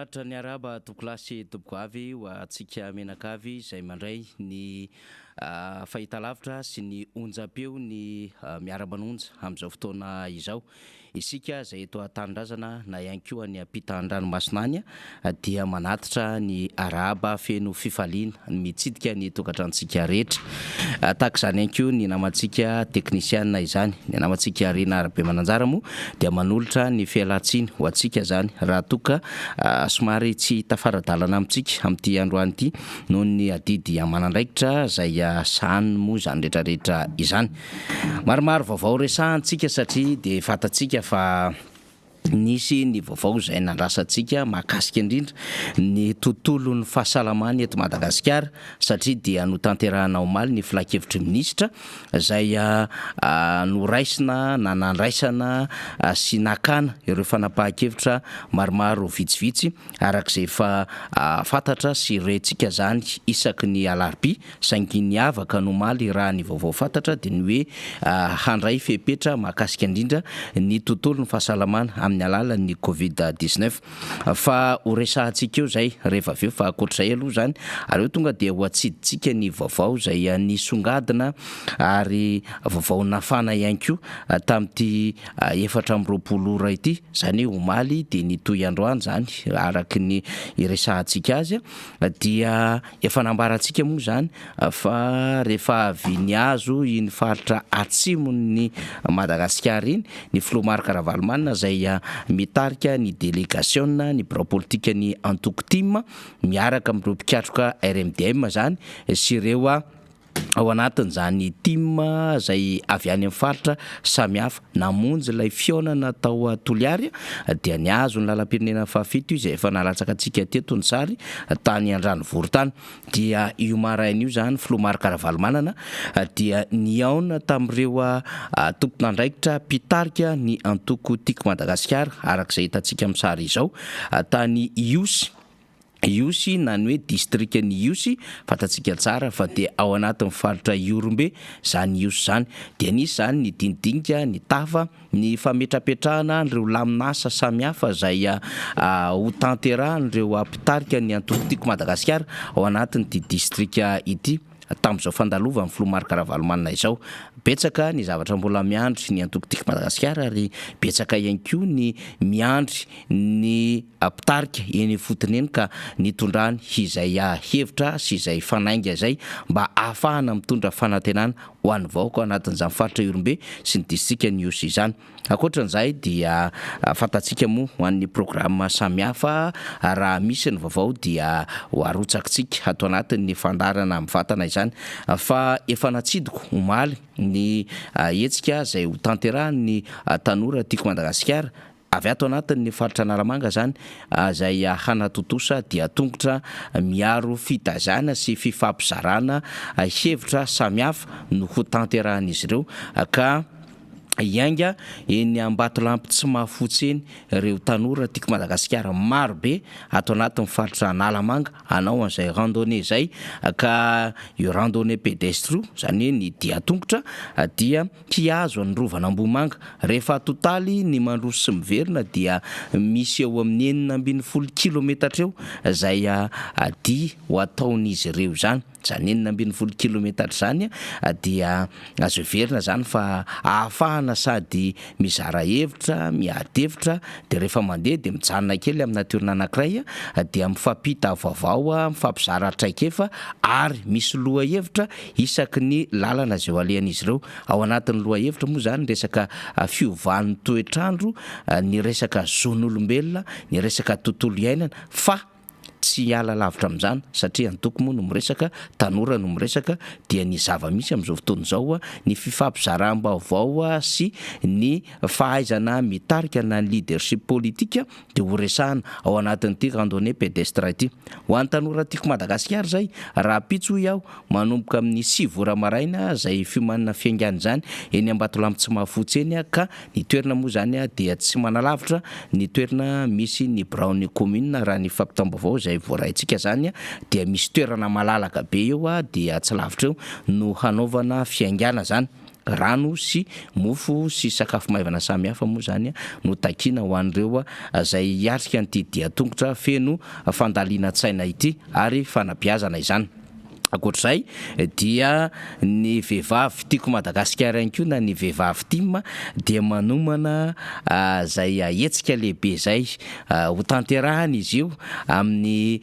Manatitra ny arahaba tompokolahy sy tompokovavy ho antsika mianakavy izay mandray ny fahitalavitra sy ny onjam-peo ny miara-manonja amin'izao fotoana izao. Isika izay eto an-tanindrazana na ihany koa any ampitan-dranomasina any dia manatitra ny arahaba feno fifaliana mitsidika ny tokantranontsika rehetra. Tahaka izany ihany koa ny namantsika teknisiana izany. Ny namantsika Rina Rabemananjara moa dia manolotra ny fialantsiny ho antsika izany raha toa ka somary tsy tafara-dalana amintsika amin'ity androany ity noho ny adidy aman'andraikitra izay sahaniny moa izany rehetra rehetra izany. Maromaro vaovao resahantsika satria dia fantatsika fa nisy ny vaovao izay nandrasantsika mahakasika indrindra ny tontolon'ny fahasalamana eto Madagasikara satria dia notanterahina omaly ny filankevitry ny minisitra izay noraisina na nandraisana sy nakana ireo fanapahan-kevitra maromaro vitsivitsy araka izay efa fantatra sy rentsika izany isaky ny alarobia, saingy niavaka ny omaly raha ny vaovao fantatra dia ny hoe handray fepetra mahakasika indrindra ny tontolon'ny fahasalamana amin'ny alalan'ny covid 19. Fa ho resahantsika eo izay rehefa avy eo fa ankoatr'izay aloha izany aleo tonga dia ho atsidintsika ny vaovao izay nisongadina ary vaovao nafana ihany koa tamin'ity 24 ora ity, izany hoe omaly dia nitohy androany izany araka ny iresahantsika azy dia efa nambarantsika moa izany fa rehefa avy nihazo iny faritra atsimon'ny Madagasikara iny ny filoha Marc Ravalomanana izay mitarika ny delegasiona ny birao politikan'ny antoko tim miaraka amin'ireo mpikatroka RMDM izany sy ireo ao anatin'izany tim izay avy any amin'ny faritra samihafa namonjy ilay fihaonana tao Toliary dia nihazo ny lalam-pirenena fahafito izay efa nalatsaka antsika teto ny sary tany Andranovory tany dia io maraina io izany filoha Marc Ravalomanana dia nihaona tamin'ireo tompon'andraikitra mpitarika ny antoko Tiako Madagasikara araka izay hitantsika amin'ny sary izao tany Ihosy Ihosy na ny hoe distrikan'i Ihosy, fantatsika tsara fa dia ao anatin'ny faritra Ihorombe izany Ihosy izany. Dia nisy izany ny dinidinika, ny tafa, ny fametrapetrahana an'ireo lamin'asa samihafa izay ho tanterahan'ireo mpitarika ny antoko Tiako Madagasikara ao anatin'ity distrika ity. Tamin'izao fandalovan'ny filoha Marc Ravalomanana izao. Betsaka ny zavatra mbola miandry ny antoko Tiako Madagasikara ary betsaka ihany koa ny miandry ny mpitarika eny ifotony eny ka nitondrany izay hevitra sy izay fanainga izay mba ahafahana mitondra fanantenana ho an'ny vahoaka ao anatin'izany faritra Ihorombe sy ny distrikan'i Ihosy izany. Ankoatran'izay dia fantatsika moa ho an'ny programa samihafa raha misy ny vaovao dia ho arotsakitsika ato anatin'ny fandaharana mivantana izany fa efa natsidiko omaly ny hetsika izay ho tanterahin'ny tanora Tiako Madagasikara Avy ato anatin'ny faritra Analamanga izany izay hanatontosa dian-tongotra miaro fitaizana sy fifampizarana hevitra samihafa no ho tanterahan'izy ireo ka hiainga eny Ambatolampy Tsimahafotsy eny ireo tanora Tiako Madagasikara maro be ato anatin'ny faritra Analamanga hanao an'izay randonnée izay ka io randonnée pédestre io izany hoe ny dian-tongotra dia Mpihazo an'ny Rovan'Ambohimanga. Rehefa atotaly ny mandroso sy miverina dia misy eo amin'ny 16 kilometatra eo izay dia ho ataon'izy ireo izany. Izany 16 kilometatra izany dia azo heverina izany fa ahafahana sady mizara hevitra, miady hevitra, dia rehefa mandeha dia mijanona kely amin'ny natiorina anankiray dia mifampita vaovao, mifampizara traikefa ary misy lohahevitra isaky ny lalana izay ho alehan'izy ireo. Ao anatin'ny lohahevitra moa izany ny resaka fiovan'ny toetr'andro, ny resaka zon'olombelona, ny resaka tontolo iainana fa tsy hiala lavitra amin'izany satria antoko moa no miresaka, tanora no miresaka dia ny zava-misy amin'izao fotoana izao ny fifampizaram-baovao sy ny fahaizana mitarika na ny leadership politique dia ho resahana ao anatin'ity randonnée pédestre ity. Ho an'ny tanora Tiako Madagasikara izay, rahampitso hoy aho, manomboka amin'ny 9 ora maraina izay fiomanana fiaingàna izany eny Ambatolampy Tsimahafotsy eny ka ny toerana moa izany dia tsy manalavitra ny toerana misy ny biraon'ny commune raha ny fampitam-baovao izay voaraintsika izany dia misy toerana malalaka be eo dia tsy lavitra eo no hanaovana fiaingàna izany. Rano sy mofo sy sakafo maivana samihafa moa izany no takiana ho an'ireo izay hiatrika an'ity dian-tongotra feno fandalinan-tsaina ity ary fanabeazana izany. Ankoatra izay dia ny vehivavy Tiako Madagasikara ihany koa na ny vehivavy tim dia manomana izay hetsika lehibe izay hotanterahina izy io amin'ny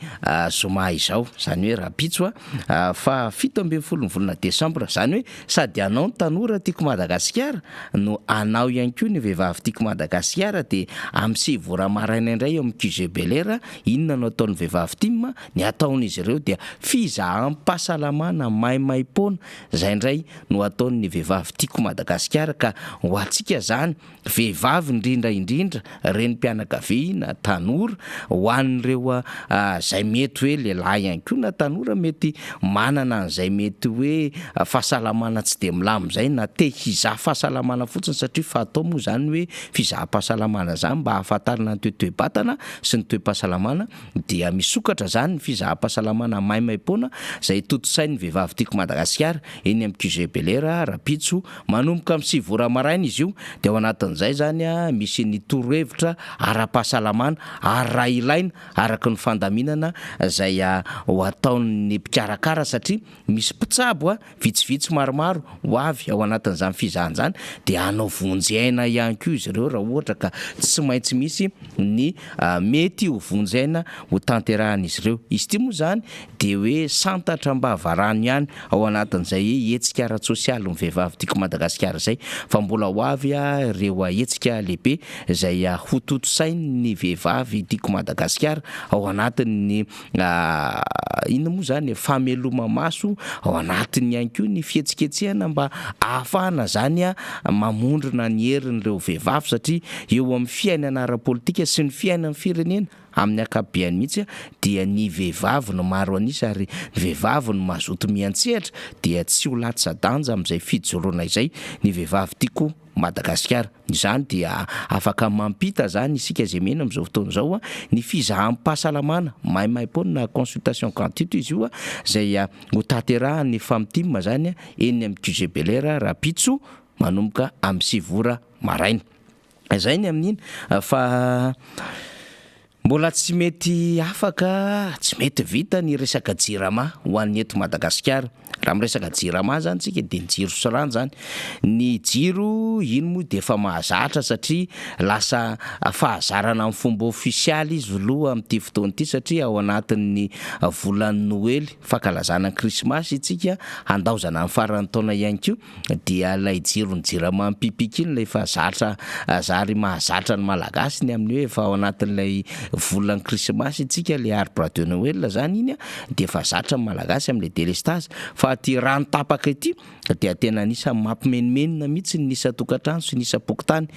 zoma izao, izany hoe rahampitso faha 17 ny volana desambra, izany hoe Sady anao ny tanora tiako Madagasikara no anao ihany koa ny vehivavy tiako Madagasikara dia amin'ny 9 ora maraina indray eo amin'ny QG Bel-Air, inona no ataon'ny vehivavy tim? Ny ataon'izy ireo dia fizaham-pahasalamana maimaimpoana, izay indray no ataon'ny vehivavy tiako Madagasikara ka ho antsika izany vehivavy indrindra indrindra, renim-pianakaviana, tanora, ho an'ireo izay mety hoe lehilahy ihany koa na tanora mety manana an'izay mety hoe fahasalamana tsy dia milamina izay na te hizaha fahasalamana fotsiny satria fatao moa izany hoe fizaham-pahasalamana izany mba hahafantarana ny toe-toe-batana sy ny toe-pahasalamana dia misokatra izany ny fizaham-pahasalamana maimaimpoana izay tontosain'ny Vehivavy Tiako Madagasikara eny amin'ny QG Bel'Air rahampitso manomboka amin'ny 9 ora maraina izy io dia ao anatin'izay izany misy ny torohevitra ara-pahasalamana ary raha ilaina araka ny fandaminana izay ho ataon'ny mpikarakara satria misy mpitsabo vitsivitsy maromaro ho avy ao anatin'izany fizahana izany dia hanao vonjy aina ihany koa izy ireo raha ohatra ka tsy maintsy misy ny mety ho vonjy aina ho tanterahan'izy ireo. Izy ity moa izany dia hoe santatra am-bavarano ihany ao anatin'izay hetsika ara-tsosialin'ny vehivavy Tiako Madagasikara izay fa mbola ho avy ireo hetsika lehibe izay hotontosain'ny vehivavy Tiako Madagasikara ao anatin'ny Inona moa izany e? Fameloma-maso ao anatiny ihany koa ny fihetsiketsehana mba ahafahana izany mamondrona ny herin'ireo vehivavy satria eo amin'ny fiainana ara-politika sy ny fiainan'ny firenena amin'ny ankapobeany mihitsy dia ny vehivavy no maro an'isa ary ny vehivavy no mazoto miantsehatra dia tsy ho latsa-danja amin'izay fijoroana izay ny vehivavy tiako Madagasikara. Izany dia afaka mampita izany isika izay mino amin'izao fotoana izao ny fizaham-pahasalamana maimaimpoana na consultation gratuite izy io izay ho tanterahan'ny Famtim izany eny amin'ny QG Bel Air rahampitso manomboka amin'ny 9 ora maraina. Izay ny amin'iny fa Mbola tsy mety afaka, tsy mety vita ny resaka jirama ho an'ny eto Madagasikara. Raha miresaka jirama zany tsika dia ny jiro sy rano zany. Ny jiro iny moa dia efa mahazatra satria lasa fahazarana amin'ny fomba ofisialy izy loha amin'ity fotoana ity satria ao anatin'ny volan'ny Noely, fankalazana ny krismasy isika, handaozana ny faran'ny taona ihany koa. dia ilay jiron'ny jirama mipipika iny ilay efa zatra zary mahazatra ny malagasy ny amin'ny hoe efa ao anatin'ilay volan'ny krismasy isika ilay arbre de Noël zany iny dia efa zatra ny malagasy amin'ilay délestage fa ity rano tapaka ity dia tena anisan'ny mampimenomenona mihitsy ny isan-tokantrano sy ny isam-pokontany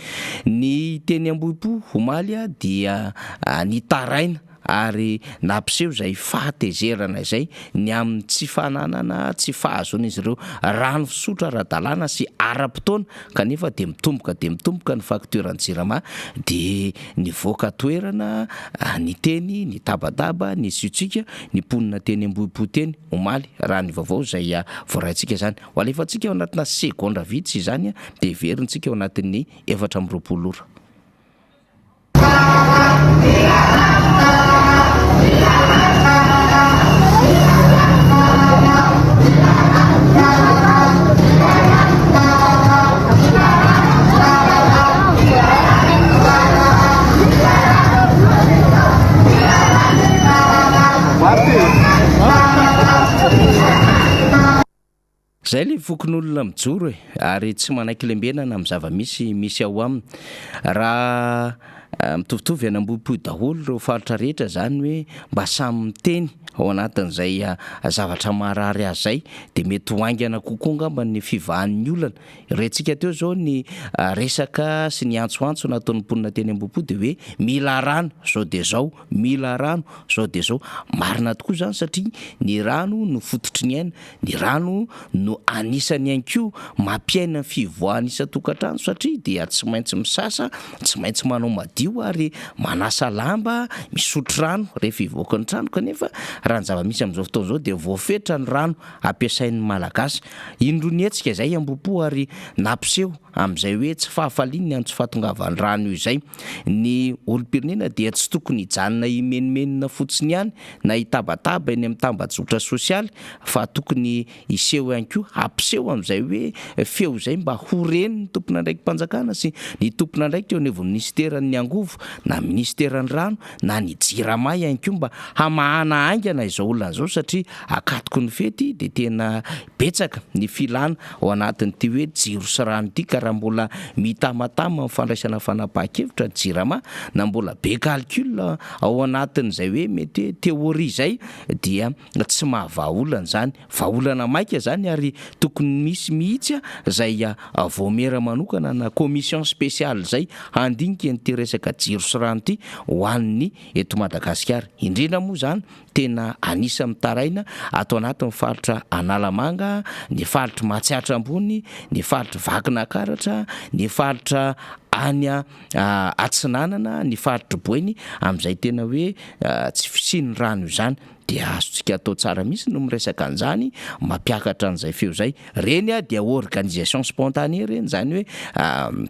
ny teny Ambohipo omaly dia nitaraina ary nampiseho izay fahatezerana izay ny amin'ny tsy fananana, tsy fahazoan'izy ireo rano fisotro ara-dalàna sy ara-potoana kanefa dia mitomboka dia mitomboka ny faktioran'ny Jirama dia nivoaka toerana niteny, nitabataba, nisitrika ny mponina teny Ambohipo teny omaly raha ny vaovao izay voaraintsika izany. Ho alefantsika ao anatina segondra vitsy izany dia heverintsika ao anatin'ny 24 ora. Zay le fokonolona mijoro e, ary tsy manaiky lembenana amin'ny zava-misy misy ao aminy. Raha mitovitovy any Ambohipo daholo ireo faritra rehetra zany hoe mba samy miteny ao anatin'izay zavatra maharary azy zay dia mety ho haingana kokoa angamba ny fivahan'ny olana. Rentsika teo zao ny resaka sy ny antsoantso nataon'ny mponina teny Ambohipo dia hoe mila rano zao dia zao. Mila rano zao dia zao. Marina tokoa izany satria ny rano no fototry ny aina, ny rano no anisany ihany koa mampiaina ny fivoahana isan-tokantrano satria dia tsy maintsy misasa, tsy maintsy manao madio ary manasa lamba, misotro rano rehefa hivoaka ny trano kanefa raha ny zava-misy amin'izao fotoana izao dia voafetra ny rano ampiasain'ny Malagasy. Indroa nihetsika izay Ambohipo ary nampiseho amin'izay hoe tsy fahafaliany ny amin'ny tsy fahatongavan'ny rano io izay. Ny olom-pirenena dia tsy tokony hijanona himenomenona fotsiny ihany na hitabataba eny amin'ny tambajotra sosialy fa tokony hiseho ihany koa, hampiseho amin'izay hoe feo izay mba ho ren'ny tompon'andraiki-panjakana sy ny tompon'andraikitra eo anivon'ny minisiteran'ny angovo na minisiteran'ny rano na ny jirama ihany koa mba hamahana haingana izao olana izao satria akatoky ny fety dia tena betsaka ny filana ao anatin'ity hoe jiro sy rano ity ka raha mbola mitamatama amin'ny fandraisana fanapahan-kevitra ny jirama na mbola be calcul ao anatin'izay hoe mety hoe théorie izay dia tsy mahavaha olana izany. Vahaolana maika izany ary tokony misy mihitsy izay vaomiera manokana na commission spéciale izay handinika an'ity resaka jiro sy rano ity ho an'ny eto Madagasikara. Indrindra moa izany tena anisan'ny mitaraina ato anatin'ny faritra Analamanga, ny faritr'i Matsiatra Ambony, ny faritr'i Vakinakaratra, ny faritra any Atsinanana, ny faritr'i Boeny amin'izay tena hoe tsy fisian'ny rano izany. Dia azontsika atao tsara mihitsy no miresaka an'izany, mampiakatra an'izay feo izay. Ireny dia organisation spontanée ireny, izany hoe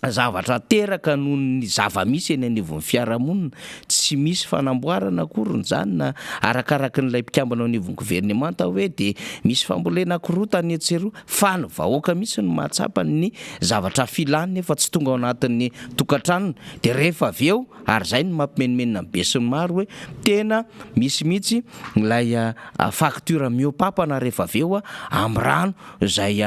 zavatra teraka noho ny zava-misy eny anivon'ny fiarahamonina, tsy misy fanamboarana akoriny izany na arakarakin'ilay mpikambana eo anivon'ny governemanta hoe dia misy fambolena korontana etsy sy eroa fa ny vahoaka mihitsy no mahatsapa ny zavatra filany nefa tsy tonga ao anatin'ny tokantranony dia rehefa avy eo ary izay no mampimenomenona ny besinimaro hoe tena misy mihitsy ilay facture mihoa-papana rehefa avy eo amin'ny rano izay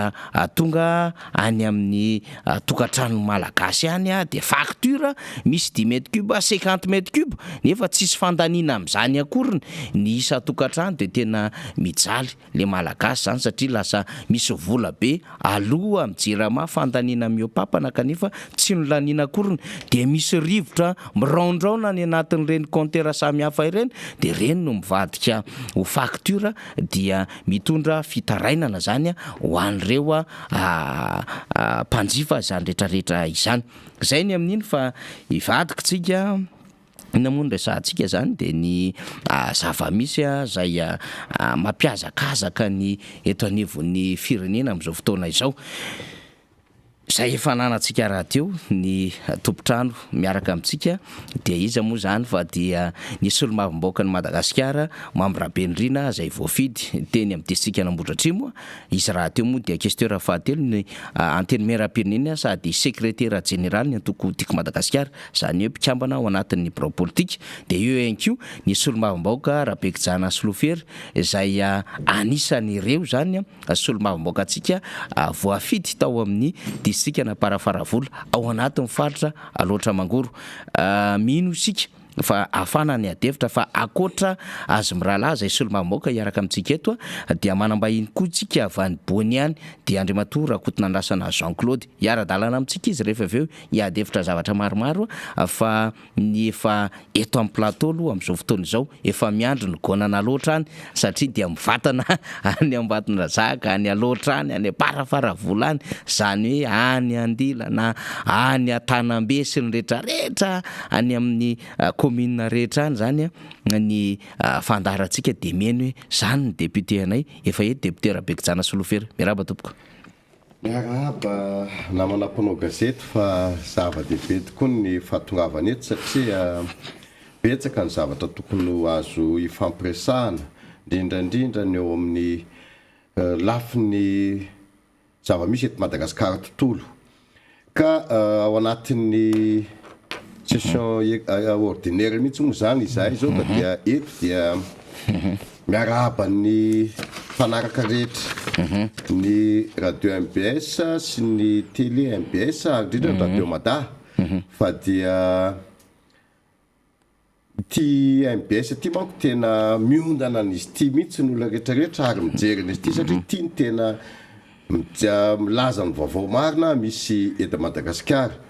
tonga any amin'ny tokantranon'ny Malagasy any dia facture misy dix mètres cube, cinquante mètres cube nefa tsisy fandaniana amin'izany akoriny ny isan-tokantrano dia tena mijaly le Malagasy izany satria lasa misy vola be aloa amin'ny jirama fandaniana mihoa-papana kanefa tsy nolaniana akoriny dia misy rivotra miraondraona any anatin'ireny compteur samihafa ireny dia ireny no mivadika ho facture dia mitondra fitarainana izany ho an'ireo mpanjifa izany rehetra rehetra izany. Izay ny amin'iny fa hivadika tsika, inona moa no resahantsika izany dia ny zava-misy izay mampihazakazaka ny eto anivon'ny firenena amin'izao fotoana izao. Izay efa ananantsika rahateo ny tompon-trano miaraka amintsika dia iza moa izany fa dia ny solombavambahoakan'i Madagasikara Mamy Rabenirina izay voafidy teny amin'ny distrikan'Ambohidratrimo. Izy rahateo moa dia questeur fahatelo ny Antenimierampirenena sady sekretera jeneraly ny antoko Tiako Madagasikara, izany hoe mpikambana ao anatin'ny birao politika. Dia eo ihany koa ny solombavambahoaka Rabekijana Solofery izay anisan'ireo izany. solombavambahoakantsika voafidy tao amin'ny distrikan'Amparafaravola ao anatin'ny faritra Alaotra Mangoro. Mino isika fa hafana ny adihevitra fa ankoatra azy mirahalahy izay solombavambahoaka hiaraka amintsika eto dia manam-bahiny koa isika avy any Boeny any dia Andriamatoa Rakotonandrasana Jean Claude. Hiara-dalana amintsika izy rehefa avy eo hiady hevitra zavatra maromaro fa Ny efa eto amin'ny plateau aloha amin'izao fotoana izao efa miandry ny gonana loatra any satria dia mivatana any Ambatondrazaka, any Alaotra any, any Amparafaravola any, izany hoe any Andilana, any Antanambe sy ny rehetra rehetra any amin'ny commune rehetra any izany ny fandaharantsika dia mino hoe izany ny député anay efa eto député Rabekijana Solofery. Miarahaba tompoko. Miarahaba namana mpanao gazety fa zava-dehibe tokoa ny fahatongavana eto satria betsaka ny zavatra tokony ho azo ifampiresahana, indrindra indrindra ny eo amin'ny lafiny zava-misy eto Madagasikara tontolo. Ka ao anatin'ny session ordinaire mihitsy moa izany izahay izao ka dia eto dia miarahaba ny mpanaraka rehetra ny radio mbs sy ny télé mbs ary indrindra ny radio mada fa dia Ity mbs ity manko tena miondana an'izy ity mihitsy ny olona rehetra rehetra ary mijery an'izy ity satria ity no tena milaza ny vaovao marina misy eto Madagasikara.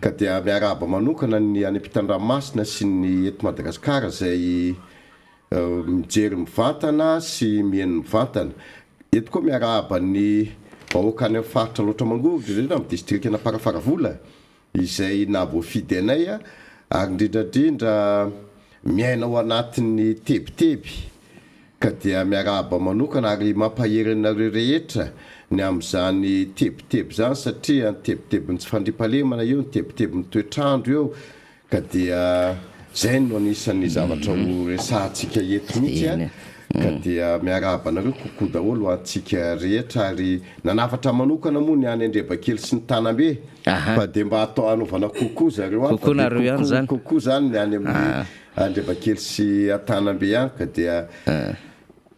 Ka dia miarahaba manokana ny any ampitan-dranomasina sy ny eto Madagasikara izay mijery mivantana sy mihaino mivantana. Eto koa miarahaba ny vahoaka any amin'ny faritra Alaotra Mangoro, indrindra indrindra amin'ny distrikan'Amparafaravola. izay nahavoafidy anay ary indrindra indrindra miaina ao anatin'ny tebiteby. Ka dia miarahaba manokana ary mampahery anareo rehetra ny amin'izany tebiteby izany satria ny tebitebin'ny tsy fandriampahalemana eo, ny tebitebin'ny toetr'andro eo ka dia izay no anisan'ny zavatra ho resahantsika eto mihitsy an! Ka dia miarahaba anareo coucou daholo ho antsika rehetra ary nanafatra manokana moa ny any Andrebakely sy ny Tanambe fa dia mba atao hanaovana coucou zareo any fa dia coucou coucou zany ny any amin'ny Andrebakely sy Antanambe any ka dia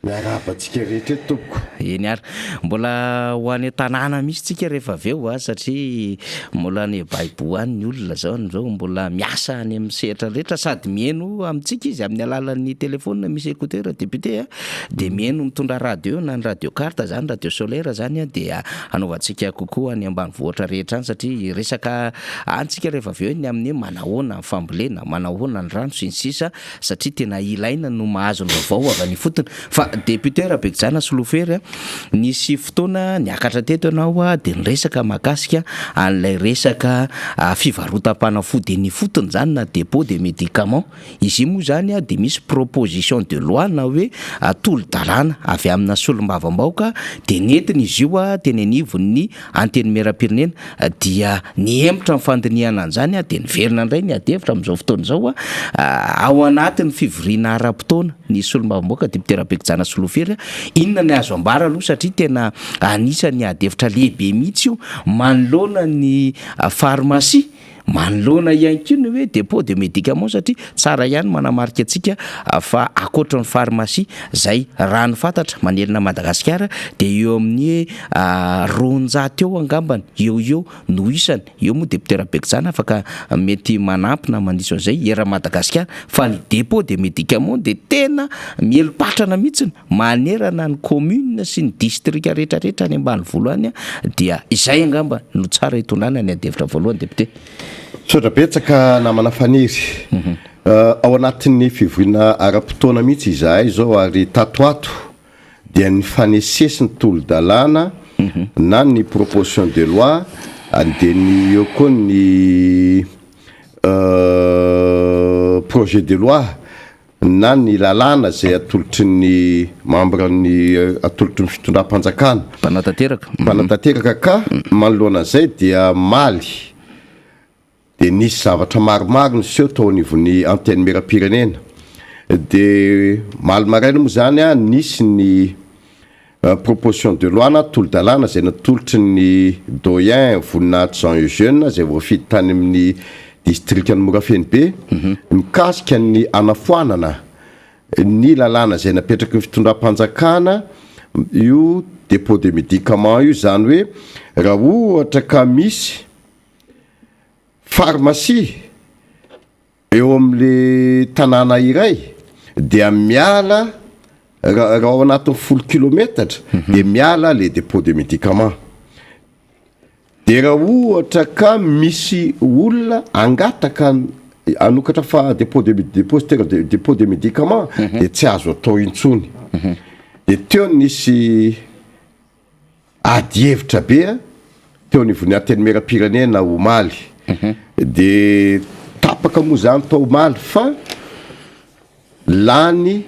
miarahaba antsika rehetra eto tompoko. Eny ary. Mbola ho any an-tanàna mihitsy tsika rehefa avy eo a, satria mbola any Baibo any ny olona zao amin'izao, mbola miasa any amin'ny sehatra rehetra sady mihaino amintsika izy amin'ny alalan'ny telephone misy écouteur député a, dia mihaino mitondra radio na ny radio carte zany, radio solaire zany a, dia hanaovantsika kokoa any ambanivohitra rehetra any satria resaka any tsika rehefa avy eo ny amin'ny hoe manahoana ny fambolena, manahoana ny rano sy ny sisa. satria tena ilaina no mahazo ny vaovao avy any ifotony fa député Rabekijana Solofery a, nisy fotoana niakatra teto ianao a dia niresaka mahakasika an'ilay resaka fivarotam-panafody eny ifotony zany na dépôt de médicament, izy io moa zany a dia misy proposition de loi na hoe tolo-dalàna avy amina solombavambahoaka dia nentina izy io a teny anivon'ny Antenimierampirenena dia nihemotra ny fandinihana an'izany dia niverina indray ny adihevitra amin'izao fotoana izao ao anatin'ny fivoriana ara-potoana ny solombavambahoaka député Rabekojanah Solofery. Inona ny azo ambara aloha satria tena anisan'ny adihevitra lehibe mihitsy io manoloana ny pharmacie Manoloana ihany koa ny hoe dépôt de médicaments satria tsara ihany manamarika antsika fa ankoatra ny pharmacie izay raha ny fantatra manerana an'i Madagasikara dia eo amin'ny 200 eo angambany eo ho eo no isany, eo moa député Rabekojanah afaka mety manampy na mandiso an'izay eran'i Madagasikara fa ny dépôt de médicaments dia tena mieli-patrana mihitsiny manerana ny commune sy ny district rehetra rehetra any ambanivolo any dia izay angamba no tsara hitondrana ny adihevitra voalohany député. Misaotra betsaka namana Faniry. Ao anatin'ny fivoriana ara-potoana mihitsy izahay izao ary tato ato dia nifanesesy ny tolo-dalàna na ny proposition de loi dia ny eo koa ny projet de loi na ny lalàna izay atolotry ny membre ny atolotry ny fitondram-panjakana. Mpanatanteraka. Mpanatanteraka ka manoloana an'izay dia omaly dia nisy zavatra maromaro niseho tao anivon'ny Antenimierampirenena. Dia omaly maraina moa izany nisy ny Proposition de loi na tolo-dalàna izay natolotry ny doyen Voninahitsy Jean Eugène izay voafidy tany amin'ny distrikan'i Morafenobe mikasika ny hanafoanana ny lalàna izay napetraky ny fitondram-panjakana io dépôt de médicament io, izany hoe raha ohatra ka misy pharmacie Eo amin'le tanàna iray dia miala raha ao anatin'ny folo kilometatra dia miala le dépôt de médicament. De raha ohatra ka misy olona hangataka hanokatra fa dépôt de dépositaire de dépôt de médicament de tsy azo atao intsony. De teo nisy Ady hevitra be teo anivon'ny Antenimierampirenena omaly. Dia tapaka moa izany tao omaly fa lany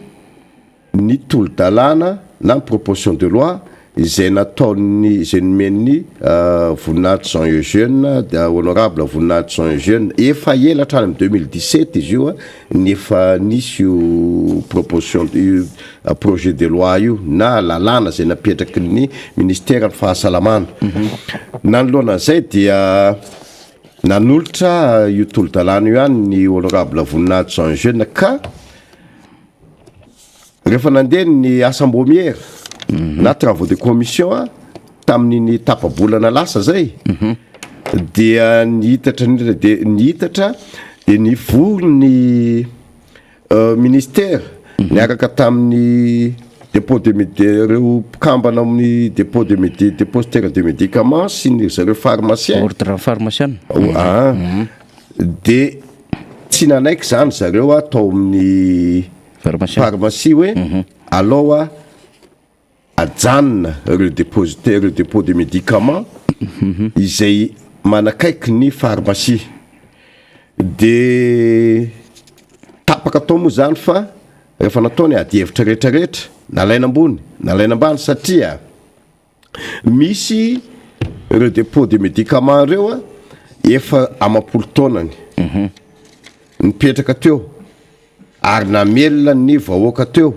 ny tolo-dalàna na ny proposition de loi izay nataon'ny izay nomen'ny Voninahitsy Jean Eugène, honorable Voninahitsy Jean Eugène. Efa ela hatrany amin'ny 2017 izy io ny efa nisy io proposition io projet de loi io na lalàna izay napetraky ny ministeran'ny fahasalamana. Nanoloana an'izay dia nanolotra io tolo-dalàna io ihany ny honorable Voninahitsy Jean Eugène ka rehefa nandeha ny asam-baomiera na travaux de commission tamin'iny tapa-bolana lasa zay dia nihitatra indrindra dia nihitatra dia nivory ny ministera niaraka tamin'ny dépôt de médi- ireo mpikambana amin'ny dépôt de médi- dépositaire de médicaments sy ny zareo pharmacien Ordre pharmacien. Ah, dia tsy nanaiky zany zareo a tao amin'ny Pharmacien. pharmacie hoe alao a ajanona ireo dépositaire ireo dépôt de médicaments izay manakaiky ny pharmacie de tapaka tao moa zany fa. rehefa natao ny ady hevitra rehetra rehetra, nalaina ambony, nalaina ambany satria misy ireo dépôt de médicament ireo a efa amam-polo taonany nipetraka teo ary namelona ny vahoaka teo,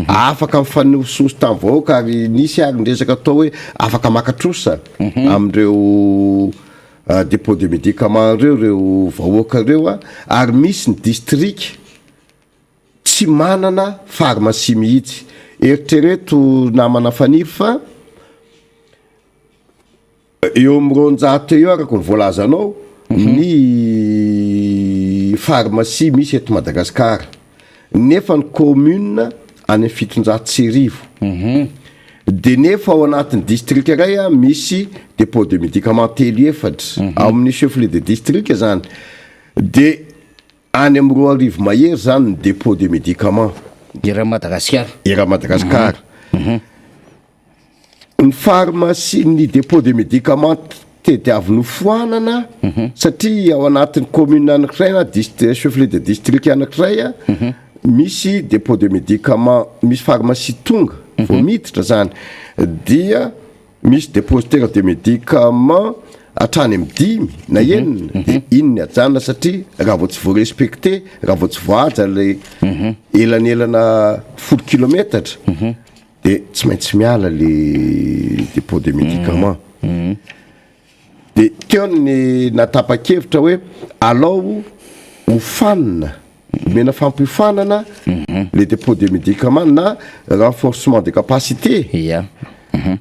afaka mifanososy tamin'ny vahoaka ary nisy ary ny resaka atao hoe afaka maka trosa amin'ireo dépôt de médicament ireo ireo vahoaka ireo a, ary misy ny district tsy manana pharmacie mihitsy. Eritrereto namana Faniry fa eo amin'ny 200 eo araka ny voalazanao ny pharmacie misy eto Madagasikara, nefa ny commune any amin'ny 1700, de nefa ao anatin'ny district iray a misy dépôt de médicament telo efatra ao amin'ny chef lieu de district zany, de any amin'ny 2000 mahery zany ny dépôt de médicament eran'i Madagasikara. Eran'i Madagasikara. Ny pharmacie, ny dépôt de médicament tediaviny foanana satria ao anatin'ny commune anankiray na chef lieu de district anankiray a misy dépôt de médicament, misy pharmacie tonga vao miditra zany dia misy dépositaire de médicament hatrany amy dimy na enina, de iny ny ajanona satria raha vao tsy voarespecté, raha vao tsy voahaja le elanelana 10 kilometatra de tsy maintsy miala le dépôt de médicament. De teo ny natapa-kevitra hoe alao hofanina, mena fampiofanana le dépôt de médicament na renforcement de capacité,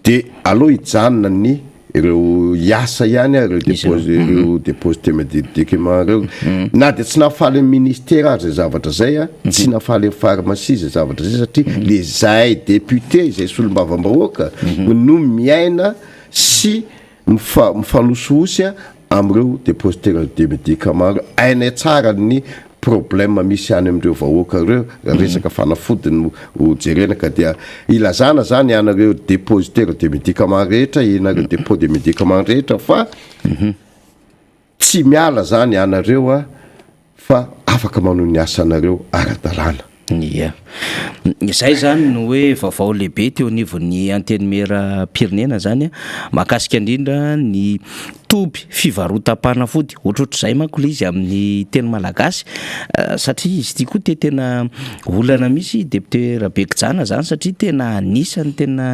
de aloha hijanona ny ireo hiasa ihany a ireo dépose, ireo dépositaire médicament reo. Na de tsy nahafaly ny ministère ary zay zavatra zay a, tsy nahafaly ny pharmacie zay zavatra zay, satria le zahay député zay solombavam-bahoaka no miaina sy mifanosihosy a am'ireo dépositaire de médicament reo, hainay tsara ny problème misy any am'ireo vahoaka reo raha resaka fanafodiny ho jerena. Ka dia ilazana zany anareo dépositaire de médicament rehetra, inareo dépôt de médicament rehetra, fa tsy miala zany anareo a, fa afaka manohy ny asanareo ara-dalàna. Ia, zay zany no hoe vaovao lehibe teo anivon'ny antenimieram-pirenena zany a, mahakasika indrindra ny toby fivarotam-panafody, ohatrohatr'izay manko le izy amin'ny teny malagasy, satria izy ity koa te tena olana misy député Rabekijana zany, satria tena anisany tena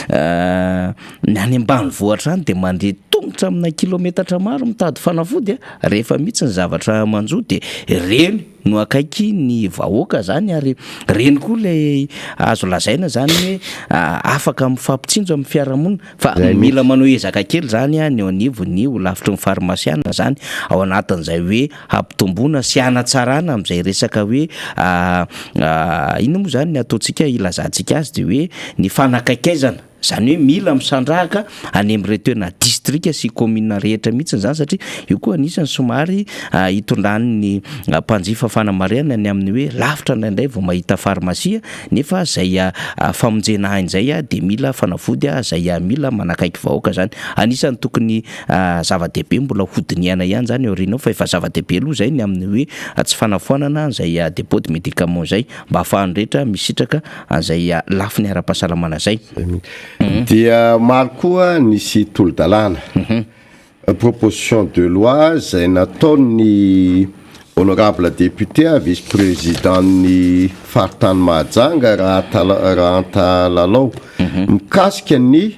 ny any ambanivohitra any de mandeha tongotra amina kilometatra maro mitady fanafody a, rehefa mihitsy ny zavatra manjo de reny no akaiky ny vahoaka zany, ary reny koa le azo lazaina zany hoe afaka mifampitsinjo amin'ny fiarahamonina, fa mila manao ezaka kely zany a ny eo anivon'ny holafitry ny farmasiana zany ao anatin'izay hoe hampitombona sy hanatsarana amin'izay resaka hoe inona moa zany ny ataontsika ilazantsika azy, de hoe ny fanakaikaizana zany, hoe mila misandrahaka any amin'ireo toerana distrika sy commune rehetra mihitsy zany, satria io koa anisany somary hitondran'ny mpanjifa fanamarihana ny amin'ny hoe lavitra indraindray vao mahita farmasia, nefa zay famonjena aina zay a de mila fanafody a, zay mila manakaiky vahoaka zany. Anisan'ny tokony zava-dehibe mbola hodinihana ihany zany aoriana ao, fa efa zava-dehibe aloha zay ny amin'ny hoe tsy fanafoanana zay dépôt de médicament zay mba ahafahan'ny rehetra misitraka an'izay lafiny ara-pahasalamana zay. Dia maro koa nisy tolo-dalàna, proposition de loi zay nataony honorable député a vice président ny faritany Mahajanga raha Antalalao, mikasika ny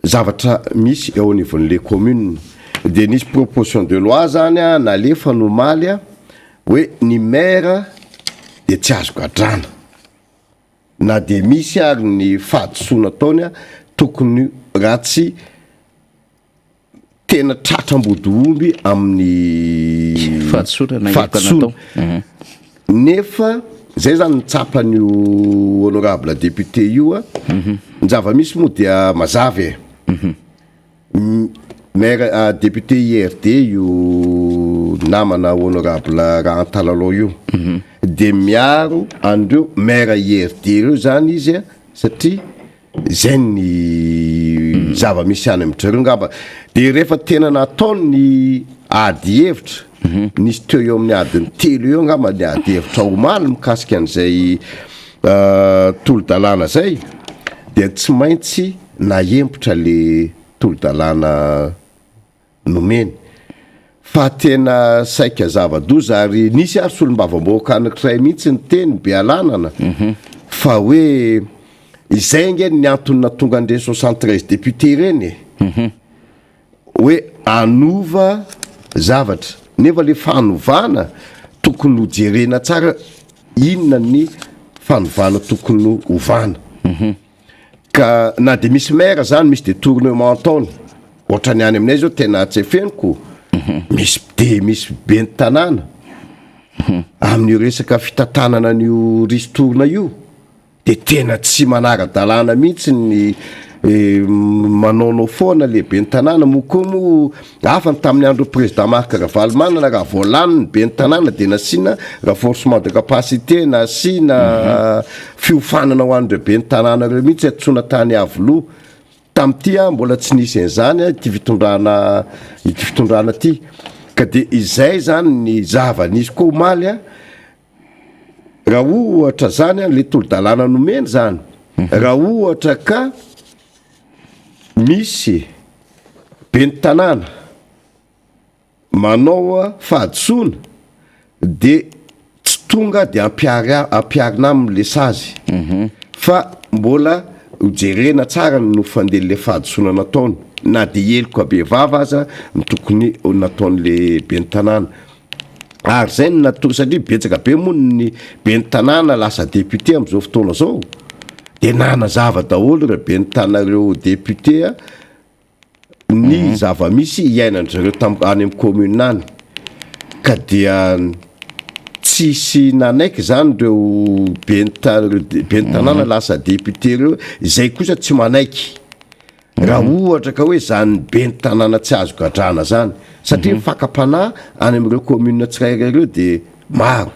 zavatra misy eo anivon'le commune. De nisy proposition de loi zany a nalefa nomaly a hoe ny maire de tsy azo gadrana na de misy ary ny fahadisoana ataony a, tokony raha tsy tena tratra ambody omby amin'ny fahadisoana na heloka fahadisoana. Natao. Nefa zay zany nitsapan'io honorable député io a, ny zava-misy moa dia mazava e. Maire député IRD io namana honorable raha Antalalao io, de miaro andreo maire IRD reo zany izy a, satria zay ny zava-misy any amin-drareo ngamba. De rehefa tena nataony ny ady hevitra Nisy teo eo amin'ny adiny telo eo angamba ny ady hevitra omaly mikasika an'izay tolo-dalàna izay dia tsy maintsy nahempotra le tolo-dalàna nomeny fa tena saika zava-doza ary nisy ary solombavambahoaka anankiray mihitsy niteny Bealanana fa hoe izay ange ny antony nahatonga an'ireny 73 députés ireny e. Hoe hanova zavatra nefa le fanovana tokony ho jerena tsara inona ny fanovana tokony hovana ka na de misy maire zany misy detournement ataony ohatrany any aminay zao tena tsy efeniko misy de misy ben'ny tanàna amin'io resaka fitantanana an'io ristourne io. De tena tsy manara-dalàna mihitsy ny manaonao foana le ben'ny tanàna, moa koa moa hafa ny tamin'ny andron'ny président Marc Ravalomanana raha vao lany ny ben'ny tanàna de nasiana renforcement de capacité, nasiana fiofanana ho an'ireo ben'ny tanàna ireo mihitsy antsoina tany Iavoloha, tamin'ity a mbola tsy nisy an'izany a ity fitondrana ity fitondrana ity, ka de izay zany ny zava-nisy koa omaly a. Raha ohatra zany an, le tolo-dalàna nomena zany, raha ohatra ka misy ben'ny tanàna manao fahadisoana de tsy tonga de ampiary ampiharina aminy le sazy fa mbola ho jerena tsara ny fandehan'le fahadisoana nataony na de heloka be vava aza ny tokony ho nataon'le ben'ny tanàna. Ary zay no nahatonga satria betsaka be moa ny ben'ny tanàna lasa député am'zao fotoana zao de nanazava daholo ireo ben'ny tanà ireo député a ny zava-misy iainan-dry zareo tam- any amin'ny commune any ka dia tsisy nanaiky zany ireo ben'ny ta- ireo de- ben'ny tanàna lasa député ireo izay kosa tsy manaiky. Raha ohatra ka hoe zany ben'ny tanàna tsy azo gadrana zany, satria ny fakam-panahy any amin'ireo commune tsirairay ireo dia maro,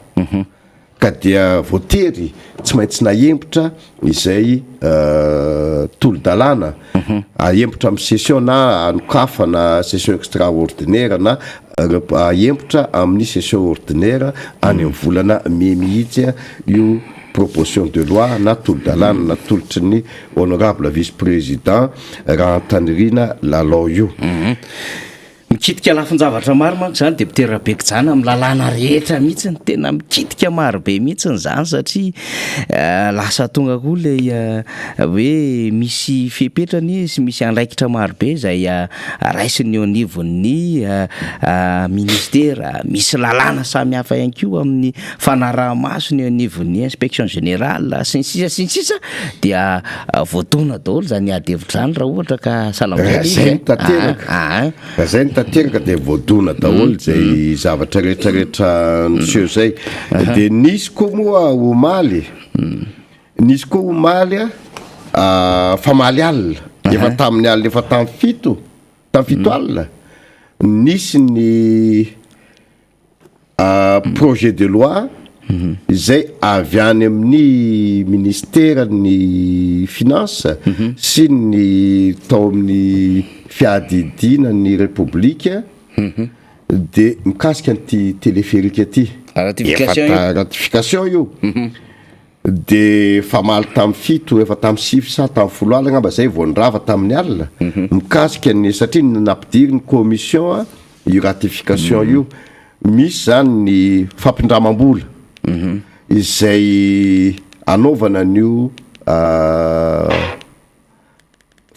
ka dia voatery tsy maintsy nahempotra izay tolo-dalàna, ahempotra amin'ny session na anokafana session extraordinaire na ahempotra amin'ny session ordinaire any amin'ny volana mey mihitsy io proposition de loi na tolo-dalàna natolotry ny honorable vice-président Rahantanirina Lalao io. Mikitika lafin-javatra maro manko izany député Rabekijana amin'ny lalàna rehetra mihitsy, tena mikitika maro be mihitsy izany satria lasa tonga koa ilay hoe misy fepetra anie sy misy andraikitra maro be izay raisin'ny eo anivon'ny ministera, misy lalàna samihafa ihany koa amin'ny fanaraha-maso ny eo anivon'ny inspection générale sy ny sisa sy ny sisa dia voadona daholo izany ady hevitra izany raha ohatra ka sahala amin'izay ilay izy e. Tanteraka. Raha izay no tanteraka dia voadona daholo izay zavatra rehetra rehetra niseho izay. Dia nisy koa moa omaly, nisy koa omaly famaly alina, efa tamin'ny alina efa tamin'ny fito, tamin'ny fito alina, nisy ny Projet de loi izay avy any amin'ny ministeran'ny finance sy ny tao amin'ny fiadidiana ny repoblika de mikasika an'ity téléphérique ity. Ratification io. Efa ratification io. De famaly tamin'ny fito, efa tamin'ny sivy sa tamin'ny folo alina angamba zay vao nirava tamin'ny alina, mikasika ny, satria nampidirin'ny commission io ratification io, misy zany ny fampindramam-bola izay anaovana an'io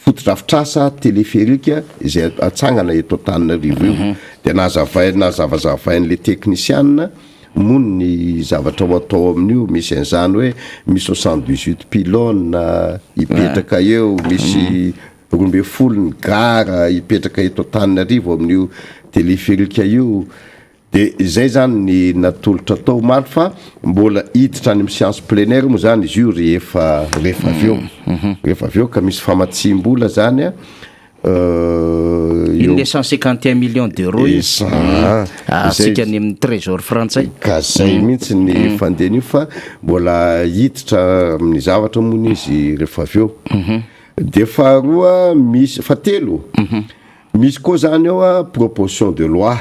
fotodrafitrasa téléphérique izay atsangana eto Antananarivo io, dia nazavain- nazavazavain'le teknisiana moa ny zavatra ho atao amin'io, misy an'izany hoe misy 78 pylônes hipetraka eo, misy 12 ny gara hipetraka eto Antananarivo amin'io téléphérique io. De izay zany ny natolotra tao omaly fa mbola hiditra any amin'ny séance plénière moa zany izy io rehefa rehefa avy eo, rehefa avy eo ka misy famatsiam-bola zany a Iny le 151 millions d'euros iny. Esa, ah, Atsika any amin'ny trésor frantsay. Ka zay mihitsy ny fandehany io fa mbola hiditra amin'ny zavatra moa izy rehefa avy eo. De faharoa misy, fahatelo, Misy koa zany ao a proposition de loi.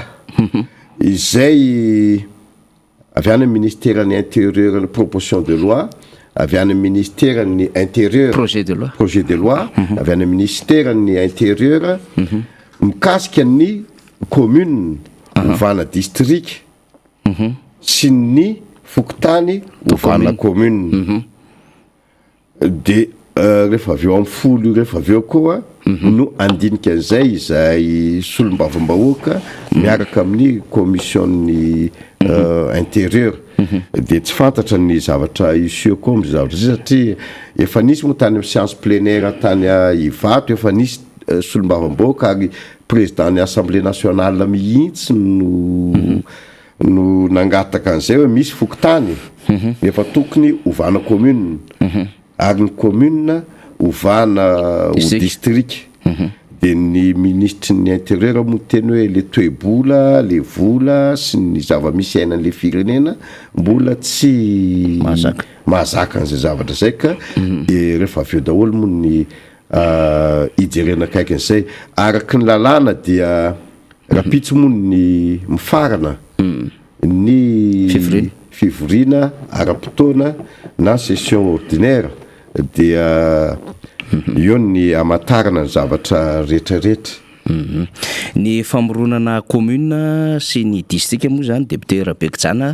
Izay avy any amin'ny ministeran'ny intérieur ny proposition de loi avy any amin'ny ministeran'ny intérieur Projet de loi. Projet de loi avy any amin'ny ministeran'ny intérieur mikasika ny commune ovana district sy ny fokontany ovana commune. De rehefa avy eo amin'ny 10 io rehefa avy eo koa no handinika an'izay izahay solombavambahoaka miaraka amin'ny commission-n'ny intérieur. De tsy fantatra ny zavatra hiseho koa amin'izay zavatra izay satria efa nisy moa tany amin'ny séance plénière tany Ivato efa nisy solombavambahoaka ary président-n'ny assemblée nationale mihitsy no no nangataka an'izay hoe misy fokontany efa tokony ovana commune ary ny commune ovana ho district. De ny minisitry ny intérieur moa teny hoe le toe-bola, le vola sy ny zava-misy iainan'le firenena mbola tsy mahazaka mahazaka an'izay zavatra zay, ka de rehefa avy eo daholo moa ny hijerena akaiky an'izay. Araky ny lalàna dia rahampitso moa ny mifarana ny fivoriana fivoriana ara-potoana na session ordinaire, dia eo ny hamantarana ny zavatra rehetrarehetra. Ny famoronana commune sy ny district moa zany, député Rabekojaona,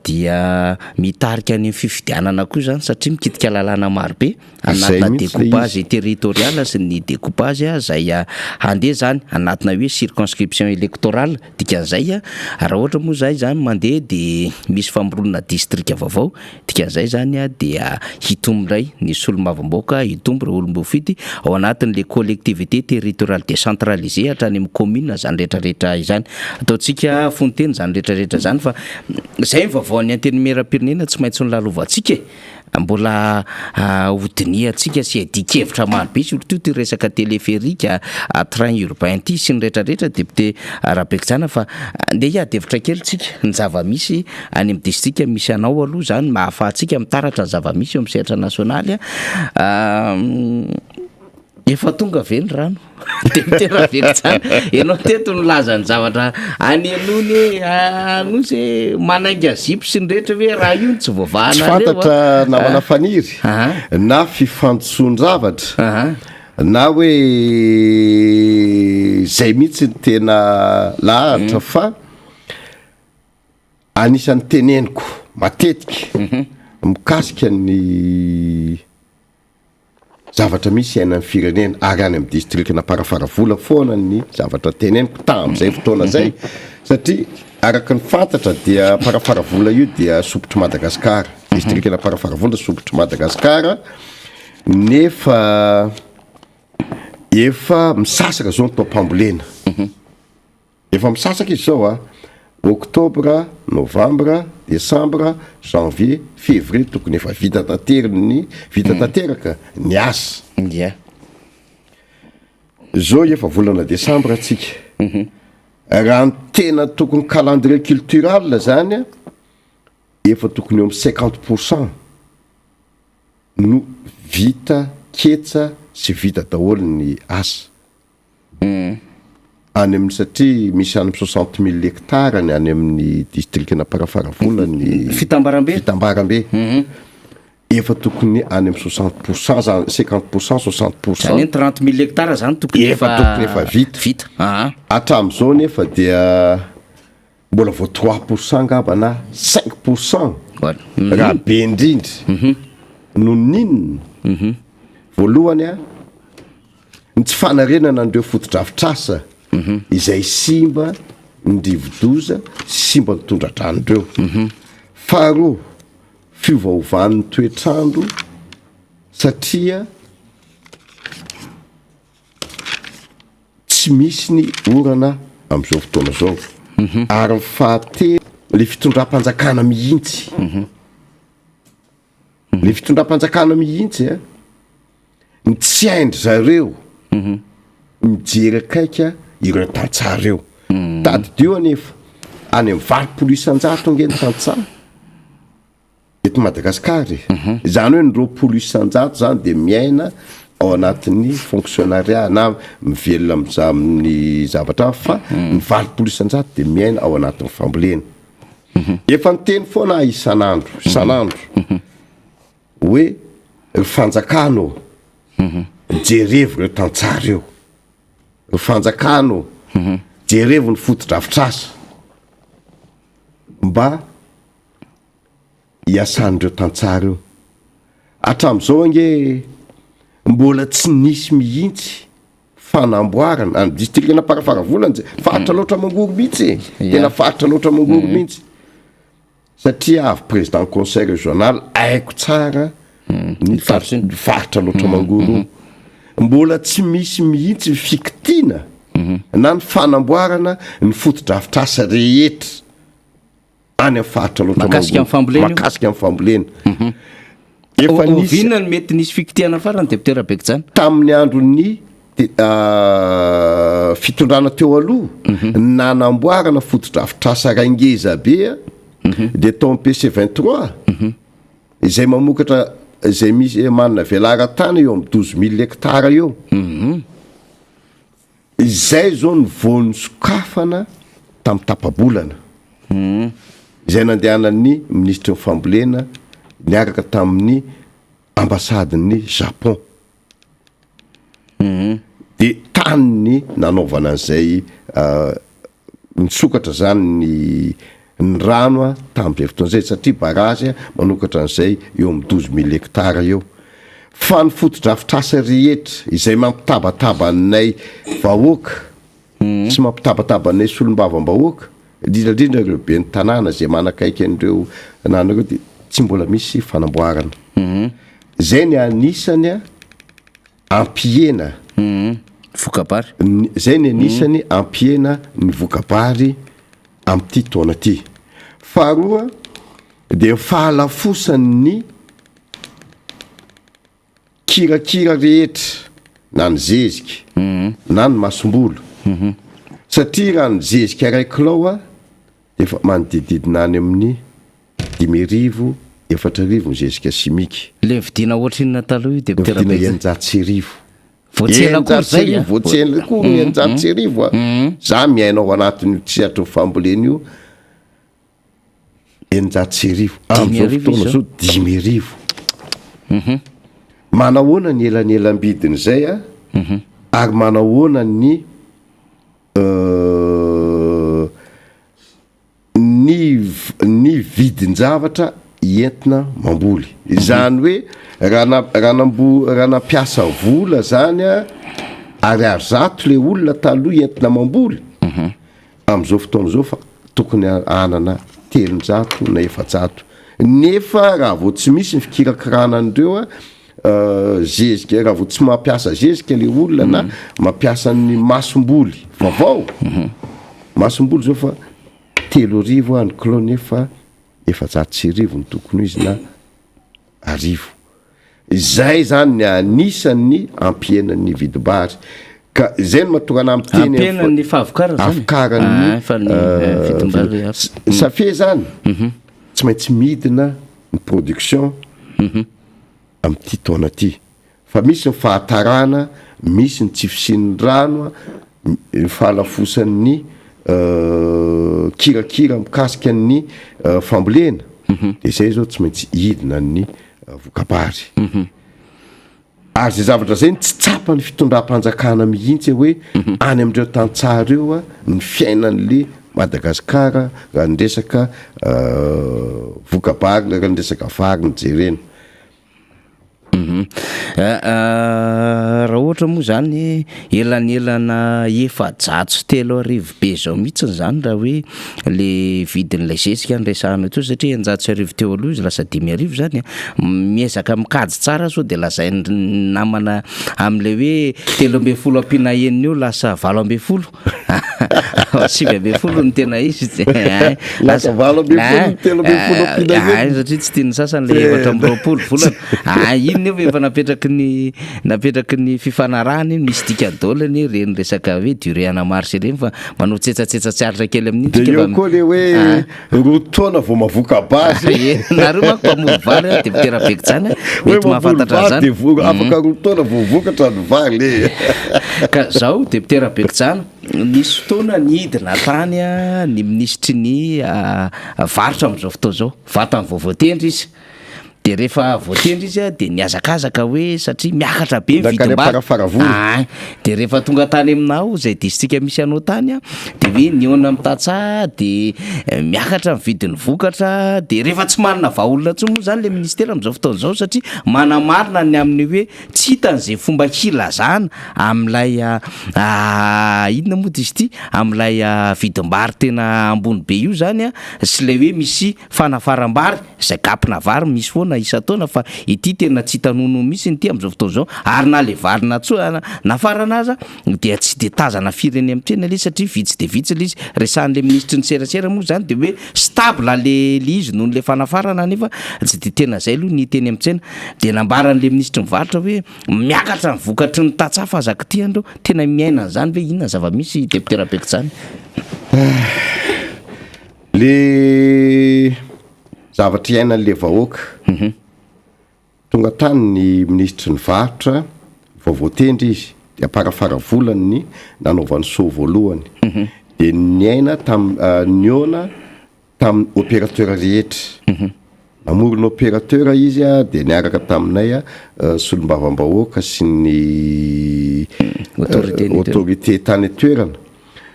dia mitarika ny fifidianana koa zany satria mikitika lalàna marobe Izay anatina mihitsy le izy. Découpage territorial sy ny découpage zay handeha zany anatina hoe circonscription électorale. Dikan'izay raha ohatra moa zay zany mandeha de misy famoronana district vaovao, dikan'izay zany dia hitombo indray ny solombavambahoaka, hitombo ireo olom-boafidy ao anatin'le collectivité territoriale décentralisée hatrany amin'ny commune zany rehetrarehetra izany. Ataontsika fonteny zany rehetrarehetra zany fa zay ny vaovaon'ny antenimieram-pirenena tsy maintsy nolalovantsika e. Mbola hodinihantsika sy hiadian-kevitra marobe surtout ity resaka téléphérique, train urbain ity sy ny rehetrarehetra, député Rabekojaona, fa andeha hiady hevitra kely tsika ny zava-misy any amin'ny distrika misy anao aloha zany mba ahafahantsika mitaratra ny zava-misy eo amin'ny sehatra nasionaly. Efa tonga ve ny rano? Député Rabekojaona, ianao teto nilaza ny zavatra any Anony hoe Anosy hoe manainga zipo sy ny rehetra hoe raha io no tsy Tsy voavahanareo. Fantatra namana Faniry na fifandison-javatra na hoe zay mihitsy ny tena lahatra, fa anisan'ny teneniko matetika mikasika ny zavatra misy iainan'ny firenena ary any amin'ny distrikan'Amparafaravola foana ny zavatra teneniko tamin'izay fotoana zay, satria araka ny fantatra dia Amparafaravola io dia sompitry Madagasikara, distrikan'Amparafaravola sompitry Madagasikara, nefa efa misasaka zao ny taom-pambolena. Efa misasaka izy zao a! Octobre, novembre, décembre, janvier, février tokony efa vita tanteriny vita tanteraka ny asa. Zao efa volana décembre atsika. Raha ny tena tokony calendrier cultural zany a, efa tokony eo amin'ny 50% no vita ketsa sy vita daholo ny asa. Any amin'ny, satria misy any amin'ny 60 000 hectares ny any amin'ny distrikan'Amparafaravola ny Fitambarambe. Fitambarambe. Efa tokony any amin'ny 60% zany, 50%, 60%. Zany hoe 30 000 hectares zany tokony efa tokony efa vita. Vita. Aha. Hatramin'izao nefa dia mbola vao 3% angamba na 5% raha be indrindra. Noho ny inona? Voalohany a, ny tsy fanarenana an'ireo fotodrafitrasa izay simba ny rivodoza sy simba ny tondra-drano ireo. Faharoa, fiovaovan'ny toetr'andro satria tsy misy ny orana amin'izao fotoana izao. Ary ny fahatelo, le fitondram-panjakana mihitsy. Le fitondram-panjakana mihitsy a, ny tsy hain-dry zareo mijery akaika ireo tantsaha ireo. Tadidio anefa, any amin'ny 80% ange ny tantsaha eto Madagasikara e. Izany hoe ny 20% zany dia miaina ao anatin'ny fonctionnariat na mivelona amin'za- amin'ny zavatra hafa fa ny 80% dia miaina ao anatin'ny fambolena. Efa niteny foana aho isan'andro, isan'andro hoe ry fanjakana ô, jerevo ireo tantsaha ireo. Ry fanjakana ô, jerevo ny fotodrafitrasa mba iasan'ireo tantsaha ireo. Hatramin'izao ange mbola tsy nisy mihitsy fanamboarana any distrikan'Amparafaravola, faritra Alaotra Mangoro mihitsy e, tena faritra Alaotra Mangoro mihitsy. Satria avy président conseil régional haiko tsara ny faritra Alaotra Mangoro io. Mbola tsy misy mihitsy ny fikitiana na ny fanamboarana ny fotodrafitrasa rehetra any amin'ny faritra Alaotra Mangoro. Mahakasika ny fambolena io? Mahakasika ny fambolena. Efa nisy. Oviana no mety nisy fikitihana farany député Rabekijaona? Tamin'ny andron'ny fitondrana teo aloha, nanamboarana fotodrafitrasa iray ngeza be dia tao amin'ny PC 23 izay mamokatra izay misy manana velaran-tany eo amin'ny 12 000 hectares eo. Izay izao no vao nisokafana tamin'ny tapa-bolana izay nandehanan'ny minisitry ny fambolena niaraka tamin'ny ambasadin'ny Japon. Dia tany ny nanaovana an'izay nisokatra zany ny ny rano tamin'izay fotoana izay satria barazy manokatra an'izay eo amin'ny 12 000 hectares eo. Fa ny fotodrafitrasa rehetra izay mampitabataba anay vahoaka sy mampitabataba anay solombavambahoaka, indrindra indrindra ireo ben'ny tanàna izay manakaiky an'ireo tanàna ireo dia tsy mbola misy fanamboarana. Izay ny anisany ampihena Voka-bary. Izay ny anisany ampihena ny voka-bary amin'ity taona ity. Faharoa dia ny fahalafosan'ny kirakira rehetra na ny zezika na ny masombolo satria raha ny zezika iray kilao dia efa manodidididina any amin'ny 5000, 4000 ny zezika simika. Le nividiana ohatrinona taloha io député Nividiana Rabeja? 1600. Vao tsy ela akory zay a. Vao tsy ela akory ny 1600 a. Za miaina ao anatin'io sehatry ny fambolena io 1600. Amin'izao fotoana izao 5000. Manahoana ny elanelam-bidin'izay a? Ary manahoana ny ny ny vidin-javatra entina mamboly. Izany hoe raha na- raha nambo- raha nampiasa vola zany a ariary 100 le olona taloha entina mamboly, am'zao fotoana zao fa tokony hanana 300 na 400. Nefa raha vao tsy misy ny fikirakirana an'ireo a zezika, raha vao tsy mampiasa zezika le olona na mampiasa ny masomboly vaovao, masomboly zao fa 3000 ny kilao nefa 1400 no tokony ho izy na 1000. Izay zany ny anisan'ny ampihenan'ny vidim-bary. Ka izay no mahatonga anah miteny amin'ny Ampihena ny fahavokarana zany e? Havokaran'ny, Ah, fa ny, vidim-bary hafa. Safe zany, tsy maintsy midina ny production amin'ity taona ity. Fa misy ny fahatarana, misy ny tsy fisian'ny rano, ny fahalafosan'ny kirakira mikasika ny fambolena, dia izay izao tsy maintsy hidina ny voka-bary. Ary izay zavatra izay no tsy tsapan'ny fitondram-panjakana mihitsy hoe any amin'ireo tantsaha ireo ny fiainan'le Madagasikara raha ny resaka voka-bary, raha ny resaka vary no jerena. Raha ohatra moa zany elanelana 3400 be zao mihitsiny zany raha hoe le vidin'ilay zezika no resahana teo satria 1600 teo aloha izy lasa 5000 zany a, miezaka mikajy tsara sao de lazain'ny namana am'le hoe 13 ampiana enina eo lasa 18. 19 no tena izy. Lasa 18 ny 13 ampiana eny. Satria tsy tian'ny sasany le 24 volana. Ah, iny nefa efa napetraky ny napetraky ny fifanarahana iny, misy dikany daholo anie ireny resaka hoe durée ana marche ireny fa manao tsetsatsetsa tsy aritra kely amin'iny De tsika eo fa koa le hoe roa taona vao mavoka base. Ie, nareo manko mpamory vary a, député Rabekojaina, Hoe mety mamboly mahafantatra vary an'izany. de vo- afaka 2 taona vao vokatra ny vary le. Ka zao député Rabekojaina, nisy fotoana nidina tany a, ny minisitry ny varotra amin'izao fotoana izao, vatany vao voatendry izy. De rehefa voatendry izy a, de nihazakazaka hoe satria miakatra be ny Nankany vidim-bary. Amparafaravola. Ain, de rehefa tonga tany aminao izay distrika misy anao tany a, de hoe nihaona amin'ny tantsaha de miakatra ny vidin'ny vokatra, de rehefa tsy manana vahaolana intsony moa zany le ministera amin'izao fotoana izao satria manamarina ny amin'ny hoe tsy hitany izay fomba hilazana amin'ilay inona moa izy ity, amin'ilay vidim-bary tena ambony be io zany a, sy ilay hoe misy Fanafaram-bary, izay gapina vary misy foana isan-taona fa ity tena tsy hita nonoa mihitsy ity amin'izao fotoana izao ary na ilay vary natsoa nafarana aza dia tsy dia tazana firy eny amin'ny tsena ilay izy satria vitsy dia vitsy ilay izy. Resahan'ilay minisitry ny serasera moa izany dia hoe stable ilay izy noho ilay fanafarana nefa tsy dia tena izay aloha ny hita eny amin'ny tsena. Dia nambaran'ilay minisitry ny varotra hoe miakatra ny vokatry ny tantsaha fa aza kitihana ireo. Tena miaina an'izany ve? Inona ny zava-misy Député Rabekojaina? Le zavatra iainan'le vahoaka. Tonga tany ny minisitry ny varotra vao voatendry izy de amparafara volany ny nanaovany saut voalohany. De niaina tam nihaona tamin'ny opérateur rehetra. Namorona opérateur izy de niaraka taminay solombavambahoaka sy ny autorité tany an-toerana.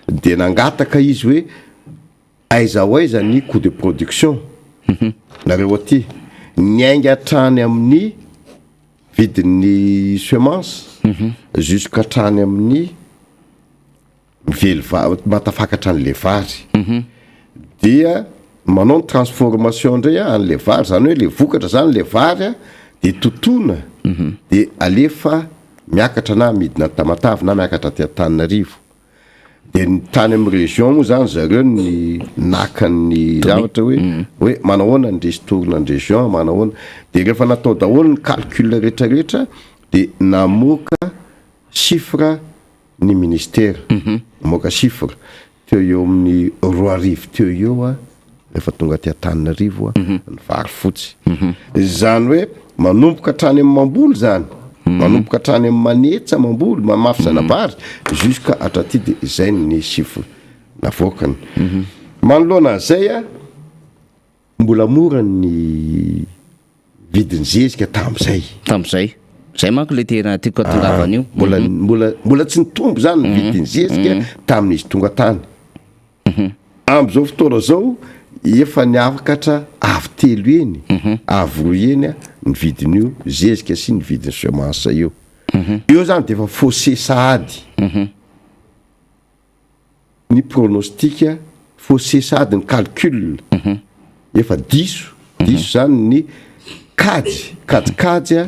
De nangataka izy hoe Aiza ho aiza ny coût de production nareo aty? Niainga hatrany amin'ny vidin'ny semence jusqu'hatrany amin'ny mively vary, mahatafakatra an'le vary. Dia manao ny transformation indray an'le vary, zany hoe le vokatra zany le vary de totoina de alefa miakatra na midina any Tamatave na miakatra aty Antananarivo. De ny tany amin'ny région moa zany zareo ny naka ny zavatra hoe hoe manahoana ny ristourne ny région manahoana de rehefa natao daholo ny calcul rehetra rehetra de namoaka chiffre ny ministera namoaka chiffre teo eo amin'ny 2000 teo eo a rehefa tonga aty Antananarivo a ny vary fotsy izany hoe manomboka hatrany amin'ny mamboly zany manomboka hatrany amin'ny manetsa mamboly mamafy zana-bary jusqu'à hatraty de izay ny chiffre navoakany manoloana an'izay a mbola mora ny vidin'ny zezika tamin'izay Tamin'izay. Zay manko le tena tiako atongavana io. Mbola mbola mbola tsy nitombo zany ny vidin'ny zezika tamin'izy tonga tany. Amin'izao fotoana izao efa niakatra avo telo heny, avo roa heny ny vidin'io zezika sy ny vidin'ny semence io. Eo zany de efa faussé sahady ny pronostic, faussé sahady ny calcul, efa diso, diso zany ny kajy, kajikajy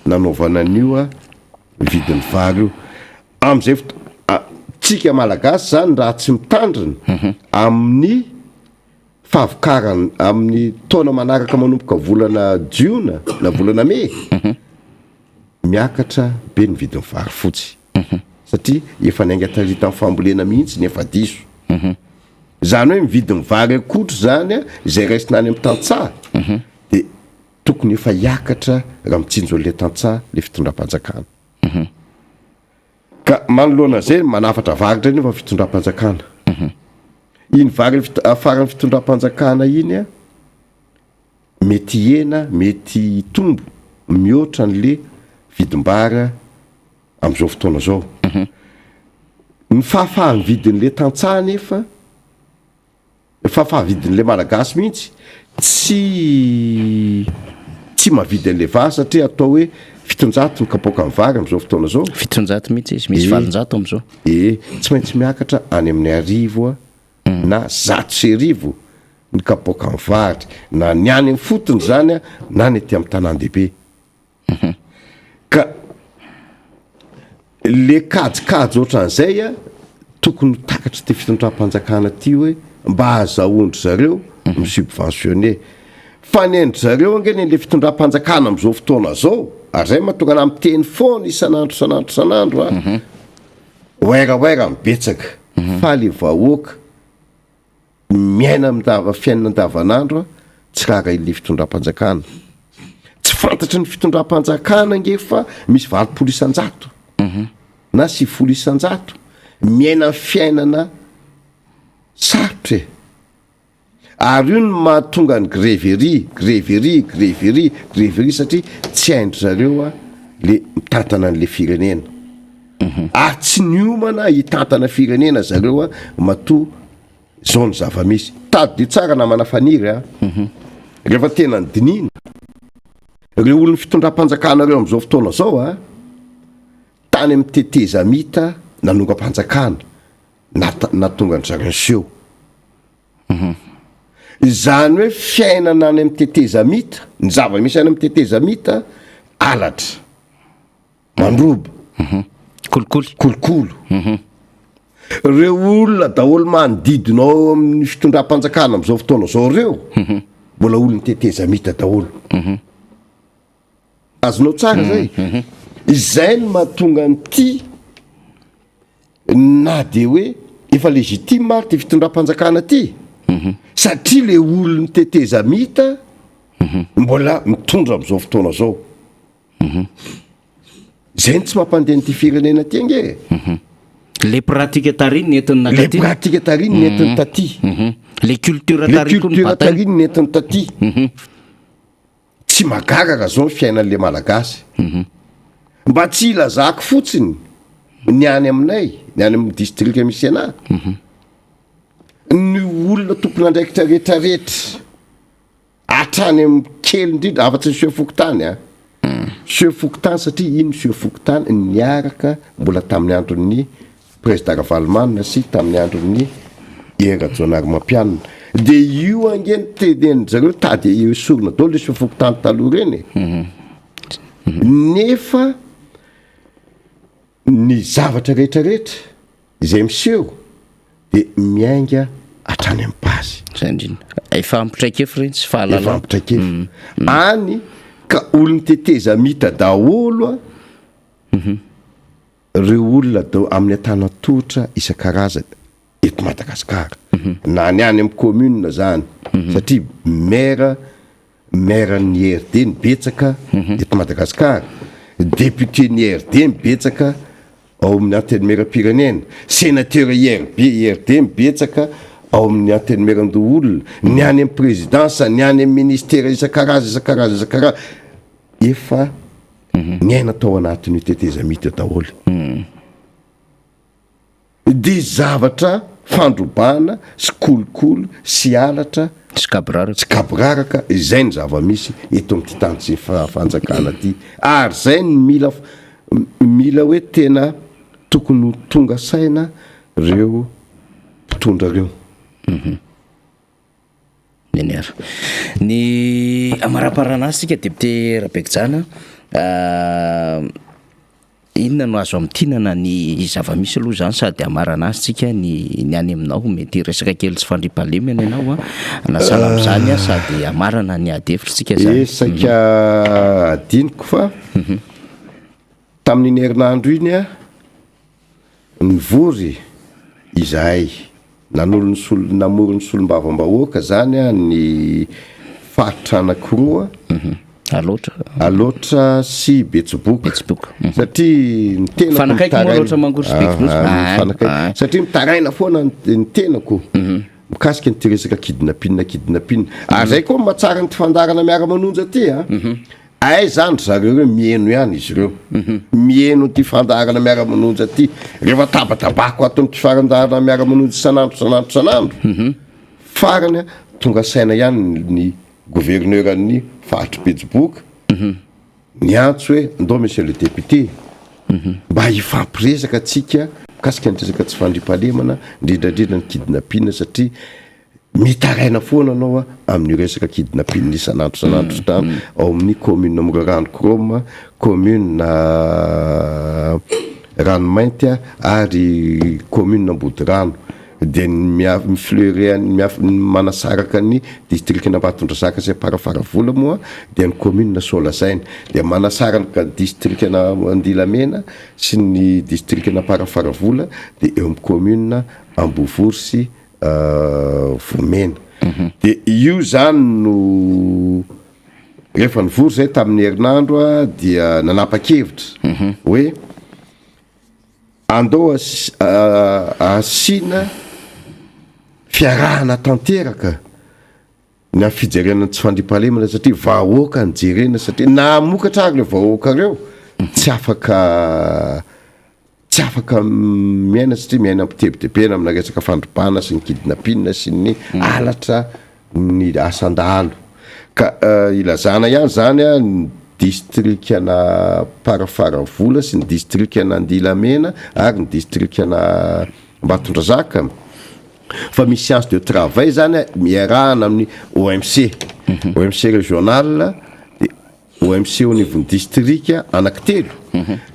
nanaovana an'io vidin'ny vary io. Amin'izay foto- a- tsika Malagasy zany raha tsy mitandrina amin'ny fahavokarana amin'ny taona manaraka manomboka volana jiona na volana mey, miakatra be ny vidin'ny vary fotsy satria efa niainga tary tamin'ny fambolena mihitsy ny efa diso. Izany hoe mividy ny vary akotro zany a, izay raisina any amin'ny tantsaha de tokony efa hiakatra raha mitsinjo an'ilay tantsaha le fitondram-panjakana. Ka manoloana izay, manafatra vary indray nefa ny fitondram-panjakana. Iny vary afaran'ny fitondram-panjakana iny a, mety hihena, mety hitombo mihoatra an'le vidim-bary amin'izao fotoana izao. Ny fahafahan'ny vidin'le tantsaha nefa Efa fahavidin'ilay Malagasy mihitsy tsy tsy mahavidy an'ilay vary satria atao hoe 700 ny kapoakan'ny vary amin'izao fotoana izao. 700 mihitsy izy, misy 800 amin'izao. Ee, tsy maintsy miakatra any amin'ny 1000 na 1100 ny kapoakan'ny vary, na ny any amin'ny fotony izany na ny aty amin'ny tanàn-dehibe. Ka le kajikajy ohatran'izay a. Tokony ho takatr'ity fitondram-panjakana ity hoe mba ahazahoan-dry zareo mi-subventionner. Fa ny an-dry zareo ange ny an'ilay fitondram-panjakana amin'izao fotoana izao, ary izay no mahatonga anah miteny foana isan'andro isan'andro isan'andro an, waira waira no betsaka, fa le vahoaka miaina amin'ny fiainana andavanandro tsy raharahian'ilay fitondram-panjakana. Tsy fantatry ny fitondram-panjakana ange fa misy 80% na 90% miaina fiainana sarotra e. Ary io no mahatonga ny grevy ery, grevy ery, grevy ery, grevy ery satria tsy hain-dry zareo a le mitantana an'le firenena. Ary tsy niomana hitantana firenena zareo a matoa zao ny zava-misy. Tadidio tsara namana Faniry a, rehefa tena nodinihina, reo olon'ny fitondram-panjakana reo am'zao fotoana zao a, tany amin'ny tetezamita nanongam-panjakana, nata- nahatonga an-dry zareo niseho. Izany hoe fiainana any amin'ny tetezamita, ny zava-misy any amin'ny tetezamita, halatra, mandroba, Kolikoly. Kolokolo. Reo olona daholo manodidina ao amin'ny fitondram-panjakana amin'izao fotoana izao reo, mbola olon'ny tetezamita daholo. Azonao tsara zay? Izay no mahatonga an'ity na de hoe efa légitime ary ty fitondram-panjakana ty, satria le olon'ny tetezamita mbola mitondra amin'izao fotoana zao. Zay no tsy mampandeha an'ity firenena ty ange e. Le pratique tary nentiny Le nakaty. pratique tary nentiny taty. Le culture Le tary koa culture nibatainy. tary nentiny taty. Tsy mahagaga raha zao ny fiainan'le Malagasy. Mba tsy hilazako fotsiny ny any aminay, ny any amin'ny distrika misy anah, ny olona tompon'andraikitra rehetrarehetra, hatrany amin'ny kely indrindra, afa-tsy ny chef fokontany an, chef fokontany satria iny chef fokontany niaraka mbola tamin'ny andron'ny Prezida Ravalomanana sy tamin'ny andron'ny Hery Rajaonarimampianina. Dia io ange no tenenin-dry zareo tady esorina daholo le chef fokontany taloha ireny e. Nefa ny zavatra rehetrarehetra izay miseho dia miainga hatrany amin'ny base. Zay indrindra. Efa ampy traikefa ireny sy fahalalana. Efa ampy traikefa. Any ka olon'ny tetezamita daholo a. Reo olona dao amin'ny antanantohitra isan-karazany eto Madagasikara, na ny any amin'ny commune zany, satria maire, maire ny IRD ny betsaka eto Madagasikara, député ny IRD ny betsaka ao amin'ny antenimieram-pirenena, sénateur IRB, IRD ny betsaka ao amin'ny antenimierandoholona, ny any amin'ny présidence, ny any amin'ny ministère isan-karazany isan-karazany isan-karazany, efa niaina tao anatin'io tetezamita io daholo. Dia zavatra fandrobana sy kolikoly sy halatra sy gaboraraka sy gaboraraka izay ny zava-misy eto amin'ity tany sy fanjakana ity. Ary izay no mila mila hoe tena tokony ho tonga saina ireo mpitondra ireo. Eny ary. Ny amaraparana azy tsika député Rabekijana, inona no azo amintinana ny zava-misy aloha zany sady hamarana azy tsika ny ny any aminao mety hiresaka kely tsy fandriampahalemana ianao an, na sahala amin'izany an, sady hamarana ny ady hevitra tsika zany. Eh saika adinoko fa tamin'iny herinandro iny an, Nivory izahay, nanolo ny sol- namory ny solombavambahoaka zany ny faritra anakiroa, Alaotra. Alaotra sy Betsiboka. Betsiboka. Satria ny tenako Mifanakaiky moa mitaraina- Alaotra Mangoro sy Betsiboka. Ah, Ah, mifanakaiky. ah. Satria mitaraina foana ny ny tenako mikasika an'ity resaka kidnapping kidnapping. Ary zay koa no mahatsara an'ity fandaharana miara-manonja ity a. Aiza any ry zareo ireo miheno ihany izy ireo. Miheno ity fandaharana miara-manonja ity. Rehefa tabatabako ato amin'ity fandaharana miara-manonja isan'andro isan'andro isan'andro. Farany tonga saina ihany ny gouverneur-n'ny faritr'i Betsiboka niantso hoe ndao monsieur le député mba hifampiresaka tsika mikasika ny resaka tsy fandriampahalemana indrindra indrindra ny kidnapping satria Mitaraina foana anao a amin'io resaka kidnapping isan'andro isan'andro isan'andro ao amin'ny commune Morarano Chrome, commune. Ranomainty ary commune Ambodirano dia ny mi-fleurer ny manasaraka ny distrikan'Ambatondrazaka sy Amparafaravola moa dia ny commune Soalazaina dia manasaraka ny distrikan'Andilamena sy ny distrikan'Amparafaravola dia eo amin'ny commune Ambovory sy Vohimena dia io zany no Rehefa nivory zay tamin'ny herinandro dia nanapa-kevitra hoe andao asiana fiarahana tanteraka ny amin'ny fijerena ny tsy fandriampahalemana satria vahoaka no jerena satria na hamokatra ary ireo vahoaka ireo tsy afaka tsy afaka miaina satria miaina am-pitebitebena amina resaka fandrobana sy ny kidnapping sy ny halatra ny asan-dahalo. Ka ilazana ihany izany ny distrikan'Amparafaravola sy ny distrikan'Andilamena ary ny distrikan'Ambatondrazaka fa misy séance de travail zany iarahana amin'ny OMC, OMC régional dia OMC eo anivon'ny distrika anankitelo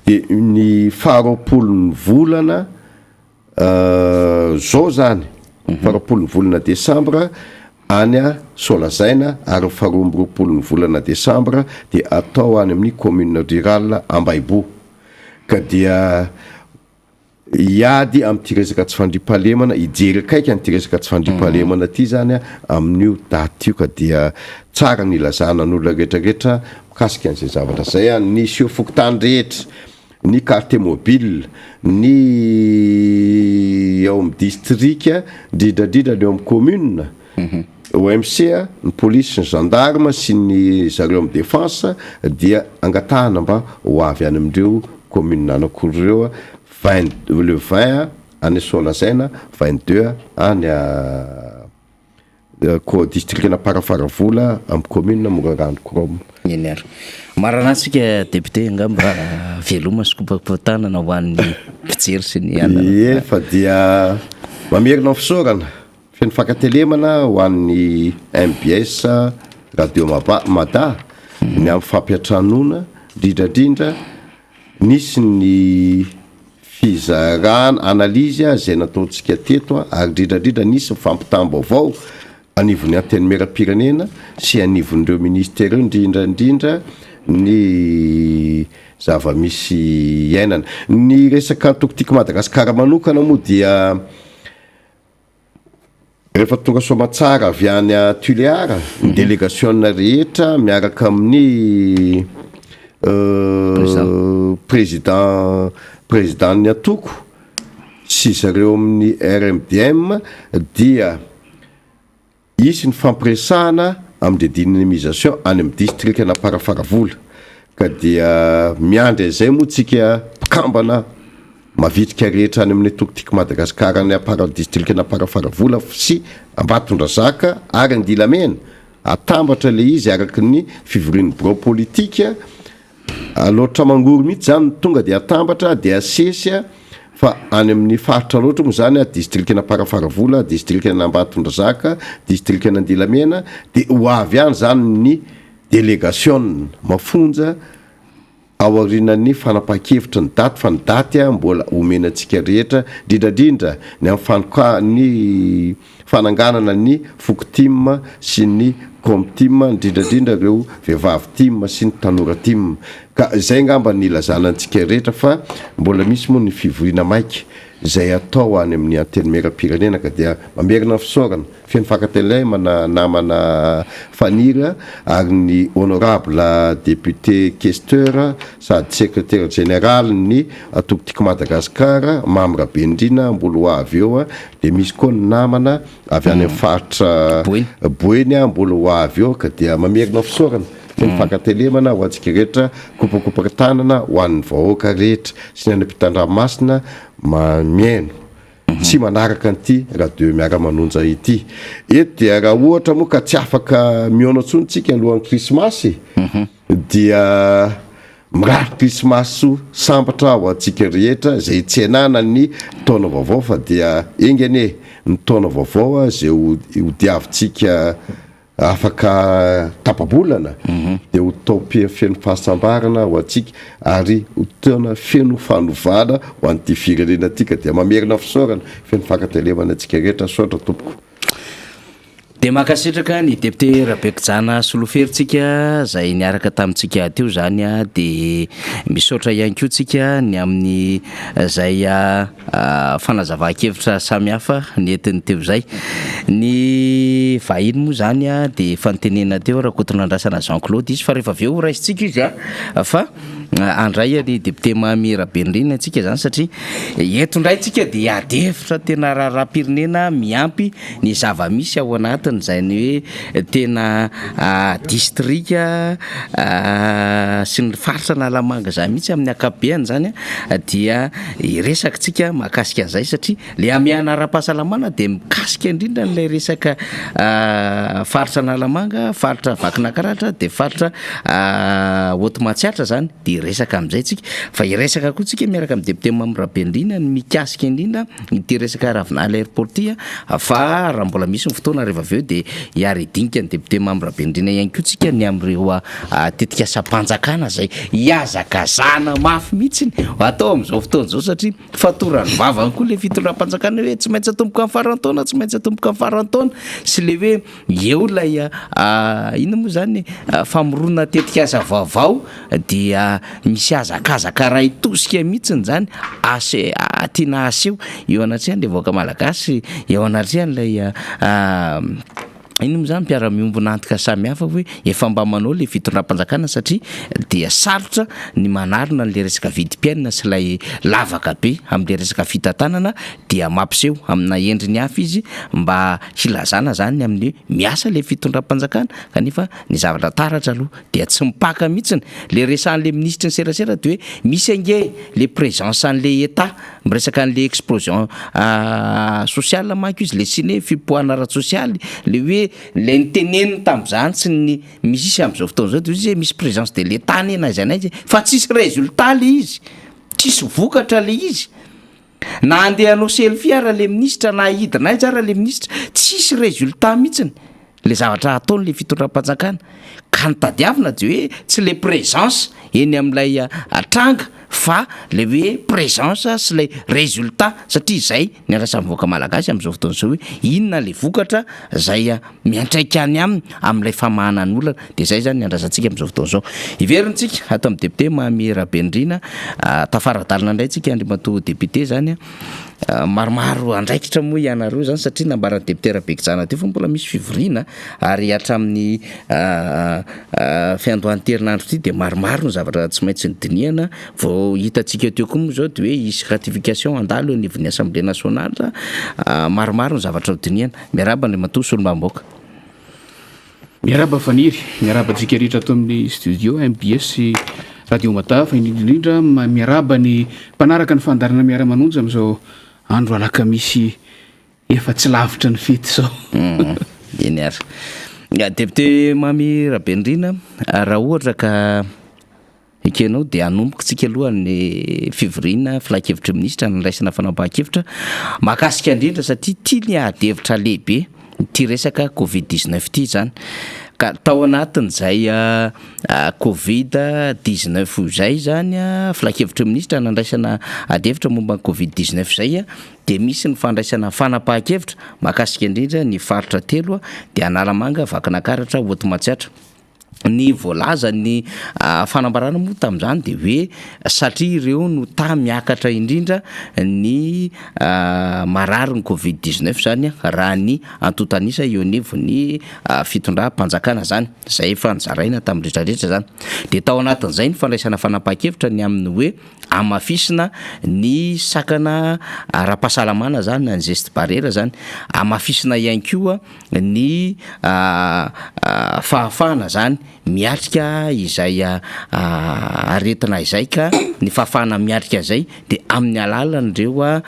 dia ny faharoapolon'ny volana zao zany, faharoapolon'ny volana desambra any Soalazaina ary ny faharoa amby roapolon'ny volana desambra dia atao any amin'ny commune rurale Ambaiboho ka dia Hiady amin'ity resaka tsy fandriampahalemana, hijery akaiky an'ity resaka tsy fandriampahalemana ity izany amin'io daty io ka dia tsara ny hilazana ny olona rehetra rehetra mikasika an'izay zavatra izay, ny seho fokontany rehetra, ny quartier mobile, ny ao amin'ny distrika, indrindra indrindra ny eo amin'ny commune, OMC, ny polisy sy ny gendarme sy ny zareo amin'ny défense dia angatahana mba ho avy any amin'ireo commune anankiroa ireo 20 le 20 any Soalazaina, 22 any distrikan'Amparafaravola amin'ny commune Morarano Chrome. Eny ary. Marana antsika député angamba veloma sy kopakopa-tanana ho an'ny mpijery sy ny anana. Ie fa dia mamerina ny fisaorana. Feno fankatelemana ho an'ny mbs Radio Mada ny amin'ny fampiantranoana, indrindra indrindra nisy ny fizarana analyse izay nataontsika teto ary indrindra indrindra nisy ny fampitam-baovao anivon'ny Antenimierampirenena sy anivon'ireo ministera ireo indrindra indrindra ny zava-misy iainana. Ny resaka antoko Tiako Madagasikara manokana moa dia Rehefa tonga soamatsara avy any Tuléar ny delegasiona rehetra miaraka amin'ny président président-n'ny antoko sy zareo amin'ny RMDM dia Hisy ny fampiresahana amin'ny redynamisation any amin'ny distrikan'Amparafaravola ka dia miandry an'izay moa tsika mpikambana mavitrika rehetra any amin'ny antoko Tiako Madagasikara any Ampara distrikan'Amparafaravola sy Ambatondrazaka ary Andilamena atambatra ilay izy araka ny fivorian'ny birao politika Alaotra Mangoro mihitsy zany no tonga dia atambatra dia asesy fa any amin'ny faritra Alaotra moa zany distrikan'Amparafaravola, distrikan'Ambatondrazaka, distrikan'Andilamena dia ho avy any zany ny delegasiona mafonja ao aorianan'ny fanapahan-kevitry ny daty fa ny daty mbola omena antsika rehetra indrindra indrindra ny amin'ny fanoka- ny fananganana ny foko tim sy ny com tim indrindra indrindra ireo vehivavy tim sy ny tanora tim ka izay angamba ny ilazana antsika rehetra fa mbola misy moa ny fivoriana maika izay atao any amin'ny antenimierampirenena ka dia mamerina ny fisaorana feno fankatelemana namana Faniry ary ny honorable député questeur sady secrétaire général ny antoko Tiako Madagascar Mamy Rabenirina mbola ho avy eo dia misy koa ny namana avy any amin'ny faritra Boeny mbola ho avy eo ka dia mamerina fisaorana sy ny fankatelemana ho antsika rehetra kopakopaky tanana ho an'ny vahoaka rehetra sy ny any ampitan-dranomasina mihaino tsy manaraka an'ity radio miara-manonja ity. Eto dia raha ohatra moa ka tsy afaka mihaona intsony tsika alohan'ny krismasy dia mirary krismasy sambatra ho antsika rehetra izay hitsenana ny taona vaovao fa dia enga anie ny taona vaovao izay ho diavintsika. Afaka tapa-bolana dia ho taom-pia feno fahasambarana ho antsika ary ho taona feno fanovana ho an'ity firenena ity ka dia mamerina fisaorana feno fankatelemana antsika rehetra. Saotra tompoko. Dia mankasitraka ny député Rabekijana Solofery tsika izay niaraka tamintsika teo izany dia misaotra ihany koa tsika ny amin'ny izay Fanazavan-kevitra samihafa nentiny teo izay. Ny vahiny moa izany dia efa notenenina teo Rakotonandrasana Jean Claude izy fa rehefa avy eo horaisintsika izy fa handray an'i député Mamy Rabenirina isika izany satria eto indray isika dia hiady hevitra tena raharaham-pirenena miampy ny zava-misy ao anatin'izany hoe tena distrika sy ny faritra Analamanga izany mihitsy amin'ny ankapobeany izany dia hiresaka tsika mahakasika an'izay satria le hamehana ara-pahasalamana dia mikasika indrindra an'ilay resaka faritra Analamanga, faritra Vakinankaratra dia faritra Haute Matsiatra izany dia hiresaka amin'izay tsika fa hiresaka koa tsika miaraka amin'ny député Mamy Rabenirina ny mikasika indrindra ity resaka Ravinala Airport ity fa raha mbola misy ny fotoana rehefa avy eo dia hiara-hidinika ny député Mamy Rabenirina ihany koa tsika ny amin'ireo tetikasam-panjakana izay hihazakazahana mafy mihitsy atao amin'izao fotoana izao satria fatoran'ny vavany koa ilay fitondram-panjakana hoe tsy maintsy atomboka amin'ny faran'ny taona, tsy maintsy atomboka amin'ny faran'ny taona sy ilay hoe eo ilay inona moa izany famoronana tetikasa vaovao dia misy hazakazaka iray tosika mihitsy izany ase- tiana aseho eo anatrehan'ilay vahoaka malagasy, eo anatrehan'ilay Inona moa izany mpiara-miombon'antoka samihafa hoe efa mba manao ilay fitondram-panjakana satria dia sarotra ny manarina an'ilay resaka vidim-piainana sy ilay lavaka be amin'ilay resaka fitantanana dia mampiseho amina endriny hafa izy mba hilazana izany ny amin'ny hoe miasa ilay fitondram-panjakana kanefa ny zavatra taratra aloha dia tsy mipaka mihitsiny. Ilay resahan'ilay minisitry ny serasera dia hoe misy ange ilay présence an'ilay Etat Miresaka an'le explosion sociale manko izy, le sy ny hoe fipoahana ara-tsosialy, le hoe le niteneniny tamin'izany sy ny misy amin'izao fotoana izao de hoy izy hoe misy présence de l'Etat anie na aiza na aiza e, fa tsisy résultat le izy, tsisy vokatra le izy, na andeha hanao selfie ara le minisitra na hidina aiza ara le minisitra, tsisy résultat mihitsiny le zavatra ataon'le fitondram-panjakana, ka ny tadiavina de hoe tsy le présence eny amin'ilay tranga fa le hoe présence sy lay résultat satria izay ny andrasan'ny vahoaka malagasy amin'izao fotoana izao hoe inona le vokatra zay miantraika any aminy amin'ilay famahana ny olana de zay zany ny andrasantsika amin'izao fotoana izao. Hiverintsika ato amin'ny député Mamy Rabenirina, tafara-dalana indray tsika Andriamatoa député zany. Maromaro andraikitra moa ianareo izany satria nambaran'ny député Rabekijana teo fa mbola misy fivoriana ary hatramin'ny fiandohan'ity herinandro ity dia maromaro ny zavatra tsy maintsy nodinihana. Vao hitantsika teo koa moa izao dia hoe hisy ratification handalo eo anivon'ny assemblée nationale. Maromaro ny zavatra hodinihana. Miarahaba Andriamatoa Solombavambahoaka. Miarahaba Faniry, miarahaba antsika rehetra ato amin'ny studio mbs Radio Mada fa indrindra indrindra miarahaba ny mpanaraka ny fandaharana Miara-manonja amin'izao andro alakamisy efa tsy lavitra ny fety izao. Eny ary. Député Mamy Rabenirina, raha ohatra ka Ekenao dia hanomboka tsika aloha ny fivoriana filankevitry ny minisitra nandraisana fanapahan-kevitra mahakasika indrindra satria ity ny ady hevitra lehibe ity resaka covid 19 ity izany ka tao anatin'izay covid 19 izay izany filankevitry ny minisitra nandraisana ady hevitra momba ny covid 19 izay dia misy ny fandraisana fanapahan-kevitra mahakasika indrindra ny faritra telo dia Analamanga, Vakinankaratra, Haute Matsiatra. Ny voalazan'ny fanambarana moa tamin'izany dia hoe satria ireo no taha miakatra indrindra ny marary ny covid 19 izany raha ny antontan'isa eo anivon'ny fitondram-panjakana izany, izay efa nozaraina tamin'ny rehetra rehetra izany. Dia tao anatin'izay ny fandraisana fanapahan-kevitra ny amin'ny hoe hamafisina ny sakana ara-pahasalamana izany na ny geste barrière izany, hamafisina ihany koa ny fahafahana izany miatrika izay aretina izay ka ny fahafahana miatrika izay dia amin'ny alalan'ireo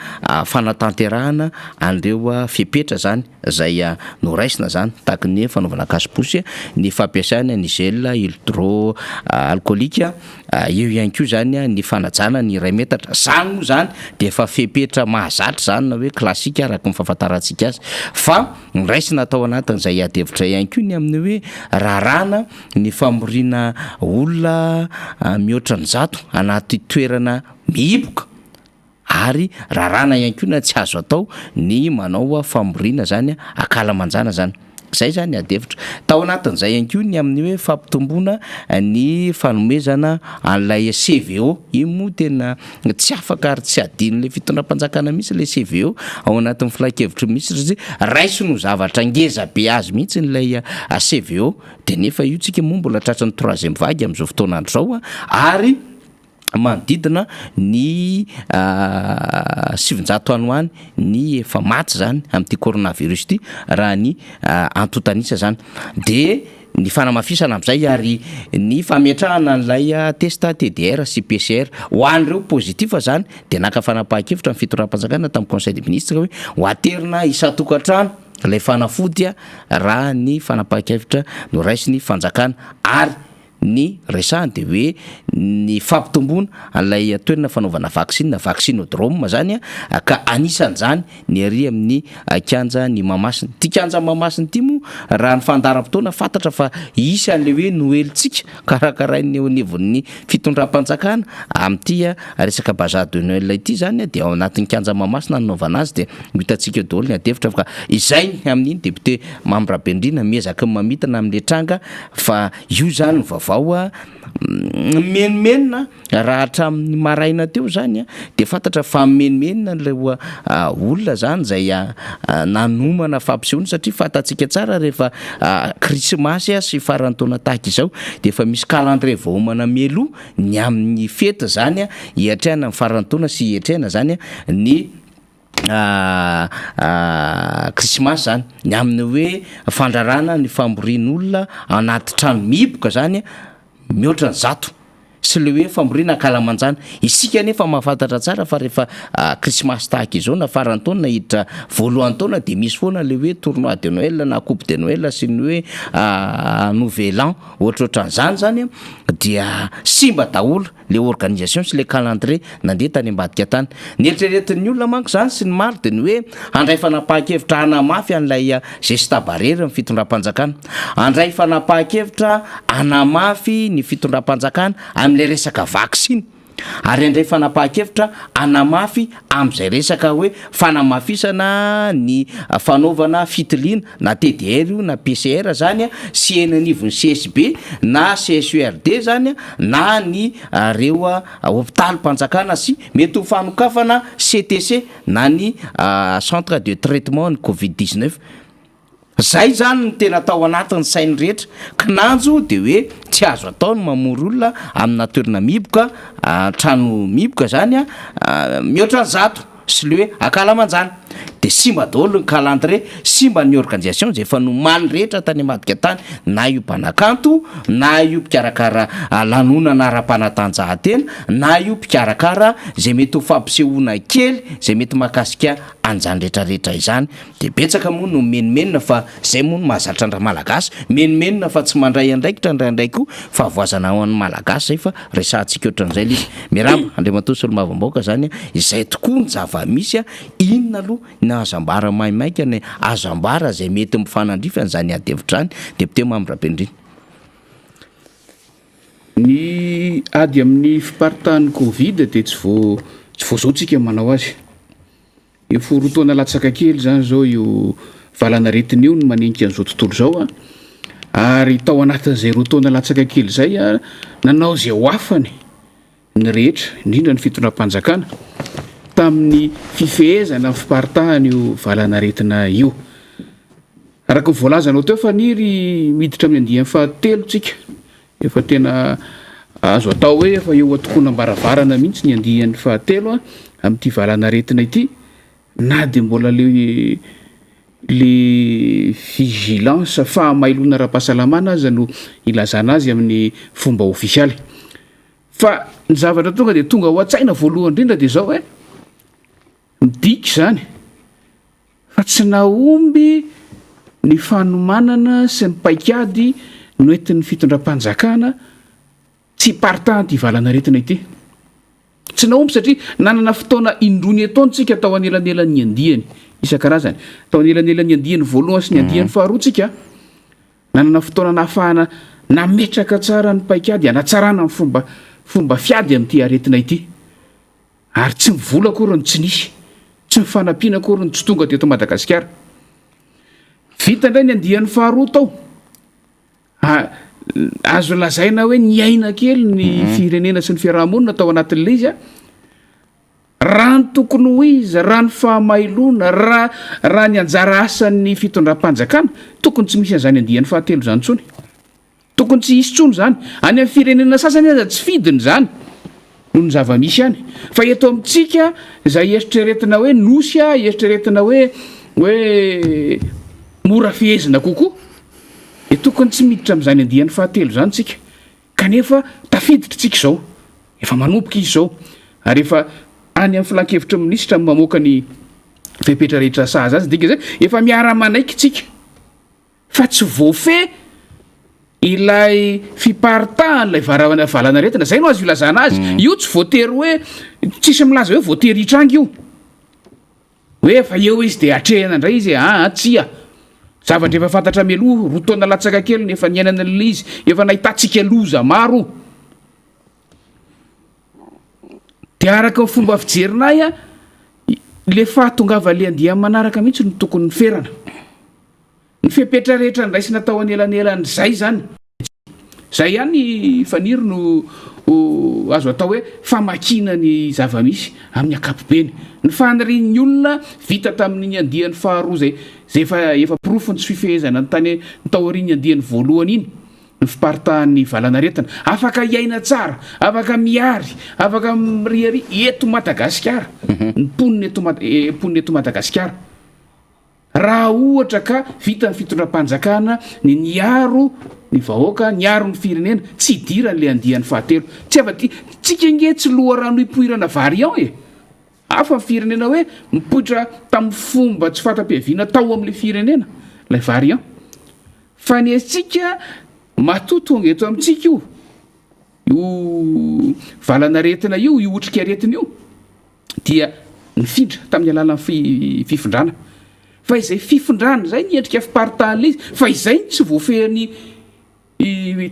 fanatanterahana an'ireo fepetra izany. izay noraisina izany tahaka ny fanaovana cache-bouche, ny fampiasana ny gel hydro alcoolique, eo ihany koa izany ny fanajana ny iray metatra. Izany moa izany dia efa fepetra mahazatra izany na hoe classique araka ny fahafantarantsika azy fa noraisina tao anatin'izay adihevitra ihany koa ny amin'ny hoe raràna ny famoriana olona mihoatra ny zato anaty toerana mihiboka. Ary raràna ihany koa na tsy azo atao ny manao famoriana zany ankalamanjana zany. Zay zany ady hevitra. Tao anatin'izay ihany koa ny amin'ny hoe fampitomboana ny fanomezana an'ilay CVO. Iny moa tena tsy afaka ary tsy adinon'ilay fitondram-panjakana mihitsy ilay CVO ao anatin'ny filan-kevitry ny minisitra satria raisiny ho zavatra ngeza be azy mihitsy ilay CVO. Dia nefa io tsika moa mbola tratran'ny troisième vague amin'izao fotoana andro izao ary manodidina ny 900 any ho any ny efa maty zany amin'ity coronavirus ity raha ny antontan'isa zany de ny fanamafisana amin'izay ary ny fametrahana an'ilay test TDR sy PCR ho an'ireo positif zany de naka fanapahan-kevitra ny fitondram-panjakana tamin'ny conseil des ministres hoe ho aterina isan-tokantrano ilay fanafody raha ny fanapahan-kevitra noraisin'ny fanjakana ary Ny resahany dia hoe ny fampitomboana an'ilay toerana fanaovana vaksiny na vaccinodrome zany ka anisan'izany ny ary amin'ny kianjan'i Mahamasina. Ity kianjan'i Mahamasina ity moa raha ny fandaharam-potoana fantatra fa hisy an'ilay hoe noelintsika karakarain'ny eo anivon'ny fitondram-panjakana amin'ity resaka bazar de Noël ity zany dia ao anatin'ny kianjan'i Mahamasina no anaovana azy dia ho hitantsika eo daholo ny adihevitra fa izay ny amin'iny député Mamy Rabendrina miezaka ny mamitana amin'ilay tranga fa Io zany ny vaovao a, mimenomenona raha hatramin'ny maraina teo zany a, de fantatra fa mimenomenona ireo olona zany zay nanomana fampisehoana satria fantatsika tsara rehefa krismasy sy faran'ny taona tahaka izao de efa misy calendrier voaomana mialoha ny amin'ny fety zany a, hiatrehana ny faran'ny taona sy hiatrehana zany ny Krismasy zany, ny amin'ny hoe fandrarana ny famorian'olona anaty trano mihiboka zany mihoatra ny zato sy le hoe famoriana ankalamanjana. Isika anefa mahafantatra tsara fa rehefa krismasy tahaka izao na faran'ny taona na hiditra voalohan'ny taona dia misy foana le hoe tournoi de Noël na coupe de Noël sy ny hoe nouvel an ohatrohatran'izany zany dia simba daholo le organisation sy le calendrier nandeha tany ambadika tany. Ny eritreretin'ny olona manko zany sy ny maro dia ny hoe handray fanapahan-kevitra hanamafy an'ilay geste barrière ny fitondram-panjakana. Handray fanapahan-kevitra hanamafy ny fitondram-panjakana amin'ilay resaka vaksiny. Ary handray fanapahan-kevitra hanamafy amin'izay resaka hoe fanamafisana ny fanaovana fitiliana na TDR io na PCR zany sy eny anivon'ny CSB na CSURD zany na ny reo hopitalim-panjakana sy mety ho fanokafana CTC na ny centre de traitement ny covid 19. Zay zany no tena tao anatin'ny sain'ny rehetra, kinanjo de hoe tsy azo atao ny mamory olona amina toerana mihiboka, trano mihiboka zany mihoatra ny zato sy le hoe ankalamanjana, de simba daholo ny calendrier, simba ny organisation zay efa nomanin'ny rehetra tany ambadika tany, na io mpanakanto, na io mpikarakara lanonana ara-panatanjahantena, na io mpikarakara zay mety ho fampisehoana kely zay mety mahakasika an'izany rehetrarehetra izany. Dia betsaka moa no mimenomenona fa zay moa no mahazatra an-dRamalagasy, mimenomenona fa tsy mandray andraikitra indraindray koa, fahavoazana ho an'ny Malagasy zay fa resahantsika ohatran'izay ilay izy. Miarahaba Andriamatoa Solombavambahoaka zany a, izay tokoa ny zava-misy a, inona aloha ny azo ambara maimaika ny azo ambara izay mety mifanandrify an'izany ady hevitra izany, Député Mamy Rabendrina. Ny ady amin'ny fiparitahan'ny Covid dia tsy vao tsy vao izao tsika manao azy. Efa ho roa taona latsaka kely izany izao io valanaretina io no manenika an'izao tontolo izao an, ary tao anatin'izay roa taona latsaka kely izay an, nanao izay ho afany ny rehetra, indrindra ny fitondram-panjakana, tamin'ny fifehezana ny fiparitahan'io valanaretina io. Araka ny voalazanao teo Faniry, miditra amin'ny andiany fahatelo tsika. Efa tena azo atao hoe efa eo an-tokonam-baravarana mihitsy ny andiany fahatelo amin'ity valanaretina ity na dia mbola le le vigilance, fahamailoana ara-pahasalamana aza no ilazana azy amin'ny fomba ofisialy. Fa ny zavatra tonga dia tonga ao an-tsaina voalohany indrindra dia izao hoe midika izany fa tsy nahomby. ny fanomanana sy ny paikady noentin'ny fitondram-panjakana tsy hiparitahan'ity valan'aretina ity. Tsy nahomby satria nanana fotoana indroa niatoana isika tao anelanelan'ny andiany isan-karazany. Tao anelanelan'ny andiany voalohany sy ny andiany faharoa isika, nanana fotoana nahafahana nametraka tsara ny paikady hanatsarana ny fomba fomba fiady amin'ity aretina ity. Ary tsy ny vola akory no tsy nisy, tsy ny fanampiana akory no tsy tonga teto Madagasikara. Vita indray ny andiany faharoa tao. Azo lazaina hoe niaina kely ny firenena sy ny fiarahamonina tao anatin'ilay izy. Raha ny tokony ho izy, raha ny fahamailoana, raha raha ny anjara asan'ny fitondram-panjakana, tokony tsy misy an'izany andiany fahatelo izany intsony. Tokony tsy hisy intsony izany. Any amin'ny firenena sasany aza tsy fidiny izany noho ny zava-misy any. Fa eto amintsika izay eritreretina hoe nosy, eritreretina hoe hoe mora fehezina kokoa, dia tokony tsy miditra amin'izany andiany fahatelo izany isika. Kanefa tafiditra isika izao. Efa manomboka izy izao. Ary efa any amin'ny filankevitry ny minisitra no mamoaka ny fepetra rehetra sahaza azy. Dika izay, efa miara-manaiky isika fa tsy voafehy ilay fiparitahan'ilay valanaretina. Izay no azo ilazana azy. Io tsy voatery hoe, tsisy milaza hoe voatery hitranga io. Hoe efa eo izy dia atrehina indray izy e, aa tsia. Zavatra efa fantatra mialoha, roa taona latsaka kely no efa niainana an'ilay izy, efa nahitantsika loza maro. Dia araka ny fomba fijerinay a, le fahatongavan'ilay andiany manaraka mihitsy no tokony ferana. Ny fepetra rehetra ndraisina tao anelanelan'izay izany. Izay ihany Faniry no azo atao hoe famakiana ny zava-misy amin'ny ankapobeny. Ny fanirian'ny olona vita tamin'iny andiany faharoa izay izay efa efa porofon'ny tsy fifehezana ny tany taorian'ny andiany voalohany iny ny fiparitahan'ny valanaretina. Afaka hiaina tsara, afaka mihary, afaka miriaria eto Madagasikara ny mponina eto mponina eto Madagasikara. Raha ohatra ka vitan'ny fitondram-panjakana ny niaro ny vahoaka, niaro ny firenena, tsy hidiran'ilay andiany fahatelo. Tsy afa-ty, tsika ange tsy loharano hipoirana variant e! Hafa ny firenena hoe mipoitra tamin'ny fomba tsy fanta-piaviana tao amin'ilay firenena ilay variant. Fa ny antsika matoa tonga eto amintsika io, io valan'aretina io, io otrikaretina io, dia nifindra tamin'ny alalan'ny fifindrana. Fa izay fifindrana izay ny endrika fiparitahan'ilay izy, fa izay no tsy voafehin'ny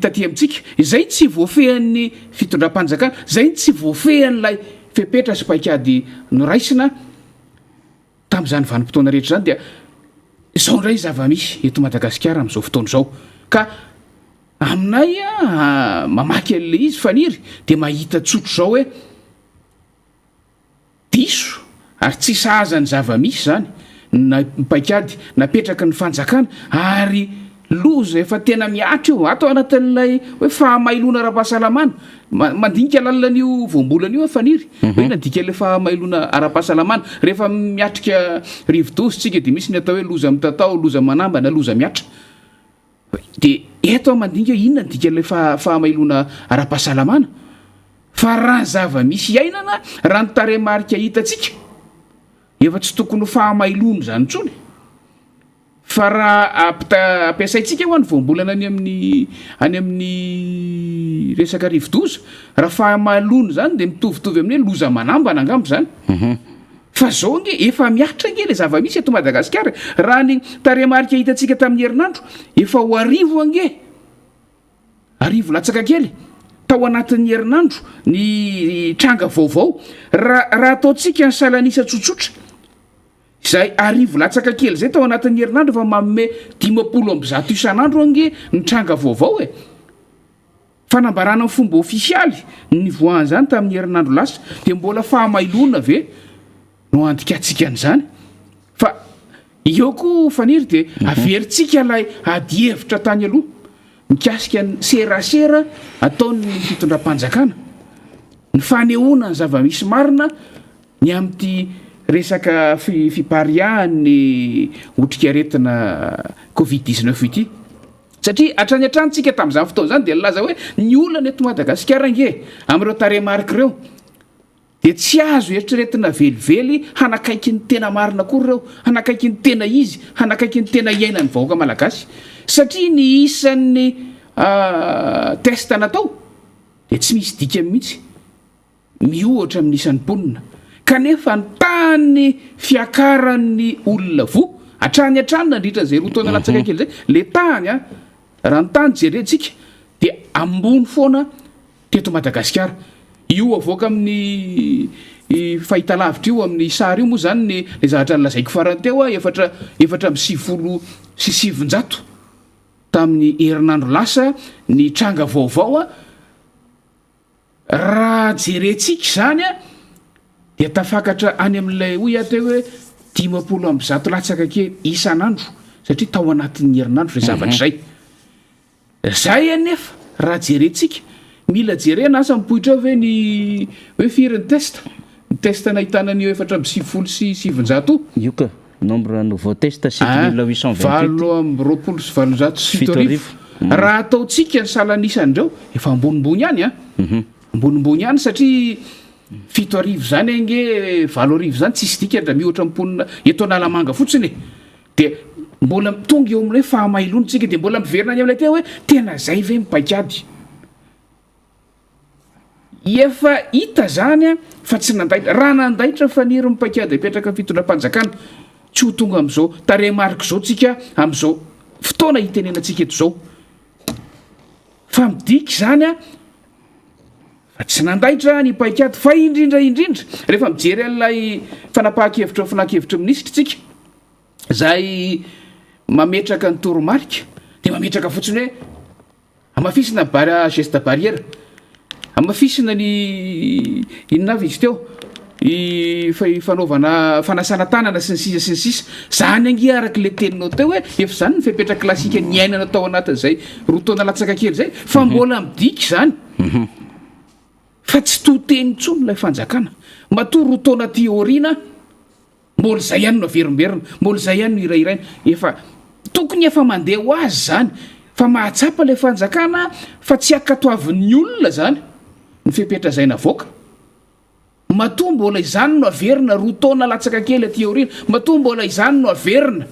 taty amintsika, izay no tsy voafehin'ny fitondram-panjakana, izay no tsy voafehin'ilay fepetra sy paikady noraisina tamin'izany vanim-potoana rehetra izany dia izao indray zava-misy eto Madagasikara amin'izao fotoana izao. Ka aminay mamaky an'ilay izy Faniry dia mahita tsotra izao hoe Diso ary tsy sahaza ny zava-misy izany ny paikady napetraky ny fanjakana ary loza efa tena mihatra io ato anatin'ilay hoe fahamailoana ara-pahasalamana. Mandinika lalina an'io voambolana io aho Faniry, hoe inona ny dikan'ilay fahamailoana ara-pahasalamana. Rehefa miatrika rivodoza isika dia misy ny atao hoe loza mitatao, loza manambana, loza mihatra. Dia eto aho mandinika hoe inona ny dikan'ilay fahamailoana ara-pahasalamana? Fa raha ny zava-misy iainana, raha ny tarehimarika hitantsika, efa tsy tokony ho fahamailoana izany intsony. Fa raha ampita- ampiasaintsika hoa ny voambolana any amin'ny any amin'ny resaka rivodoza, raha fahamailoana izany dia mitovitovy amin'ny hoe loza manambana angamba izany. Fa zao ange efa mihatra ange le zava-misy eto Madagasikara e! Raha ny tarehimarika hitantsika tamin'ny herinandro, efa ho arivo ange, arivo latsaka kely tao anatin'ny herinandro ny tranga vaovao. Raha raha ataontsika ny salan'isa tsotsotra, izay arivo latsaka kely izay tao anatin'ny herinandro efa manome 150 isan'andro ange ny tranga vaovao e! Fanambarana amin'ny fomba ofisialy ny nivoahan'izany tamin'ny herinandro lasa dia mbola fahamailoana ve no handikantsika an'izany? Fa eo koa Faniry dia averintsika ilay adihevitra tany aloha mikasika ny serasera ataon'ny fitondram-panjakana, ny fanehoana ny zava-misy marina ny amin'ity resaka fipariahan'ny otrikaretina covid 19 ity. Satria hatrany hatrany tsika tamin'izany fotoana izany dia nilaza hoe ny olana eto Madagasikara ange amin'ireo tarehimarika ireo Dia tsy azo eritreretina velively hanakaiky ny tena marina akory ireo, hanakaiky ny tena izy, hanakaiky ny tena iainan'ny vahoaka malagasy. Satria ny isan'ny test natao dia tsy misy dikany mihitsy miohatra amin'ny isan'ny mponina. Kanefa ny tahan'ny fiakaran'ny olona voa hatrany hatrany nandritra izay roa taona latsaka kely izay, ilay tahany an, raha ny tahany jerentsika dia ambony foana teto Madagasikara. Io avoaka amin'ny fahitalavitra io, amin'ny sary io moa izany ny ilay zavatra nolazaiko farany teo, efatra 994 tamin'ny herinandro lasa ny tranga vaovao. Raha jerentsika izany dia tafakatra any amin'ilay hoy aho teo hoe 150 latsaka kely isan'andro satria tao anatin'ny herinandro izay zavatra izay. Zay anefa raha jerentsika, mila jerena asa mipoitra eo ve ny hoe firy ny test? Ny test nahitana an'io 994 io. Io ka, nombre nouveau test 7828. 828. Raha ataontsika ny salan'isan'ireo, efa ambonimbony ihany an! Ambonimbony ihany satria 7000 izany ange, 8000 izany tsisy dikany raha miohatra ny mponina eto Analamanga fotsiny e! Dia mbola tonga eo amin'ilay hoe fahamailoana isika, dia mbola miverina any amin'ilay teo hoe tena izay ve ny paikady? Efa hita izany fa tsy nandaitra. Raha nandaitra faniry ny paikady apetraka ny fitondram-panjakana, tsy ho tonga amin'izao tarehimarika izao tsika amin'izao fotoana itenenantsika eto izao. Fa midika izany fa tsy nandaitra ny paikady fa indrindra indrindra rehefa mijery an'ilay fanapahan-kevitry ny filankevitry ny minisitra isika, Izay mametraka ny toromarika dia mametraka fotsiny hoe hamafisina ny bar- geste barrière, hamafisina ny inona avy izy teo, i fa- fanaovana fanasana tanana sy ny sisa sy ny sisa. Zany ange araka ilay teninao teo hoe efa izany ny fepetra klasika niainana tao anatin'izay roa taona latsaka kely izay fa mbola midika izany fa tsy to teny intsony ilay fanjakana. Matoa roa taona aty aoriana Mbola izay ihany no averimberina, mbola izay ihany no hirahiraina. Efa tokony efa mandeha ho azy izany fa mahatsapa ilay fanjakana fa tsy ankatoavin'ny olona izany ny fepetra izay navoaka. Matoa mbola izany no averina roa taona latsaka kely aty aoriana, matoa mbola izany no averina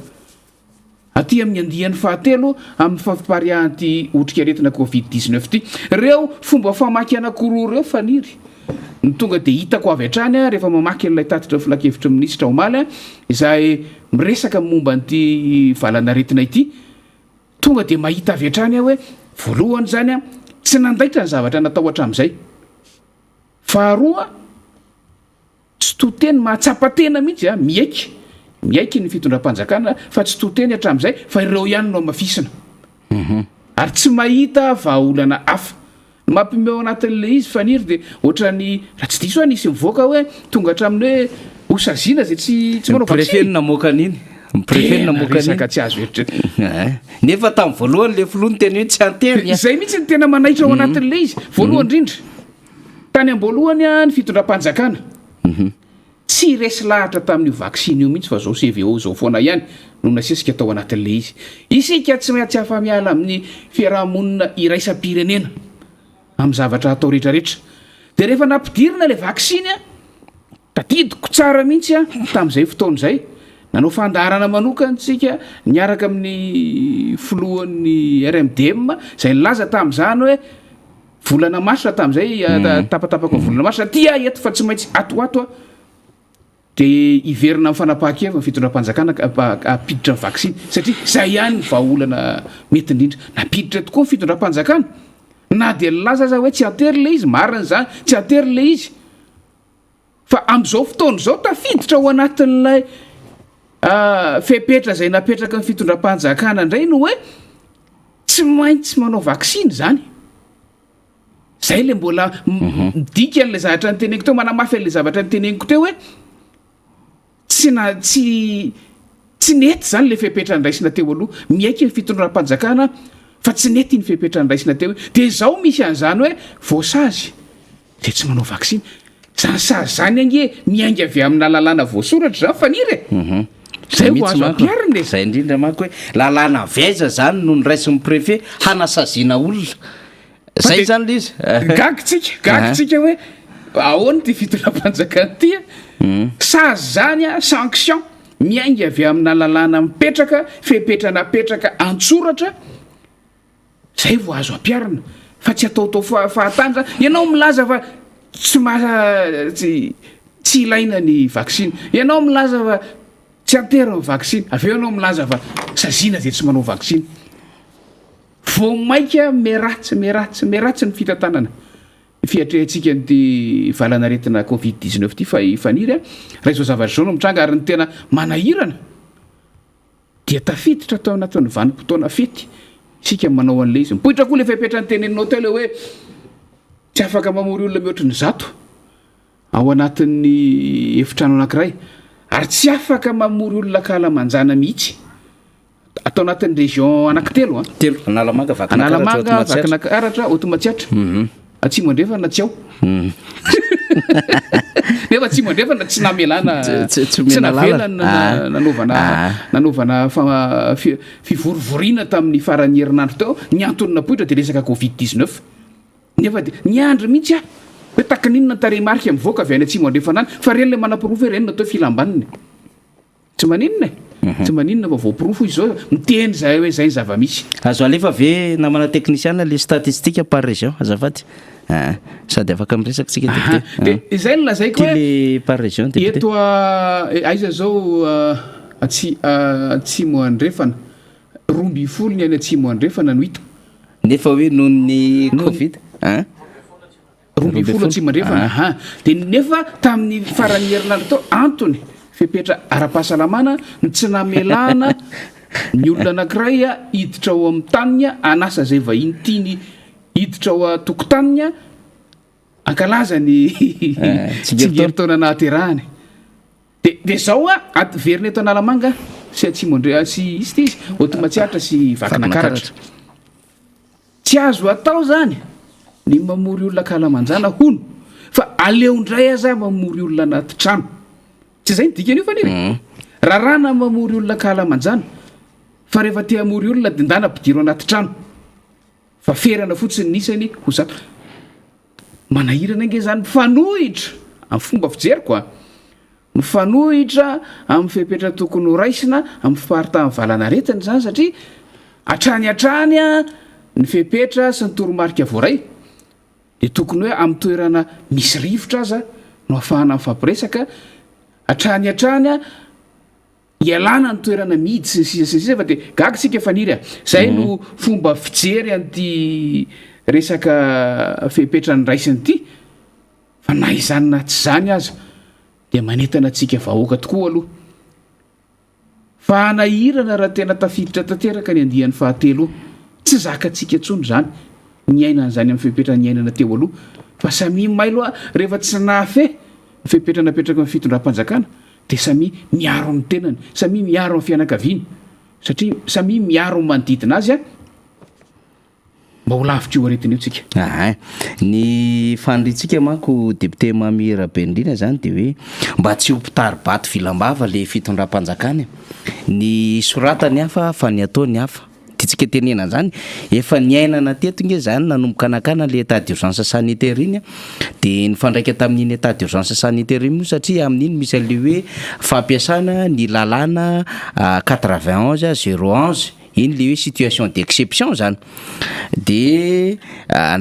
aty amin'ny andiany fahatelo amin'ny fampipariahan'ity otrikaretina Covid 19 ity. Ireo fomba famaky anankiroa ireo Faniry no tonga dia hitako avy hatrany rehefa mamaky an'ilay tatitra ny filankevitry ny minisitra omaly izay miresaka momba an'ity valanaretina ity. Tonga dia mahita avy hatrany aho hoe voalohany izany tsy nandaitra ny zavatra natao hatramin'izay. Faharoa, Tsy to teny, mahatsapa tena mihitsy a, miaiky, miaiky ny fitondram-panjakana fa tsy to teny hatramin'izay fa ireo ihany no hamafisina. Ary tsy mahita vahaolana hafa. Ny mampiomehy ao anatin'ilay izy Faniry dia ohatran'ny, raha tsy diso aho nisy nivoaka hoe tonga hatramin'ny hoe ho saziana izay tsy tsy Ny manao préfet vaksiny. no namoaka an'iny. Ny préfet no Tena namoaka an'iny. resaka tsy azo eritreretina. Eh. Nefa tamin'ny voalohany ilay filoha niteny hoe tsy an-tery a. Izay mihitsy no tena manaitra ao anatin'ilay izy. Voalohany indrindra, Tany am-boalohany ny fitondram-panjakana tsy resy lahatra tamin'io vaksiny io mihitsy fa zao CVO izao foana ihany no nasesika tao anatin'ilay izy. Isika tsy maintsy afa-miala amin'ny fiaraha-monina iraisam-pirenena amin'ny zavatra atao rehetrarehetra. Dia rehefa nampidirina ilay vaksiny, tadidiko tsara mihitsy tamin'izay fotoana izay, nanao fandaharana manokana isika niaraka amin'ny filohan'ny RMDM izay nilaza tamin'izany hoe, Volana marsa tamin'izay, tapatapaka ny volana marsa, aty aho eto fa tsy maintsy ato ho ato aho dia hiverina amin'ny fanapahan-keviny ny fitondram-panjakana hampiditra ny vaksiny satria izay ihany ny vahaolana mety indrindra. Nampiditra tokoa ny fitondram-panjakana na dia nilaza aza hoe tsy an-tery ilay izy, marina izany, tsy an-tery ilay izy. Fa amin'izao fotoana izao tafiditra ao anatin'ilay fepetra izay napetraky ny fitondram-panjakana indray ny hoe tsy maintsy manao vaksiny izany. Izay ilay mbola midika an'ilay zavatra noteneniko teo, manamafy an'ilay zavatra noteneniko teo hoe tsy na tsy tsy nety izany ilay fepetra ndraisina teo aloha. Miaiky ny fitondram-panjakana fa tsy nety iny fepetra ndraisina teo iny. Dia izao misy an'izany hoe voasazy izay tsy manao vaksiny. Izany sazy izany ange miainga avy amina lalàna voasoratra izany Faniry e! Izay vao azo ampiharina e! Izay indrindra manko hoe lalàna avy aiza izany no noraisin'ny préfet hanasaziana olona? Zay zany le izy. Gaga tsika, gaga tsika hoe. Ahoana ity fitondram-panjakana ity a? Sazy izany a, sanction, miainga avy amina lalàna mipetraka, fepetra napetraka an-tsoratra, zay vao azo ampiharina fa tsy ataotao fahatany zany. Ianao milaza fa tsy maha tsy tsy ilaina ny vaksiny, ianao milaza fa tsy antery ny vaksiny, avy eo ianao milaza fa saziana izay tsy manao vaksiny. Vao mainka miharatsy miharatsy miharatsy ny fitantanana ny fiatrehantsika an'ity valanaretina covid 19 ity fa i Faniry a, raha izao zavatra izao no mitranga ary ny tena manahirana dia tafiditra tao anatin'ny vanim-potoana fety isika manao an'ilay izy. Mipoitra koa ilay fepetra noteneninao teo ilay hoe tsy afaka mamory olona mihoatry ny zato ao anatin'ny efitrano anankiray ary tsy afaka mamory olona ankalamanjana mihitsy. Atao anatin'ny région anankitelo an. Telo, Analamanga, Vakinankaratra, Analamanga, Vakinankaratra, Haute-Matsiatra. Atsimo Andrefana tsy ao. Nefa Atsimo Andrefana tsy namelana tsy navela nanaovana nanaovana fivorivoriana tamin'ny faran'ny herinandro teo. Ny antony napoitra dia resaka covid 19. Nefa dia niandry mihitsy aho hoe takin'inona ny tarehimarika mivoaka avy any Atsimo Andrefana any fa ireny ilay manaporofo hoe ireny no atao hoe filam-baniny. Tsy maninona e! Tsy maninona fa voaporofo izy zao, miteny izahay hoe zay ny zava-misy. Azo alefa ve namana teknisiana le statistique par région azafady ah sady afaka miresaka tsika député ah. De izay no lazaiko hoe le par région député. Eto aiza zao atsi atsimo andrefana 12 ny any atsimo andrefana no hita. Nefa hoe noho ny covid ah. 12 Atsimo Andrefana, aha. Dia nefa tamin'ny faran'ny herinandro teo, antony, fepetra ara-pahasalamana ny tsy namelana ny olona anankiray hiditra ao amin'ny taniny hanasa izay vahiny tiany hiditra ao an-tokotaniny hankalaza ny tsingerin-taona nahaterahany. Dia dia izao a, averina eto Analamanga sy Atsimo Andre- sy izy ity izy, Haute Matsiatra sy Vakinankaratra. Tsy azo atao zany ny mamory olona ankalamanjana hono fa aleo ndray aza mamory olona anaty trano. Tsy zay ny dikan'io fa neny? Raràna mamory olona ankalamanjana fa rehefa te hamory olona de ndana ampidiro anaty trano fa ferana fotsiny ny isany ho zato. Manahirana ange zany mifanohitra amin'ny fomba fijeriko a! Mifanohitra amin'ny fepetra tokony ho raisina amin'ny fiparitahan'ny valanaretina izany satria hatrany hatrany ny fepetra sy ny toromarika voaray dia tokony hoe amin'ny toerana misy rivotra aza no ahafahana mifampiresaka, hatrany hatrany ialana ny toerana mihidy sy ny sisa sy ny sisa fa dia gaga isika Faniry a! Izay no fomba fijery an'ity resaka fepetra noraisina ity. Fa na izany na tsy izany aza dia manentana antsika vahoaka tokoa aloha fa hanahirana raha tena tafiditra tanteraka ny andiany fahatelo. Tsy zakantsika intsony izany niaina an'izany amin'ny fepetra niainana teo aloha fa samia mailo rehefa tsy nahafehy ny fepetra napetraky ny fitondram-panjakana dia samia miaro ny tenany, samia miaro ny fianakaviany satria samia miaro ny manodidina azy. Mba ho lavitra io aretina io tsika. Aa. Ny faniriantsika manko député Mamy Rabenirina zany de hoe mba tsy ho mpitari-bato vilam-bava le fitondram-panjakana e. Ny soratany hafa fa ny ataony hafa. Tiantsika tenenana zany, efa niainana teto nge zany nanomboka nakana le état d'urgence sanitaire iny de nifandraika tamin'iny état d'urgence sanitaire iny moa satria amin'iny misy an'le hoe fampiasana ny lalàna 91 011 Iny le hoe situation d'exception zany. De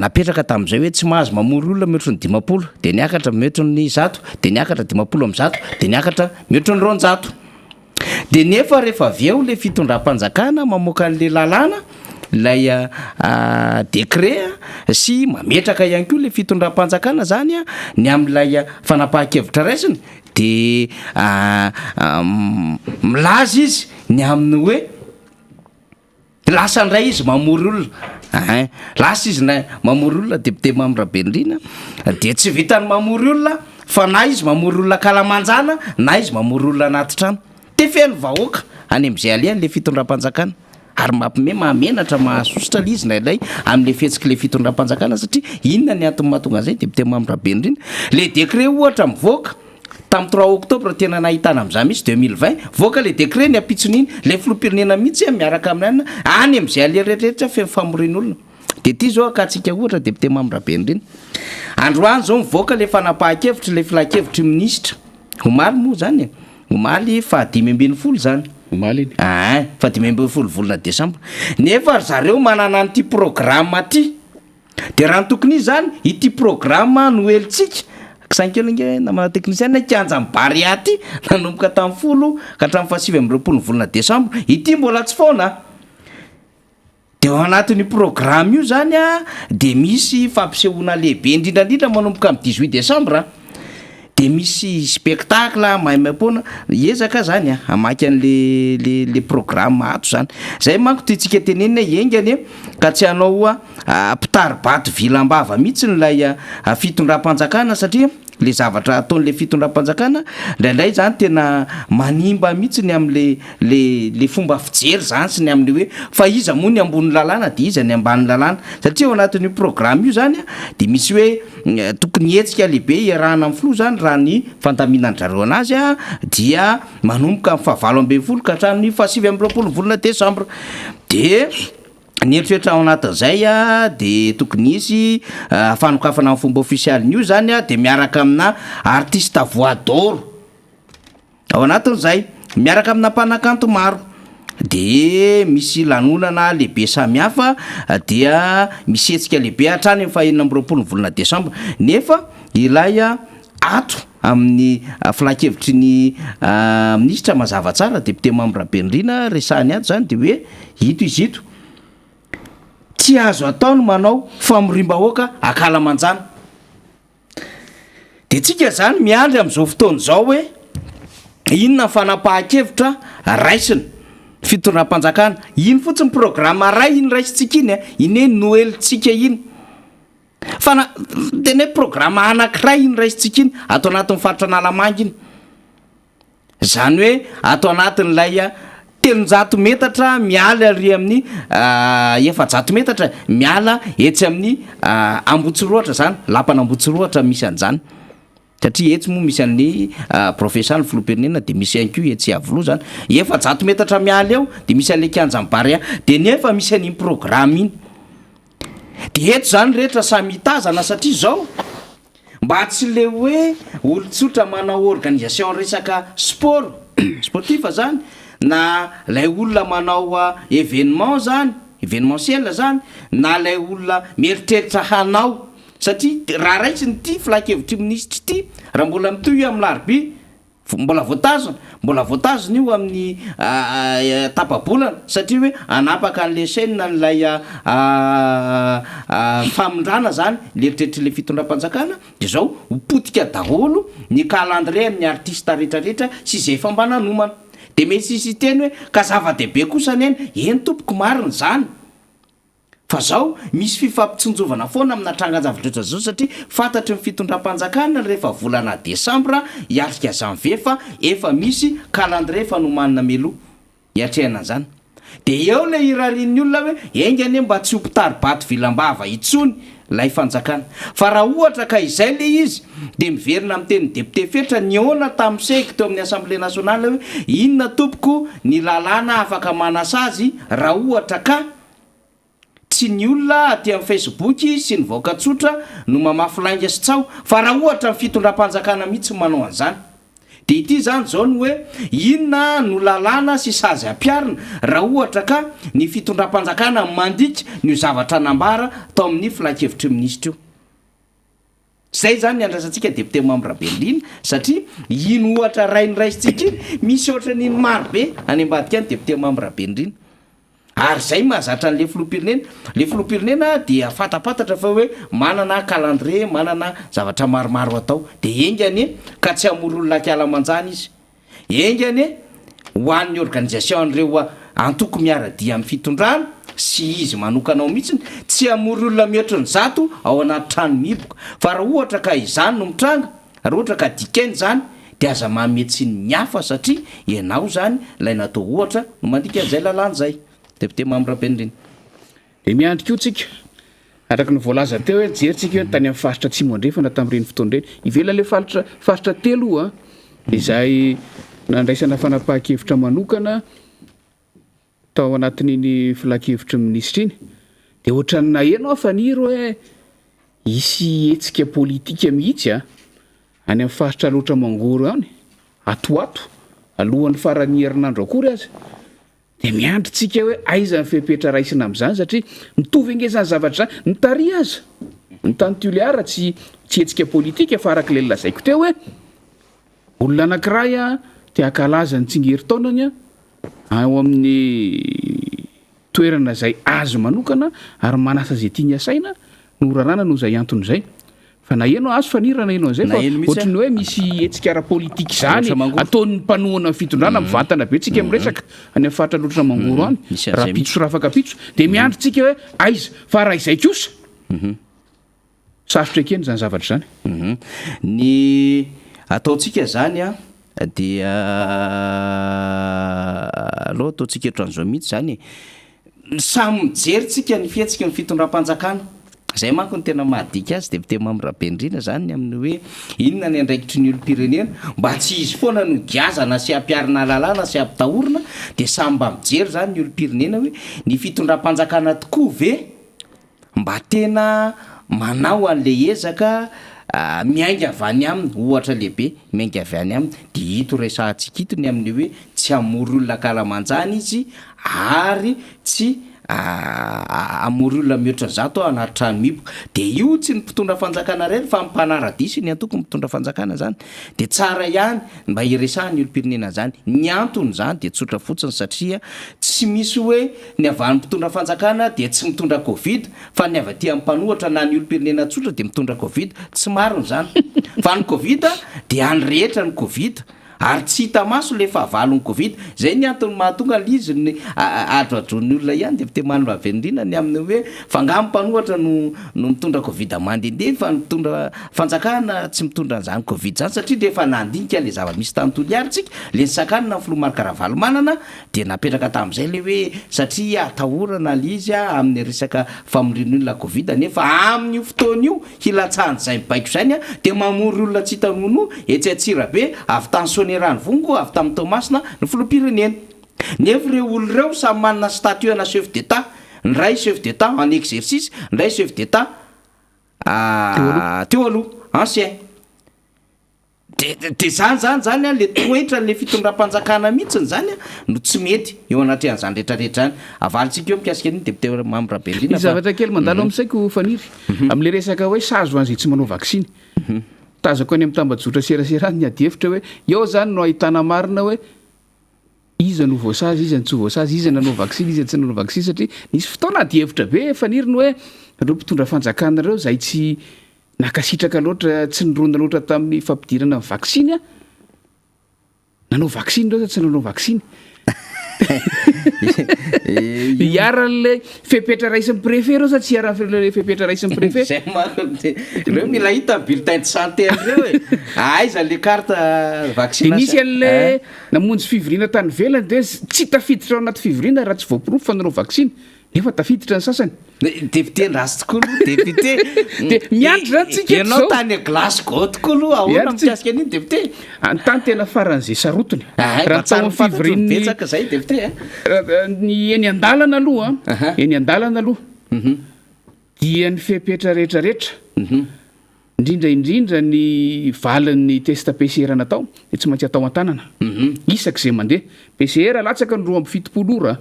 napetraka tamin'izay hoe tsy mahazo mamory olona mihoatry ny 50, de niakatra mihoatry ny 100, de niakatra 150, de niakatra mihoatry ny 200. De nefa rehefa avy eo le fitondram-panjakana mamoaka an'le lalàna, ilay décret sy mametraka ihany koa le fitondram-panjakana zany ny amin'ilay fanapahan-kevitra raisiny, de milaza izy ny amin'ny hoe lasa indray izy mamory olona ein, lasa izy na mamory olona député Mamy Rabenirina de tsy vitan'ny mamory olona fa na izy mamory olona ankalamanjana na izy mamory olona anaty trano, de feno vahoaka any am'zay alehany le fitondram-panjakana ary mampime mahamenatra mahasosotra le izy indraindray am'le fihetsik'le fitondram-panjakana satria inona ny antony mahatonga an'zay député Mamy Rabenirina, le décret ohatra mivoaka Tamin'ny trois octobre tena nahitana amin'izany mihitsy 2020, voaka le décret ny ampitson'iny, le filoham-pirenena mihitsy miaraka amin'ny anona, any amin'izay aleha rehetrarehetra feno famorian'olona. Dia ity izao akantsika ohatra député Mamy Rabenirina. Androany izao mivoaka ilay fanapahan-kevitra, ilay filankevitry ny minisitra. Omaly moa izany e. Omaly faha 15 izany. Omaly iny. Aa, faha 15 volana desambra. Nefa ry zareo manana an'ity programme ity. Dia raha ny tokony izy izany, ity programme noelintsika, kisainy kely ange namana teknisiana, kianjan'i Barea ity, nanomboka tamin'ny 10 ka hatramin'ny faha 29 ny volana desambra. Ity mbola tsy foana a. Dia ao anatin'io programme io izany a, dia misy fampisehoana lehibe indrindra indrindra manomboka amin'ny 18 décembre a, dia misy spectacle maimaimpoana, hiezaka aho izany a, hamaky an'le le le programme ato izany. Izay manko tiantsika tenenina hoe enga anie ka tsy hanao mpitari-bato vilam-bava mihitsy ilay fitondram-panjakana satria le zavatra ataon'le fitondram-panjakana indraindray zany tena manimba mihitsy ny am'le le le fomba fijery zany sy ny amin'le hoe fa iza moa ny ambony lalàna de iza ny ambany lalàna, satria ao anatin'io programme io zany a de misy hoe tokony hetsika lehibe iarahana amin'ny filoha zany raha ny fandaminan-dry zareo anazy a dia manomboka amin'ny faha 18 ka hatramin'ny faha 29 volana desambra de Ny eritreritra ao anatin'izay dia tokony hisy fanokafana amin'ny fomba ofisialy io zany dia miaraka amina artiste voix d'or ao anatin'izay, miaraka amina mpanakanto maro, dia misy lanonana lehibe samihafa dia misy hetsika lehibe hatrany amin'ny faha 26 ny volana desambra nefa ilay ato amin'ny filankevitry ny minisitra mazava tsara, député Mamy Rabenirina resahiny ato zany de hoe ito izy ito, tsy azo atao ny manao famoriam-bahoaka ankalamanjana. De tsika zany miandry amin'izao fotoana izao hoe inona ny fanapahan-kevitra raisina fitondram-panjakana, iny fotsiny programme ray iny raisintsika iny a, iny hoe noelintsika iny. Fa na tena hoe programa anankiray iny raisintsika iny ato anatin'ny faritra Analamanga iny. Izany hoe ato anatin'ilay 300 metatra miala ary amin'ny 400 metatra miala etsy amin'ny Ambohitsirohatra izany, lapan'Ambohitsirohatra misy an'izany. Satria etsy moa misy an'ny Professor ny filoham-pirenena dia misy ihany koa etsy Iavoloha izany. 400 metatra miala eo dia misy an'ilay kianjan'ny Barea. Dia nefa misy an'iny programa iny. Dia eto izany rehetra samy hitazana satria izao mba tsy le hoe olon-tsotra manao organisation resaka sport, sportif zany, na lay olona manao événement zany, événementiel zany, na lay olona mieritreritra hanao, satria raha raisina ity filan-kevitry minisitra ity, raha mbola mitohy io amin'ny larobia, Mbola voatazona, mbola voatazona io amin'ny tapa-bolana satria hoe hanapaka an'ilay chaîne an'ilay famindrana zany ny eritreritr'ilay fitondram-panjakana dia zao ho potika daholo ny calendrier an'ny artiste rehetrarehetra sy izay efa mba nanomana. Dia mety hisy hiteny hoe ka zava-dehibe kosa anie ny, eny tompoko marina izany. Fa zao, misy fifampitsinjovana foana amina trangan-javatra ohatran'izao satria fantatry ny fitondram-panjakana rehefa volana desambra hiatrika janvier fa efa misy calendrier efa nomanina mialoha hiatrehana an'izany. Dia eo ilay irarian'ny olona hoe enga anie mba tsy ho mpitari-bato vilam-bava intsony ilay fanjakana. Fa raha ohatra ka izay ilay izy dia miverina amin'ny tenin'ny député Fetra nihaona tamin'ny Seg teo amin'ny Assemblée nationale hoe inona tompoko ny lalàna afaka manasazy raha ohatra ka Tsy ny olona aty amin'ny Facebook sy ny vahoaka tsotra no mamafy lainga sy tsaho fa raha ohatra ny fitondram-panjakana mihitsy no manao an'izany. Dia ity izany izao ny hoe inona no lalàna sy sazy ampiharina raha ohatra ka ny fitondram-panjakana mandika ny zavatra nambara tao amin'ny filankevitry ny minisitra io. Zay zany ny andrasantsika député Mamy Rabenirina satria iny ohatra ray noraisintsika iny misy ohatran'iny maro be any ambadika any député Mamy Rabenirina. Ary zay mahazatra an'le filoham-pirenena. Le filoham-pirenena dia fantapantatra fa hoe manana calendrier, manana zavatra maromaro atao. Dia enga anie ka tsy hamory olona an-kalamanjana izy. Enga anie ho an'ny organisation an'ireo antoko miara-dia amin'ny fitondrana sy izy manokana ao mihitsiny, tsy hamory olona mihoatry ny 100 ao anaty trano mihiboka. Fa raha ohatra ka izany no mitranga, raha ohatra ka dikaina izany, dia aza manome tsiny ny hafa satria ianao izany ilay natao ohatra no mandika an'izay lalàna izay. Député Mamy Rabenirina. Dia miandry koa tsika. Araka ny voalaza teo hoe nijery tsika hoe tany amin'ny faritra Atsimo Andrefana tamin'ireny fotoana ireny. Ivelan'ilay faritra faritra telo io an, izay nandraisana fanapahan-kevitra manokana tao anatin'iny filankevitry ny minisitra iny, dia ohatran'ny naheno aho Faniry hoe. Hisy hetsika politika mihitsy a, any amin'ny faritra Alaotra Mangoro any, ato ho ato, alohan'ny faran'ny herinandro akory aza. Dia miandry tsika hoe aiza ny fepetra raisina amin'izany satria mitovy ange izany zavatra izany. Ny tary aza, ny tany Toliara tsy tsy hetsika politika fa araka ilay nolazaiko teo hoe olona anankiray a te hankalaza ny tsingerin-taonany a ao amin'ny toerana izay azy manokana ary manasa izay tiany hasaina no raràna noho izay antony izay. Fa naheno aho, azo faniry raha naheno an'izay fa Naheno mihitsy ohatry ny hoe misy hetsika ara-politika izany Alaotra Mangoro. ataon'ny mpanohana ny fitondrana mivantana be tsika miresaka any amin'ny faritra Alaotra Mangoro any Misy an'izay rahampitso sy rahafakampitso dia miandry tsika hoe aiza fa raha izay kosa sarotra ekena izany zavatra izany. Ny ataontsika izany an dia aleo ataontsika ohatran'izao mihitsy izany e. Samy mijery tsika ny fihetsiky ny fitondram-panjakana. Izay manko no tena mahadika azy député Mamy Rabendrina izany ny amin'ny hoe inona ny andraikitry ny olom-pirenena mba tsy izy foana no giazana sy ampiharina lalàna sy ampitahorina dia samy mba mijery izany ny olom-pirenena hoe ny fitondram-panjakana tokoa ve mba tena manao an'ilay ezaka miainga avy any aminy, ohatra lehibe miainga avy any aminy, dia ito resahantsika ito ny amin'ny hoe tsy hamory olona ankalamanjana izy ary tsy hamory olona mihoatra zato ao anaty trano mihiboka, dia io tsy ny mpitondra fanjakana irery fa ny mpanara-dia sy ny antoko mitondra fanjakana izany, dia tsara ihany mba hiresahan'ny olom-pirenena an'izany, ny anton'izany dia tsotra fotsiny satria tsy misy hoe Ny avy any mpitondra fanjakana dia tsy mitondra covid fa ny avy aty amin'ny mpanohatra na ny olom-pirenena tsotra dia mitondra covid. Tsy marina izany. Fa ny covid dia any rehetra ny covid ary tsy hita maso ilay fahavalon'ny covid. Izay ny antony mahatonga ilay izy ny adroadroan'ny olona ihany dia fitemanin'i Ravelonirina ny amin'ny hoe fa angaha ny mpanohatra no no mitondra covid mandehandeha fa ny mpitondra fanjakana tsy mitondra an'izany covid izany satria rehefa nandinika ilay zava-misy tany Toliara isika ilay nisakanana ny filoha Marc Ravalomanana Dia napetraka tamin'izay ilay hoe satria atahorana ilay izy amin'ny resaka famoriana olona covid nefa amin'io fotoana io hilatsahan'izay mibaiko izay ny dia mamory olona tsy hita nonoa etsy Antsirabe avy tany Soanierana-Ivongo avy tamin'i Toamasina ny filoham-pirenena. Nefa ireo olona ireo samy manana statut ana chef d'Etat, ny iray chef d'Etat en exercice, ny iray chef d'Etat teo aloha, ancien. De de zany zany zany an le toetran'le fitondram-panjakana mihitsiny zany an no tsy mety eo anatrehan'izany rehetra rehetra zany. Avalintsika eo mikasika an'iny député Mamy Rabenirina Misy fa. zavatra kely mandalo amin'ny saiko Faniry, amin'ilay resaka hoe sazy ho an'izay tsy manao vaksiny. Tazako any amin'ny tambajotra serasera any ny adihevitra hoe eo zany no ahitana marina hoe Iza no voasazy, iza no tsy voasazy, iza nanao vaksiny, iza tsy nanao vaksiny satria nisy fotoana adihevitra be Faniry ny hoe ireo mpitondra fanjakana ireo izay tsy nankasitraka loatra, tsy nirona loatra tamin'ny fampidirana ny vaksiny, nanao vaksiny ireo sa tsy nanao vaksiny? Iharan'ilay fepetra raisin'ny préfet ireo sa tsy iharan'ilay fepetra raisin'ny préfet? Zay manko de reo mila hita ny bulletin de santé an'ireo e! Aiza le carte Dia vaccination? nisy an'ilay namonjy fivoriana tany ivelany dia tsy tafiditra ao anaty fivoriana raha tsy voaporofo fa nanao vaksiny, nefa tafiditra ny sasany. Député ndraso tokoa aloha député. Dia miandry zany tsika eto Ianao zao. tany Glasgow tokoa aloha ahoana Miandry tsika. mikasika an'iny député? Any tany tena faran'izay sarotiny. Ahay, Raha mba tsara tao ho fantatro ny amin'ny fivorian'ny betsaka zay député a. Raha ny eny an-dalana aloha, Aha. eny an-dalana aloha dia ny fepetra rehetra rehetra, indrindra indrindra ny valin'ny test PCR natao dia tsy maintsy atao an-tanana isak'izay mandeha. PCR latsaka ny 72 ora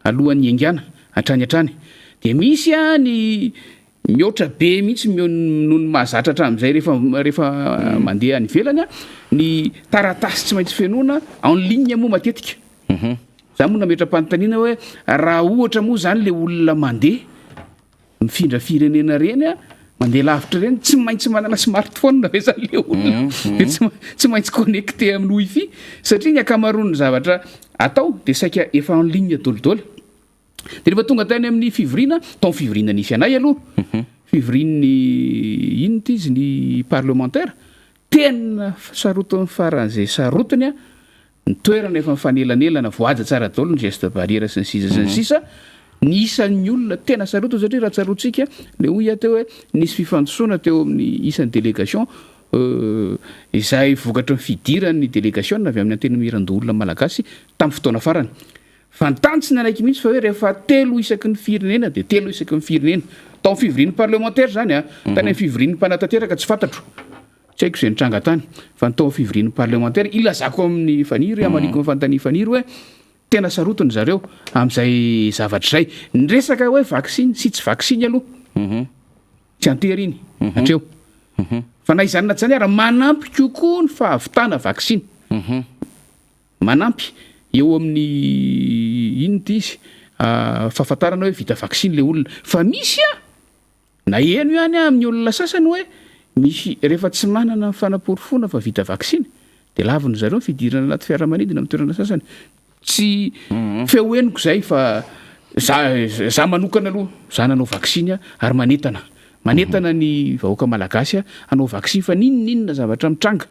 alohan'ny hiaingàna hatrany hatrany. Dia misy ny mihoatra be mihitsy noho ny mahazatra hatramin'izay rehefa rehefa mandeha any ivelany ny taratasy tsy maintsy fenoina en ligne moa matetika. Za moa nametra-panontaniana hoe raha ohatra moa izany ilay olona mandeha mifindra firenena ireny a, mandeha lavitra ireny, tsy maintsy manana smartphone ve zany le olona? Dia tsy tsy maintsy connecté amin'ny wifi satria ny ankamaroan'ny zavatra atao dia saika efa en ligne dolidoly. Dia rehefa tonga tany amin'ny fivoriana, tao amin'ny fivoriana nisy anay aloha, fivorian'ny inona ity izy, ny parlemantera, tena sarotiny faran'izay sarotiny a, Ny toerana efa mifanelanelana, voahaja tsara daholo ny geste barrière sy ny sisa sy ny sisa, ny isan'ny olona tena sarotiny satria raha tsaroantsika le hoy aho teo hoe nisy fifandisoana teo amin'ny isan'ny délégation izay vokatry ny fidiran'ny délégation avy amin'ny antenimierandoholona malagasy tamin'ny fotoana farany. Fa ny tany tsy nanaiky mihitsy fa hoe rehefa telo isaky ny firenena dia telo isaky ny firenena. Tao amin'ny fivorian'ny parlemantera izany an, tany amin'ny fivorian'ny mpanatanteraka tsy fantatro. Tsy haiko izay nitranga tany. Fa ny tao amin'ny fivorian'ny parlemantera, ilazako amin'i Faniry, hamaliako ny fanontanian'i Faniry hoe tena sarotiny zareo amin'izay zavatra izay. Ny resaka hoe vaksiny sy tsy vaksiny aloha, tsy an-tery iny hatreo. Fa na izany na tsy izany ary manampy kokoa ny fahavitana vaksiny. Manampy eo amin'ny inona ity izy fahafantarana hoe vita vaksiny ilay olona. Fa misy an! Naheno ihany aho amin'ny olona sasany hoe misy rehefa tsy manana ny fanaporofoana fa vita vaksiny dia lavin-dry zareo ny fidirana anaty fiaramanidina amin'ny toerana sasany. Tsy feo henoko izay fa za za manokana aloha za nanao vaksiny aho ary manentana manentana ny vahoaka malagasy aho hanao vaksiny fa n'inon'inona zavatra mitranga.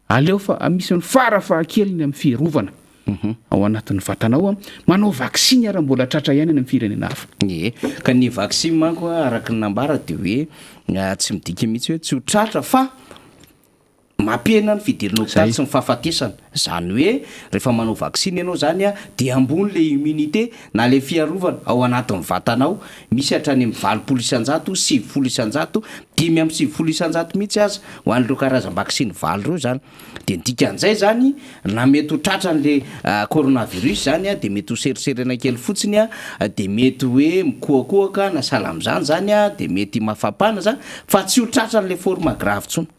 Aleo fa misy ny fara fahakeliny amin'ny fiarovana ao anatin'ny vatanao manao vaksiny ary mbola tratra ihany any amin'ny firenena hafa. Ie, ka ny vaksiny manko araka ny nambara dia hoe tsy midika mihitsy hoe tsy ho tratra fa mampihena ny fidirana hopitaly sy ny fahafatesana. Izany hoe rehefa manao vaksiny ianao izany dia ambony ilay immunité na ilay fiarovana ao anatin'ny vatanao, misy hatrany amin'ny 80%, 90%, 95% mihitsy aza ho an'ireo karazam-baksiny valo ireo izany. Dia ny dikan'izay izany, na mety ho tratran'ilay coronavirus izany dia mety ho seriserena kely fotsiny, dia mety hoe mikohakohaka na sahala amin'izany izany, dia mety mafampana izany, fa tsy ho tratran'ilay forme grave intsony.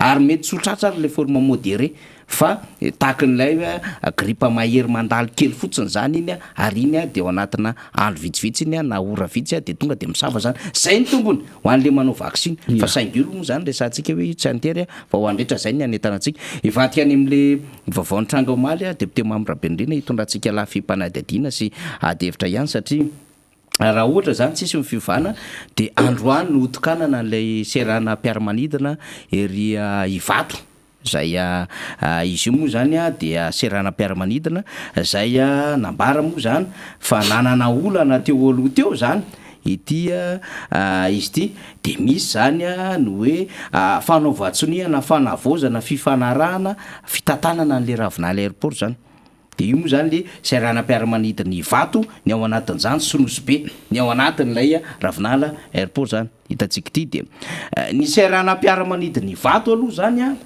Ary mety tsy ho tratra ary ilay forme modéré fa tahakin'ilay hoe grippe mahery mandalo kely fotsiny izany iny ary iny dia ao anatina andro vitsivitsy iny na ora vitsy dia tonga dia misava izany. Izay ny tombony ho an'ilay manao vaksiny. Fa saingy io moa izany resahantsika hoe tsy an-tery fa ho an'ny rehetra izay ny hanentanantsika. Hivadika any amin'ilay vaovao nitranga omaly député Mamy Rabenirina hitondrantsika lafim-panadihadiana sy ady hevitra ihany satria Raha ohatra izany tsisy ny fiovana dia androany no hotokanana an'ilay seranam-piaramanidina ery Ivato izay izy io moa izany dia seranam-piaramanidina izay nambara moa izany fa nanana olana teo aloha teo izany ity izy ity dia misy izany ny hoe fanaovan-tsonia na fanavaozana fifanarahana fitantanana an'ilay Ravinala Airport izany. Dia io moa izany le seranam-piaramanidina Ivato ny ao anatin'izany sy Nosy Be ny ao anatin'ilay Ravinala Airport izany hitantsika ity dia ny seranam-piaramanidina Ivato aloha izany an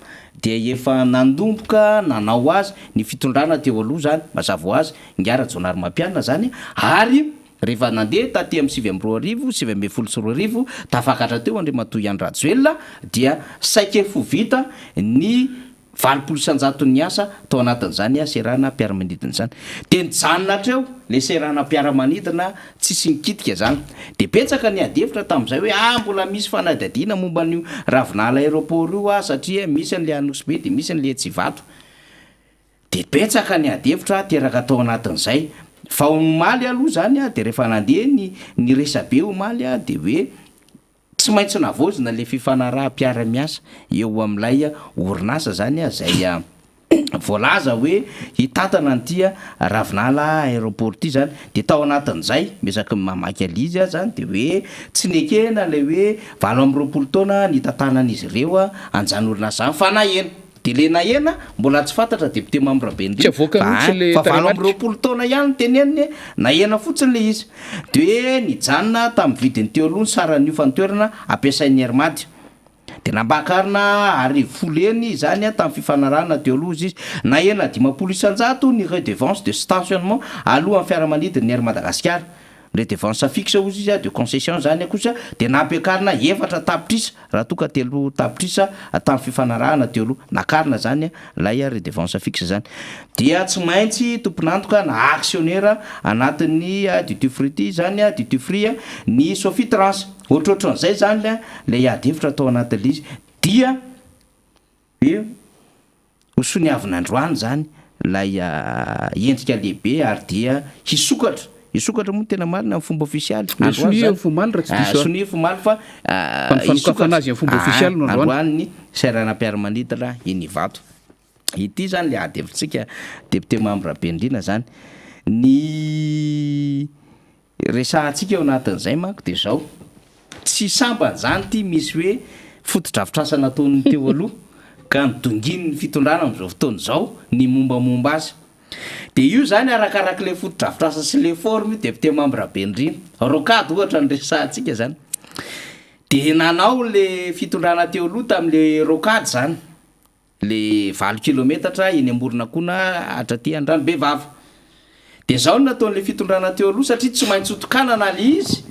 dia efa nanomboka nanao azy ny fitondrana teo aloha izany mazava ho azy Ingahy Rajaonarimampianina izany ary rehefa nandeha taty amin'ny 2009, 2019 tafakatra teo Andriamatoa Andry Rajoelina dia saika efa ho vita ny 80 isan-jaton'ny asa tao anatin'izany seranam-piaramanidina izany. Dia nijanona hatreo ilay seranam-piaramanidina, tsisy nikitika izany. Dia betsaka ny ady hevitra tamin'izay hoe ah mbola misy fanadihadiana momba an'io Ravinala Aéroport io ah satria misy an'ilay Anosibe dia misy an'ilay etsy Ivato. Dia betsaka ny ady hevitra teraka tao anatin'izay. Fa omaly aloha izany dia rehefa nandeha ny ny resabe omaly dia hoe Tsy maintsy navaozina ilay fifanaraham-piara-miasa eo amin'ilay orinasa izany izay voalaza hoe hitantana an'ity Ravinala Aéroport ity izany. Dia tao anatin'izay, miezaka ny mamaky an'ilay izy aho izany, dia hoe tsy nekena ilay hoe 28 taona nitantanan'izy ireo an'izany orinasa izany fa nahena. Dia ilay nahena mbola tsy fantatra député Mamy Rabenirina Tsy avoaka mihitsy ilay fa tarehimarika. 28 taona ihany no teneniny, nahena fotsiny ilay izy. Dia hoe nijanona tamin'ny vidiny teo aloha ny saran'ny hofan-toerana ampiasain'ny Air Mad. Dia nampakarina 1010 heny izany tamin'ny fifanarahana teo aloha hozy izy. Nahena 50% ny redevance de stationnement alohan'ny fiaramanidin'ny Air Madagascar. Redevance fixe hozy izy de concession izany kosa dia nampiakarina 4 tapitrisa raha toa ka 3 tapitrisa tamin'ny fifanarahana teo aloha. Nakarina izany ilay redevance fixe izany. Dia tsy maintsy tompon'antoka na actionnaire anatin'ny duty free ity izany, duty free, ny Sofitrans. Ohatrohatran'izay izany ilay ady hevitra tao anatin'ilay izy. Dia hoe ho soniavina androany izany ilay endrika lehibe ary dia hisokatra, hisokatra moa no tena marina amin'ny fomba ofisialy Ilay androany sonia izany. efa omaly raha tsy diso aho. Sonia efa omaly fa Fa ny fanokafana azy amin'ny fomba ofisialy no androany. Androany ny seranam-piaramanidina eny Ivato. Ity izany ilay ady hevitsika député Mamy Rabenirina izany. Ny resahantsika eo anatin'izay manko dia izao, tsy sambany izany ity misy hoe fotodrafitrasa nataon'ny teo aloha ka nodongin'ny fitondrana amin'izao fotoana izao ny mombamomba azy. De io zany arakarak'le fotodrafitrasa sy le forme io député membre Rabenirina. Rocade ohatra no resahantsika zany. De nanao le fitondrana teo aloha tam'le rocade zany. Le 8 kilometatra eny Amoronakona hatraty Andranobevava. De zao no nataon'le fitondrana teo aloha satria tsy maintsy hotokanana le izy.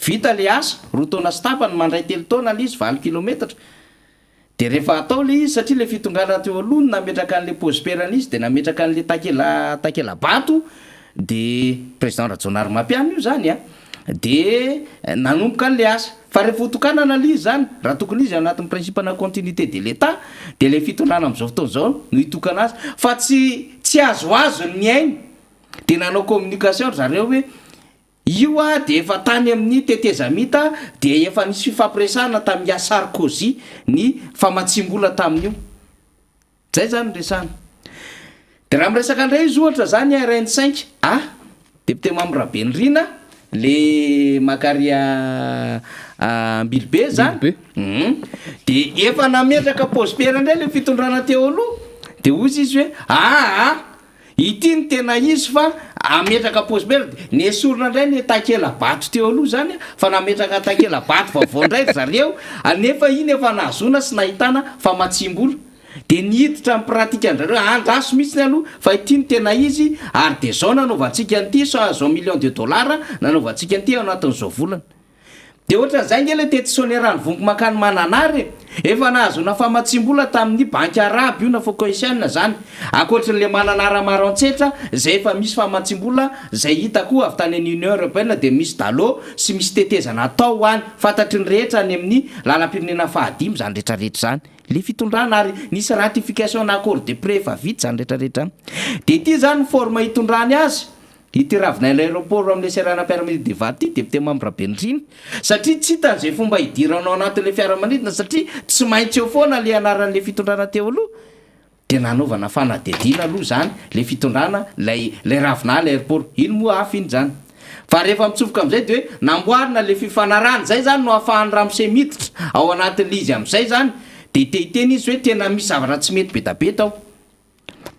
Vita le asa, 2 taona sy tapany, mandray 3 taona le izy, 8 kilometatra. De rehefa atao le izy satria le fitondrana teo aloha no nametraka an'le pose-pierre izy de nametraka an'le takela-bato de président Rajaonarimampianina io zany a. De nanomboka an'le asa. Fa rehefa hotokanana le izy zany, raha tokony izy ao anatin'ny principe na continuité de l'État, de le fitondrana amin'izao fotoana izao no hitokana azy. Fa tsy azoazo ny ainy. De nanao communication ry zareo hoe io a de efa tany amin'ny tetezamita de efa nisy fifampiresahana tamin'ny Sarkozy ny famatsim-bola tamin'io. Zay zany ny resahana. De raha miresaka indray izy ohatra zany RN5 A, député membre Rabenirina, le Makaria Ambilobe zany. De efa nametraka pose-pierre indray le fitondrana teo aloha. De hoy izy hoe aa ity ny tena izy fa ametraka pose-pierre. Nesorina indray ny takela-bato teo aloha zany fa nametraka takela-bato vaovao indray ry zareo, anefa iny efa nahazoana sy nahitana famatsim-bola. De niditra amin'ny pratique an-drareo andraso mihitsy ny aloha fa ity ny tena izy ary de zao nanaovantsika an'ity sa zao million de dollars nanaovantsika an'ity ao anatin'izao volana. De ohatran'izay nge le tety Soanierana Ivongo mankany Mananara e. Efa nahazoana famatsim-bola tamin'ny banky arabe io na Focasiana zany. Ankoatran'le Mananara Maroantsetra zay efa misy famatsim-bola zay hita koa avy tany amin'ny Union Européenne de misy dalo sy misy tetezana atao any fantatry ny rehetra any amin'ny lalam-pirenena fahadimy zany rehetrarehetra zany. Le fitondrana ary nisy ratification na accord de prêt efa vita zany rehetrarehetra. De ity zany forme hitondrany azy. Ity Ravinala aéroport amin'le seranam-piaramanidina Ivato ity député membre Rabenirina satria tsy hitan'izay fomba hidiranao anatin'le fiaramanidina satria tsy maintsy eo foana le anaran'le fitondrana teo aloha. De nanaovana fanadihadiana aloha zany le fitondrana lay Ravinala aéroport iny moa hafa iny zany. Fa rehefa mitsofoka amin'izay de hoe namboarina le fifanarahana zay zany no ahafahan'ny ramose miditra ao anatin'le izy amin'izay zany. De te hiteny izy hoe tena misy zavatra tsy mety be da be tao.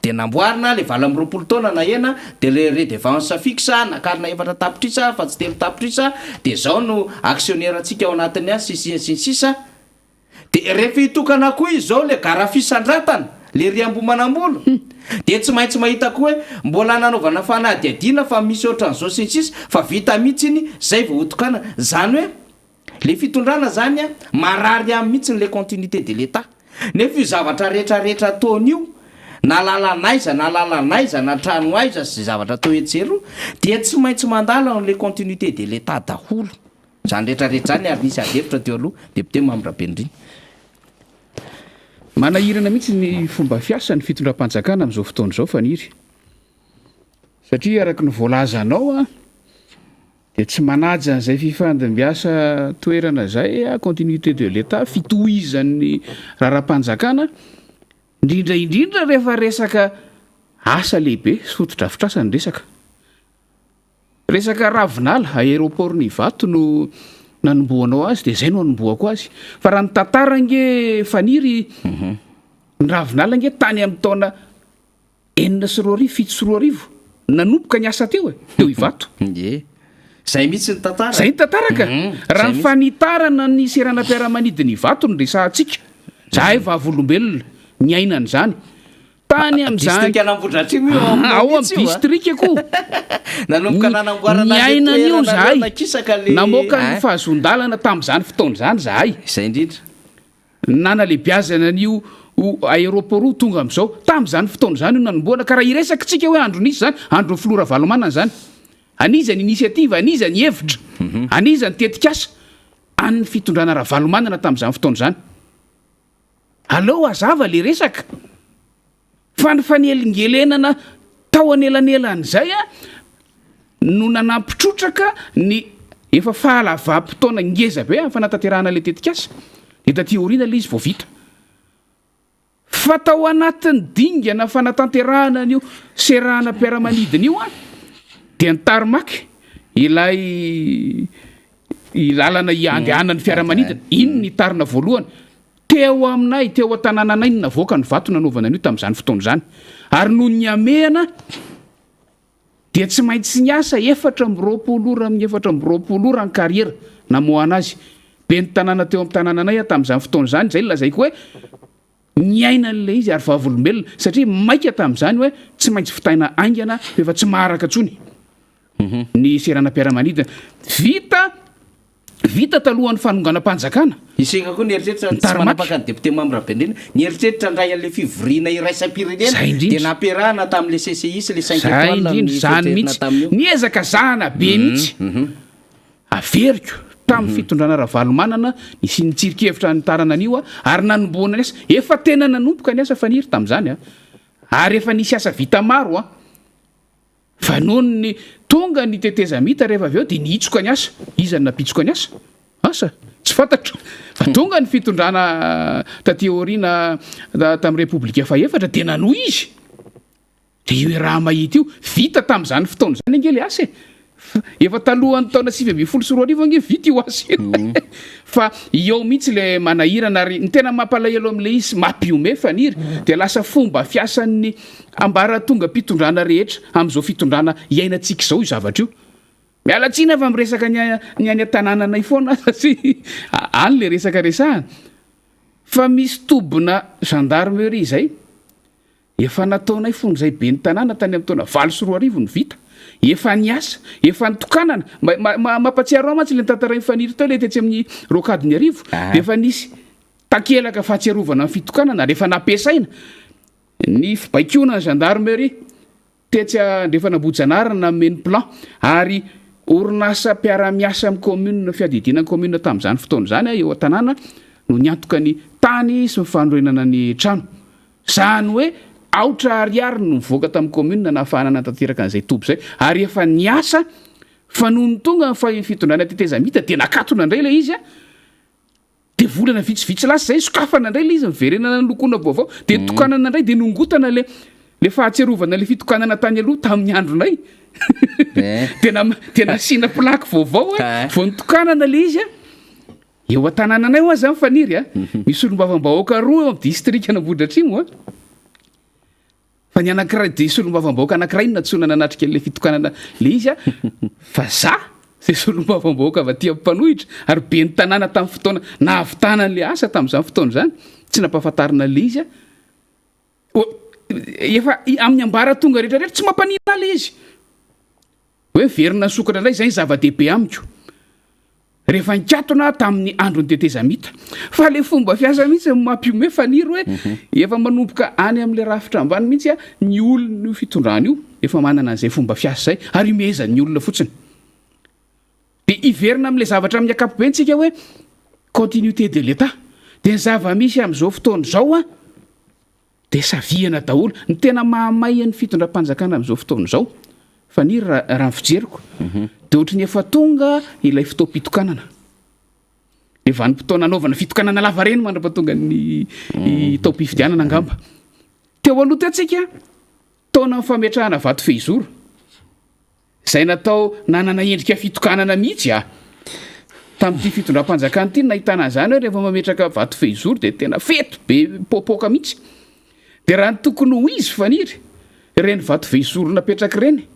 De namboarina le 28 taona na ena de le redevance fixe nakarina 4 tapitrisa fa tsy 3 tapitrisa de zao no actionnaire antsika ao anatin'ny azy sy sy sy sisa. De rehefa hitokana koa izy zao le gara fisandratana le ry Ambohimanambola de tsy maintsy mahita koa hoe mbola nanaovana fanadihadiana fa misy ohatran'izao sy ny sisa fa vita mihitsy iny zay vao hotokana. Zany hoe le fitondrana zany a marary amin'ny mihitsy le continuité de l'État. Nefa io zavatra rehetrarehetra ataony io na lalana aiza na lalana aiza na trano aiza sy zavatra atao etsero dia tsy maintsy mandalo amin'le continuité de l'État daholo. Zany rehetrarehetra zany ary nisy adihevitra teo aloha député membre Rabenirina. Manahirana mihitsy ny fomba fiasa ny fitondram-panjakana amin'izao fotoana izao Faniry. Satria araka ny voalazanao a de tsy manaja an'izay fifandimbiasa toerana zay a continuité de l'État fitohizan'ny raharaham-panjakana indrindra indrindra rehefa resaka asa lehibe sy fotodrafitrasa ny resaka. Resaka Ravinala aéroport ny Ivato no nanombohanao azy de zay no anombohako azy. Fa raha ny tantara nge Faniry ny Ravinala nge tany amin'ny taona 2006 2007 nanomboka ny asa teo e teo Ivato. Ye. Zay mihitsy ny tantara. Zay ny tantara ka. Raha ny fanitarana ny seranam-piaramanidina Ivato no resahantsika. Zahay vavolombelona niainana izany. Tany amin'izany district an'Ambohidratrimo io ao amin'ny district koa. Nanomboka nanamboarana niainana io zahay. Namoaka ny fahazoan-dalana tamin'izany fotoana izany zahay. Izay indrindra. Nanalehibiazana an'io aéroport io tonga amin'izao. Tamin'izany fotoana izany io nanombohana ka raha hiresaka tsika hoe andro nisy zany, andro filoha Ravalomanana zany. Aniza ny initiative, aniza ny hevitra, aniza ny tetikasa an'ny fitondrana Ravalomanana tamin'izany fotoana izany. Aleo hazava le resaka. Fa ny fanelingelenana tao anelanelan'izay a no nanampitrotraka ny efa fahalavampotoana ngeza be amin'ny fanatanterahana le tetikasa. De taty aoriana le izy vao vita. Fa tao anatin'ny dingana fanatanterahana an'io seranam-piaramanidina io a dia ny tarmac ilay lalana andehanan'ny fiaramanidina iny ny tarina voalohany teo aminay teo an-tanànanay no navoaka ny vato nanaovana an'io tamin'izany fotoana izany ary noho ny hamehana. Dia tsy maintsy niasa 24 ora amin'ny 24 ora ny kariera namoahana azy. Ben'ny tanàna teo amin'ny tanànanay aho tamin'izany fotoana izany, izay no lazaiko hoe niaina an'ilay izy ary vavolombelona satria maika tamin'izany hoe tsy maintsy vitaina haingana fa efa tsy maharaka intsony ny seranam-piaramanidina. Vita Vita talohan'ny fanonganam-panjakana. Isika koa nieritreritra, Ny tsy tarmac. manapaka ny député Mamy Rabendrina, nieritreritra handray an'ilay fivoriana iraisam-pirenena Zay dia indrindra. nampiarahana tamin'ilay CCI sy ilay cinq Zay étoiles indrindra, izany noeritreretina mihitsy. tamin'io. Niezaka zahana be mihitsy. Averiko, tamin'ny fitondrana Ravalomanana, nisian'ny tsirinkevitra nitarana an'io ary nanombohana ny asa. Efa tena nanomboka ny asa Faniry tamin'izany ary efa nisy asa vita maro. Fa nony ny tonga ny tetezamita rehefa avy eo dia nihitsoka ny asa. Iza no nampitsoka ny asa? Asa? Tsy fantatro. Fa tonga ny fitondrana taty aoriana tamin'ny Repoblika fahefatra dia nanohy izy. Dia io raha mahita io, vita tamin'izany fotoana izany ange ilay asa e. Efa talohan'ny taona 2019 ange vita io asa io. Fa eo mihitsy ilay manahirana ary ny tena mampalahelo amin'ilay izy mampihomehy Faniry dia lasa fomba fiasan'ny ambaratongam-pitondrana rehetra amin'izao fitondrana iainantsika izao io zavatra io. Miala tsiny aho fa miresaka ny ny any an-tanànanay foana aho satria any ilay resaka resahana. Fa misy tobina gendarmerie izay Efa nataonay fony izay ben'ny tanàna tany amin'ny taona 2008 no vita. Efa niasa, efa nitokanana. Mampatsiaro ahy mantsy ilay notantarain'i Faniry teo ilay tetsy amin'ny Rocade Iarivo. Dia efa nisy takelaka fahatsiarovana ny fitokanana ary efa nampiasaina ny fibaikoana ny gendarmerie tetsy Andrefan'Ambohijanahary nanome ny plan. Ary orinasa mpiara-miasa amin'ny commune, fiadidiana ny commune tamin'izany fotoana izany eo an-tanàna no niantoka ny tany sy ny fanorenana ny trano. Izany hoe aotra ariary no nivoaka tamin'ny commune nahafahana nanatanteraka an'izay toby izay ary efa niasa fa nony tonga ny fitondrana tetezamita dia nakatona indray ilay izy a! dia volana vitsivitsy lasa izay sokafana indray ilay izy niverenana nolokoana vaovao dia nitokanana indray dia nongotana ilay ilay fahatsiarovana ilay fitokanana tany aloha tamin'ny andronay dia na- dia nasiana plaque vaovao a vao nitokanana ilay izy a! Eo an-tanànanay hoa zany Faniry a, misy solombavambahoaka roa eo amin'ny distrikan'Ambohidratrimo a. Fa ny anankiray dia solombavambahoaka anankiray no nantsoina nanatrika an'ilay fitokanana ilay izy a. Fa za izay solombavambahoaka avy aty amin'ny mpanohitra ary ben'ny tanàna tamin'ny fotoana nahavitana an'ilay asa tamin'izany fotoana izany, tsy nampahafantarina an'ilay izy a. Efa amin'ny ambaratonga rehetra rehetra tsy mampaninona ahy ilay izy. Hoe miverina nisokatra indray, izay ny zava-dehibe amiko. Rehefa nikatona aho tamin'ny andron'ny tetezamita. Fa ilay fomba fiasa mihitsy no mampihomehy Faniry hoe efa manomboka any amin'ilay rafitra ambany mihitsy ny olon'io fitondrana io efa manana an'izay fomba fiasa izay ary ihomehezan'ny olona fotsiny. Dia hiverina amin'ilay zavatra amin'ny ankapobeny tsika hoe continuité de l'Etat. Dia ny zava-misy amin'izao fotoana izao an, Dia savihana daholo. Ny tena mahamay an'ny fitondram-panjakana amin'izao fotoana izao, Faniry, raha ny fijeriko, dia ohatry ny efa tonga ilay fotoam-pitokanana. Ilay vanim-potoana anaovana fitokanana lavareny mandra-pahatonga ny taom-pifidianana angamba. Teo aloha teo tsika, taonan'ny fametrahana vato fehizoro. Izay natao nanana endrika fitokanana mihitsy a! Tamin'ity fitondram-panjakana ity no nahitana an'izany hoe rehefa mametraka vato fehizoro dia tena fety be mipoapoaka mihitsy. Dia raha ny tokony ho izy Faniry, ireny vato fehizoro napetraka ireny,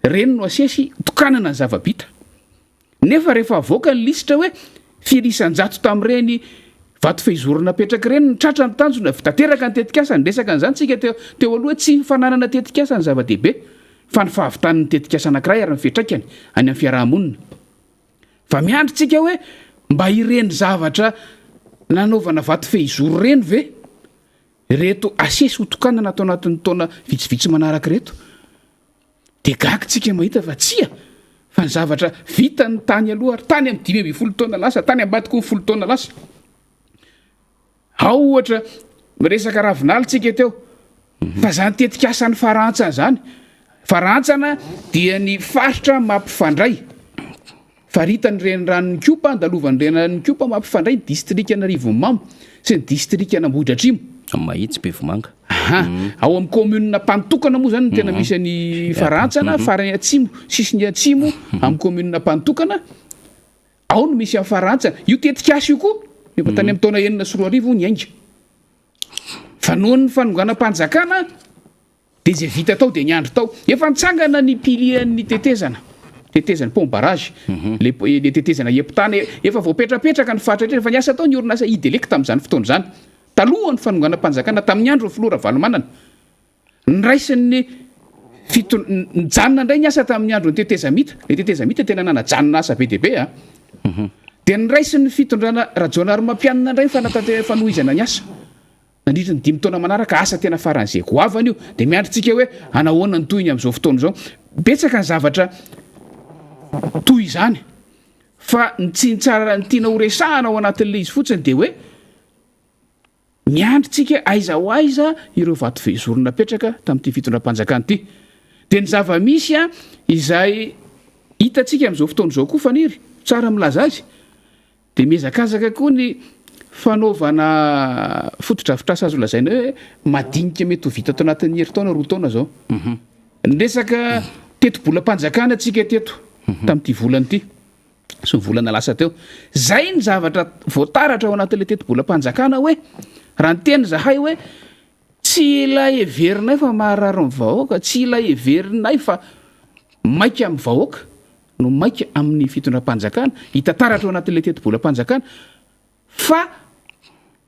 ireny no asesy tokanana ny zava-bita. Nefa rehefa avoaka ny lisitra hoe firy isan-jato tamin'ireny vato fehizoro napetraka ireny no tratra ny tanjona, tanteraka ny tetikasa, niresaka an'izany tsika teo teo aloha hoe tsy ny fananana tetikasa no zava-dehibe fa ny fahavitan'ny tetikasa anankiray ary ny fiantraikany any amin'ny fiaraha-monina. Fa miandry tsika hoe mba ireny zavatra nanaovana vato fehizoro ireny ve ireto asesy ho tokanana ato anatin'ny taona vitsivitsy manaraka ireto? Dia gaga tsika mahita fa tsia fa ny zavatra vitany tany aloha ary tany amin'ny 15 taona lasa, tany ambadiky ny folo taona lasa. Ao ohatra miresaka ravinala tsika teo fa zany tetikasan'ny farantsana zany. Farantsana dia ny faritra mampifandray faritany reniranon'Ikopa, andalovan'ny reniranon'Ikopa mampifandray ny distrikan'Arivonimamo sy ny distrikan'Ambohidratrimo. Mahitsy Bevomanga. Aha, ao amin'ny commune Ampanotokana moa zany no tena misy an'i Farantsana, farany atsimo, sisiny atsimo amin'ny commune Ampanotokana, ao no misy an'i Farantsana. Io tetikasa io koa efa tany amin'ny taona 2006 niainga. Fa noho ny fanonganam-panjakana. Dia izay vita tao dia niandry tao. Efa nitsangana ny pilier an'ny tetezana, tetezana, pont barrage, le le tetezana hiampitana, efa voapetrapetraka ny faritra rehetra, efa niasa tao ny orinasa Idelec tamin'izany fotoana izany, talohan'ny fanonganam-panjakana tamin'ny andron'ny filoha Ravalomanana. Niraisin'ny fiton-, nijanona indray ny asa tamin'ny andron'ny tetezamita, le tetezamita tena nanajanona asa be dia be a. Dia niraisin'ny fitondrana Rajaonarimampianina indray ny fanatanterahana fanohizana ny asa. Nandritry ny dimy taona manaraka, asa tena faran'izay goavana io, dia miandry tsika hoe hanahoana ny tohiny amin'izao fotoana izao. Betsaka ny zavatra toy izany, fa ny tsy tsara ny tiana ho resahana ao anatin'ilay izy fotsiny dia hoe miandry tsika aiza ho aiza ireo vato fehizoro napetraka tamin'ity fitondram-panjakana ity. Dia ny zava-misy izay hitantsika amin'izao fotoana izao koa Faniry, tsara milaza azy, Dia mihazakazaka koa ny fanaovana fotodrafitrasa azo lazaina hoe madinika mety ho vita ato anatin'ny herintaona, roa taona izao. Ny resaka tetibolam-panjakana tsika teto tamin'ity volana ity sy ny volana lasa teo. Izay ny zavatra voataratra ao anatin'ilay tetibolam-panjakana hoe raha niteny izahay hoe tsy ilay heverinay fa maharary ny vahoaka, tsy ilay heverinay fa maika amin'ny vahoaka no maika amin'ny fitondram-panjakana, hita taratra ao anatin'ilay tetibolam-panjakana fa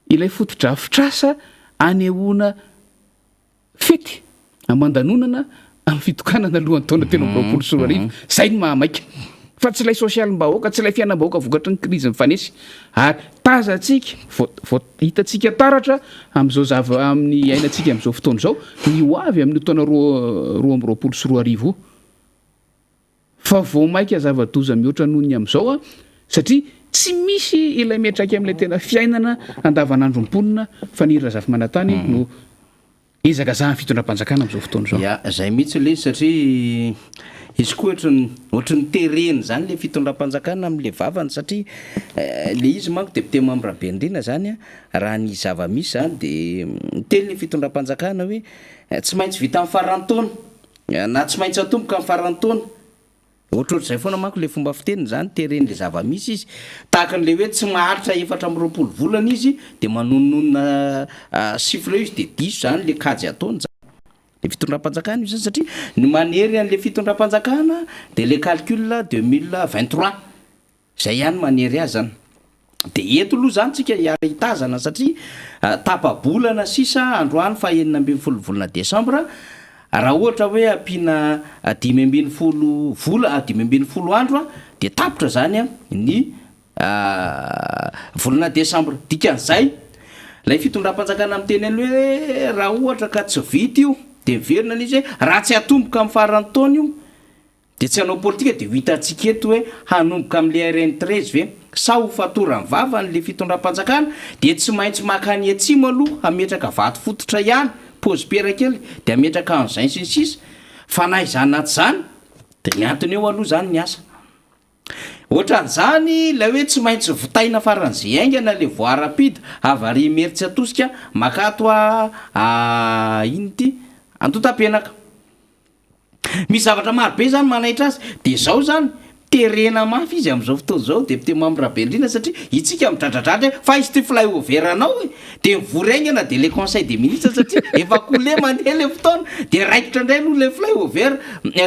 ilay fotodrafitrasa anehoana fety aman-danonana amin'ny fitokanana alohan'ny taona 2023, izay no mahamaika fa tsy ilay sosialim-bahoaka, tsy ilay fiainam-bahoaka vokatry ny krizy mifanesy ary tazantsika, vao vao hitantsika taratra amin'izao zava amin'ny iainantsika amin'izao fotoana izao ny ho avy amin'io taona 2022 io. Fa vao maika zava-doza mihoatra noho ny amin'izao an, satria tsy misy ilay miantraika amin'ilay tena fiainana andavanandron'ny mponina fa ny Razafimanantany no ezakazahan'ny fitondram-panjakana amin'izao fotoana izao. Ya, zay mihitsy ilay izy satria izy koa ohatry ny ohatry ny terena izany ilay fitondram-panjakana amin'ilay vavany satria ilay izy manko député Mamy Rabenirina izany an, raha ny zava-misy izany dia miteny ilay fitondram-panjakana hoe tsy maintsy vita amin'ny faran'ny taona. Na tsy maintsy atomboka amin'ny faran'ny taona. Ohatrohatr'izay foana manko ilay fomba fiteniny izany, teren'ilay zava-misy izy. Tahaka an'ilay hoe tsy maharitra 24 volana izy dia manononona chiffre eo izy dia diso izany ilay kajy ataony izany. Ilay fitondram-panjakana io izany satria ny manery an'ilay fitondram-panjakana dia ilay calcul 2023. Zay ihany manery azy zany. De eto aloha zany tsika hiara hitazana satria tapa-bolana sisa androany faha 16 volana desambra, raha ohatra hoe ampiana 15 vola 15 andro de tapitra zany ny volana desambra. Dikan'izay ilay fitondram-panjakana miteny an'le hoe raha ohatra ka tsy vita io de miverina le izy hoe raha tsy atomboka amin'ny faran'ny taona io Dia tsy hanao politika dia ho hitantsika eto hoe hanomboka amin'ilay RN 13 ve sa ho fatoran'ny vavany ilay fitondram-panjakana dia tsy maintsy mankany atsimo aloha hametraka vato fototra ihany, paozy-pera kely dia hametraka engin sy ny sisa Fa na izany na tsy izany dia mihantona eo aloha izany ny asa. Ohatran'izany ilay hoe tsy maintsy vitaina faran'izay haingana ilay voie rapide Havaria Imerintsiatosika makato a inona ity? Antontapenaka. Misy zavatra maro be zany manaitra azy, de zao zany terena mafy izy amzao fotoana zao député Mamy Rabenirina satria itsika midradradradra hoe fa izy ty fly over anao e, de mivory haingana de le conseil des ministres satria efa coulé mandeha le fotoana de raikitra ndray aloha le fly over,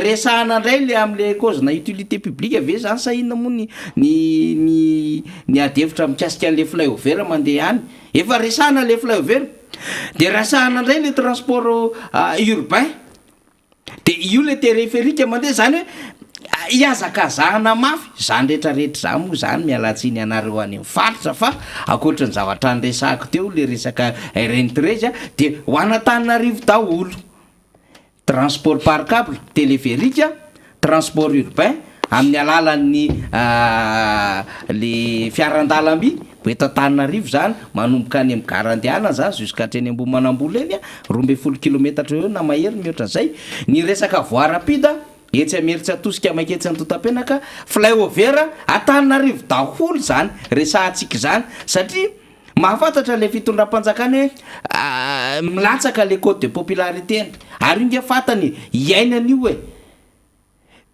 resahana ndray le amle cause na utilité publique ve zany sa inona moa ny ny ny ny ady hevitra mikasika anle fly over mandeha any, efa resahana le fly over, de resahana ndray le transport urbain. De io le téléphérique mandeha zany hoe ihazakazahana mafy, zany rehetra rehetra zany moa zany miala tsiny anareo any amin'ny faritra fa ankoatry ny zavatra niresahako teo le resaka RN 13 a de ho an'Antananarivo daholo, transport par cable, téléphérique, transport urbain amin'ny alalan'ny le fiaran-dalamby ho eto Antananarivo zany manomboka any amin'ny gara andehanana zany jusqu'à hatreny Ambohimanambola eny a, 12 kilometatra eo eo na mahery mihoatra an'izay, ny resaka voie rapide etsy Imerintsiatosika manketsy Antotapenaka, fly over Antananarivo daholo zany resahantsika izany satria mahafantatra ilay fitondram-panjakana hoe milatsaka le cote de popularité-ny ary io nge fantany e, iainana io e.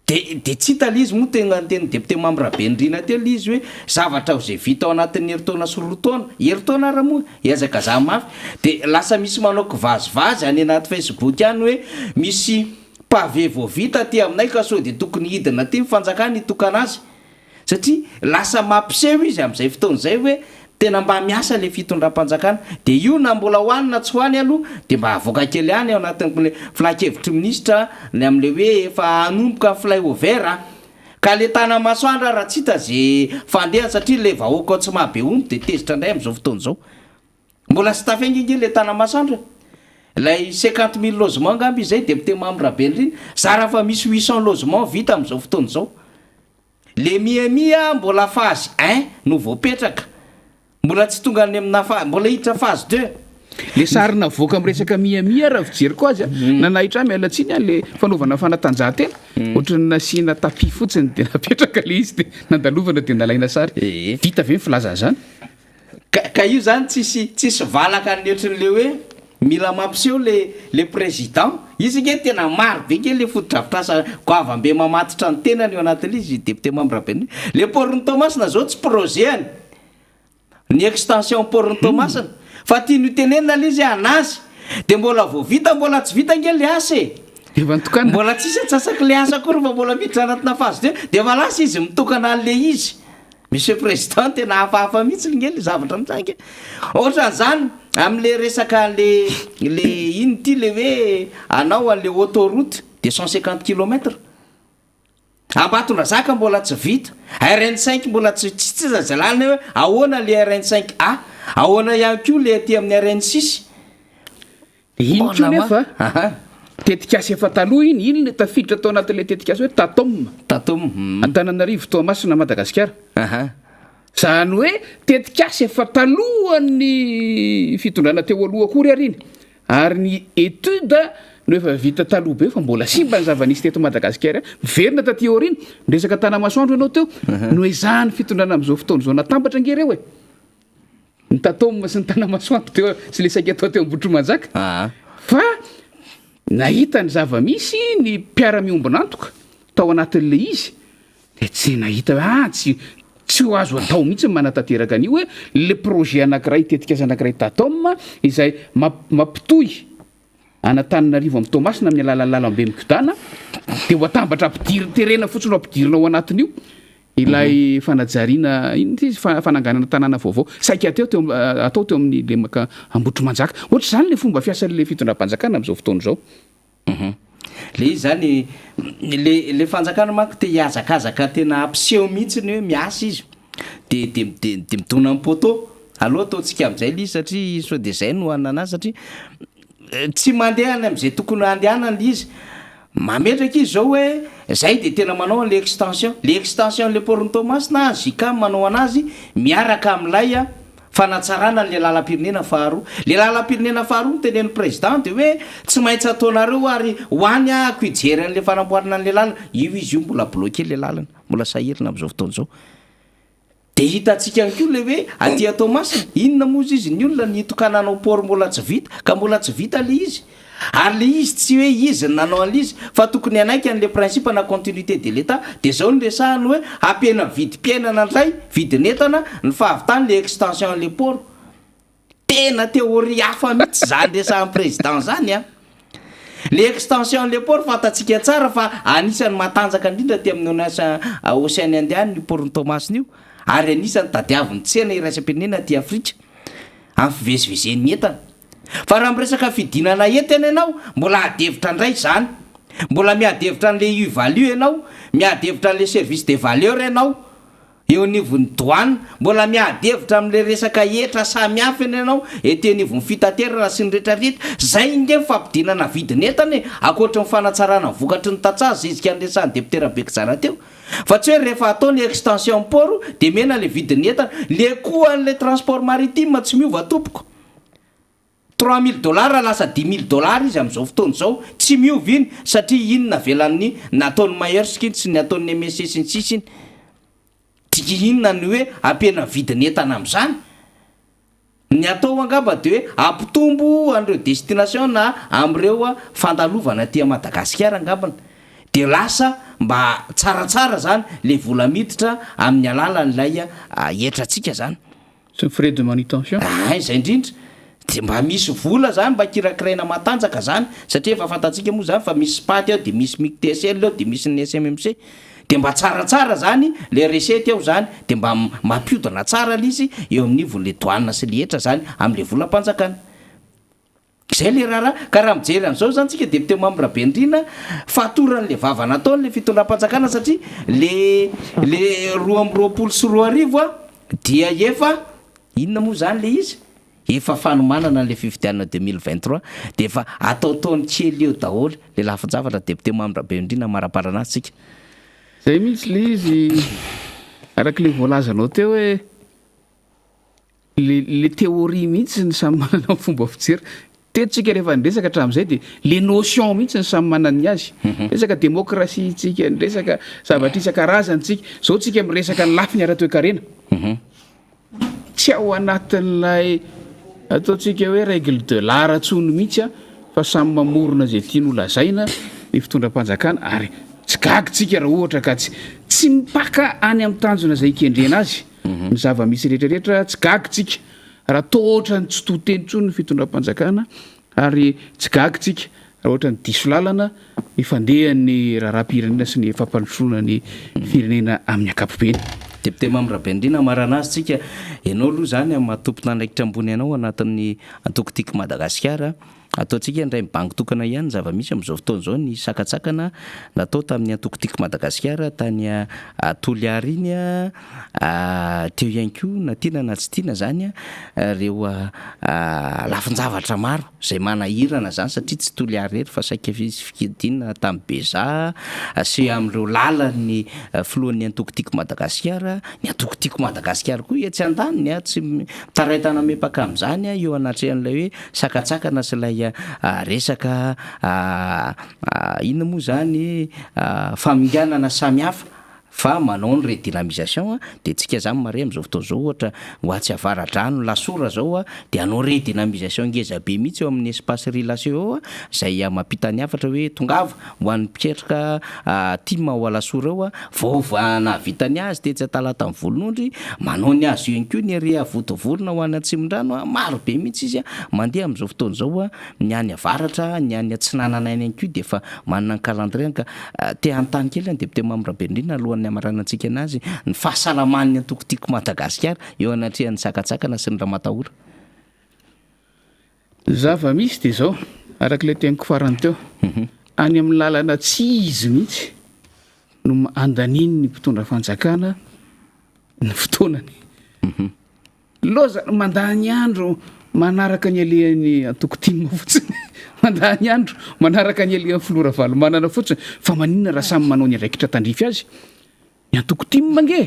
De de tsy hita le izy moa tegna niteny député Mamy Rabenirina teo le izy hoe zavatra izay vita ao anatin'ny herintaona sy 2 taona, herintaona ara moa hiazakazaha mafy, de lasa misy manao kivazivazy any anaty Facebook any hoe misy pavé vao vita aty aminay ka sao de tokony hidina aty ny fanjakana hitokana azy, satria lasa mampiseho izy amin'izay fotoana izay hoe tena mba miasa le fitondram-panjakana. De io na mbola ho any na tsy ho any aloha de mba avoaka kely ihany ao anatin'le filan-kevitry minisitra ny amin'le hoe efa hanomboka flyover a, ka le Tanamasoandro raha tsy hita ze fandehany satria le vahoaka ao tsy mahabe omby de tezitra indray amin'izao fotoana izao. Mbola tsy tafenga ange le Tanamasoandro e, ilay 50 000 logement angamba izay député Mamy Rabenirina, zara fa misy 800 logement vita amin'izao fotoana izao. Le Miami mbola phase 1 no voapetraka, mbola tsy tonga any amina fa mbola hiditra phase 2. Le sary navoaka amin'ny resaka Miami raha fijeriko azy a, nanahitra ahy, miala tsiny a, le fanaovana fanatanjahantena ohatran'ny nasiana tapis fotsiny de napetraka le izy, de nandalovana de nalaina sary. Vita ve ny filazana zany? Ka io zany tsisy valaka ny ohatran'le hoe mila mampiseho le président izy nge tena maro be nge le fotodrafitrasa goavambe mamatotra ny tenany eo anatin'le izy, député Mamy Rabenirina. Le port-ny Toamasina zao tsy projet-any ny extension port-ny Toamasina, fa tiany ho tenenina le izy anazy de mbola vao vita, mbola tsy vita nge le asa e. Efa nitokana. Mbola tsisy atsasaky le asa akory fa mbola miditra anatina phase 2 de efa lasa izy mitokana an'le izy. Monsieur président, tena hafahafa mihitsy nge le zavatra mitranga. Ohatran'izany am'le resaka le ino ty, le hoe anao an'le autoroute de 150 kilomètres Ambatondrazaka mbola tsy vita, RN5 mbola tsy zazalalana hoe ahoana le RN5 A, ahoana ihany koa le aty amin'ny RN6. De iny ko nefa tetikasy efa taloha iny, iny le tafiditra tao anatin'le tetikasy hoe TATOM. TATOM. Antananarivo, Toamasina, Madagasikara. Zany hoe tetikasy efa talohan'ny fitondrana teo aloha akory ary iny, ary ny étude no efa vita taloha be, fa mbola simba ny zava-nisy teto Madagasikara. Miverina taty aoriana, resaka Tanamasoandro ianao teo, no ezahan'ny fitondrana amin'izao fotoana izao natambatra ange ireo e, ny TATOM sy ny Tanamasoandro teo sy le saika atao teo Ambohitrimanjaka, fa nahita ny zava-misy ny mpiara-miombon'antoka tao anatin'le izy, de tsy nahita hoe ah, tsy ho azo atao mihitsy ny manatanteraka an'io, hoe le projet anankiray, tetikasa anankiray TATOM izay mampitohy an'Antananarivo amin'ny Toamasina amin'ny alalan'ny lalambe mikodana, de ho atambatra, ampidiry terena fotsiny ho ampidirina ao anatin'io ilay fanajariana ino ty izy, fananganana tanàna vaovao saika teo atao teo amin'ny lemaka Ambohitrimanjaka. Ohatra zany le fomba fiasan'le fitondram-panjakana amin'izao fotoana izao. Le izy zany, le fanjakana manko te hihazakazaka, tena hampiseho mihitsy ny hoe miasa izy, de midona amin'ny poteau aloha ataontsika amin'izay le izy, satria sao de zay no hanana azy, satria tsy mandeha any amin'izay tokony handehanana le izy. Mametraka izy zao hoe zay de tena manao an'le extension, le extension le port-ny Toamasina, JICA manao anazy miaraka amin'ilay a fanatsarana an'le lalam-pirenena faharoa. Le lalam-pirenena faharoa no tenenin'ny président de hoe tsy maintsy ataonareo ary ho any ahako hijery an'le fanamboarana an'le lalana io. Izy io mbola bloqué le lalana, mbola sahirana amin'izao fotoana izao. De hitantsika ihany koa le hoe aty Toamasina inona moa izy ny olona ny hitokananao port mbola tsy vita, ka mbola tsy vita le izy, ary le izy tsy hoe izy ny nanao an'le izy, fa tokony hanaiky an'le principe na continuité de l'État. De zao no resahany hoe hampiena vidim-piainana indray, vidin'entana, ny fahavitany le extension an'le port. Tena théorie hafa mihitsy zany resahan'ny président zany a. Le extension an'le port, fantatsika tsara fa anisan'ny matanjaka indrindra aty amin'ny océan Indien ny port-ny Toamasina io, ary anisan'ny tadiavin'ny tsena iraisam-pirenena aty Afrika amin'ny fivezivezen'ny entana. Fa raha miresaka fidinana entana ianao, mbola ady hevitra indray zany, mbola miady hevitra an'le U-value ianao, miady hevitra an'le service de valeur ianao eo anivon'ny douane, mbola miady hevitra amin'le resaka hetra samihafa eny ianao ety anivon'ny fitaterana sy ny rehetrarehetra. Zay nge ny fampidinana vidin'entana e, ankoatry ny fanatsarana ny vokatry ny tantsaha zezika ny resahan'ny député Rabekojanah teo, fa tsy hoe rehefa atao ny extension port de mihena le vidin'ny entana. Le coût an'le transport maritime tsy miova tompoko, 3000 dollars lasa 10 000 dollars izy amin'izao fotoana izao, tsy miova iny, satria iny navelan'ny nataon'ny Maersk iny sy ny ataon'ny MSC sy ny sisy iny. Dika inona ny hoe ampiana vidin'ny entana amin'izany? Ny atao angamba de hoe ampitombo an'ireo destination na amin'ireo fandalovana aty Madagasikara angambany. de lasa mba tsaratsara zany le vola miditra amin'ny alalan'ilay hetrantsika zany. Sy ny frais de manutention. Ay, zay indrindra. De mba misy vola zany mba kirakiraina matanjaka zany, satria efa fantatsika moa zany fa misy SPAT ao, de misy MICTSL ao, de misy ny SMMC. De mba tsaratsara zany le recette ao zany, de mba mampiodina tsara le izy eo amin'ivon'le douane sy le hetra zany am'le volam-panjakana. Zay le raharaha. Ka raha mijery an'izao zany tsika, député Mamy Rabendrina, fatoran'le vava nataony le fitondram-panjakana, satria le 2022 a dia efa inona moa zany le izy, efa fanomanana an'le fifidianana 2023, de efa ataotaony kely eo daholo le lafin-javatra. Député Mamy Rabendrina, maraparana azy tsika. Zay mihitsy le izy, arak'le voalazanao teo hoe le théorie mihitsy ny samy manana ny fomba fijery. Teto rehefa niresaka hatramin'izay, de le notion mihitsy ny samy manana ny azy. Resaka démocratie tsika, nyresaka zavatra isan-karazany tsika zao, tsika miresaka ny lafiny ara-toekarena. Tsy ao anatin'ilay ataontsika hoe règle de l'art tsony mihitsy a, fa samy mamorona zay tiany ho lazaina ny fitondram-panjakana. Ary tsy gagy tsika raha ohatra ka tsy mipaka any amin'ny tanjona zay ikendrena azy ny zava-misy rehetrarehetra. Tsy gagy tsika raha to ohatra ny tsy to teny tsony ny fitondram-panjakana, ary tsy gagy tsika raha ohatra ny diso lalana ny fandehan'ny raharaham-pirenena sy ny fampandrosoana ny firenena amin'ny ankapobeny. Député Mamy Rabendrina, marana azy tsika. Ianao aloha zany amin'ny maha andraikitra ambony anao anatin'ny antoko Tiako Madagasikara, ataontsika indray mibango tokana ihany ny zava-misy amin'izao fotoana izao, ny sakatsakana natao tamin'ny antoko Tiako Madagasikara tany Toliara iny a, teo ihany koa na tiana na tsy tiana zany a, reo lafin-javatra maro zay manahirana zany, satria tsy Toliara irery fa saika fisy fikidina tamin'ny Beza sy amin'ireo lalan'ny filohan'ny antoko Tiako Madagasikara. Ny antoko Tiako Madagasikara koa etsy an-daniny a tsy mitaraitana mepaka amin'izany a eo anatrehan'ilay hoe sakatsakana sy ilay resaka inona moa zany, faminganana samihafa, fa manao ny redynamisation a. De tsika zany mare amin'izao fotoana izao, ohatra ho atsy Avaradrano, Lasora zao a, de hanao redynamisation ngeza be mihitsy eo amin'ny espace Rilase eo a, zay mampita ny hafatra hoe tongava ho an'ny mpiketrika tim ao Alasora eo a. Vao nahavita ny azy tetsy Antalata ny Volonondry, manao ny azy io ihany koa ny ary Vontovorona ho any Atsimondrano a. Maro be mihitsy izy a mandeha amin'izao fotoana izao a, ny any avaratra, ny any atsinanana any ihany koa, de efa manana ny calendrier. Ka te hanontany kely ny député Mamy Rabendrina alohan'ny hamaranantsika anazy, ny fahasalaman'ny antoko Tiako Madagasikara eo anatrehan'ny sakatsakana sy ny ramatahora. Zava-misy de zao, arak'ilay teniko farany teo, any amin'ny lalana tsy izy mihitsy no andaniny ny mpitondra fanjakana ny fotoanany. Loza mandany andro manaraka ny alehan'ny antoko TIM fotsiny, mandany andro manaraka ny alehan'ny filoha Ravalomanana fotsiny. Fa maninona raha samy manao ny andraikitra tandrify azy ny antoko TIM nge?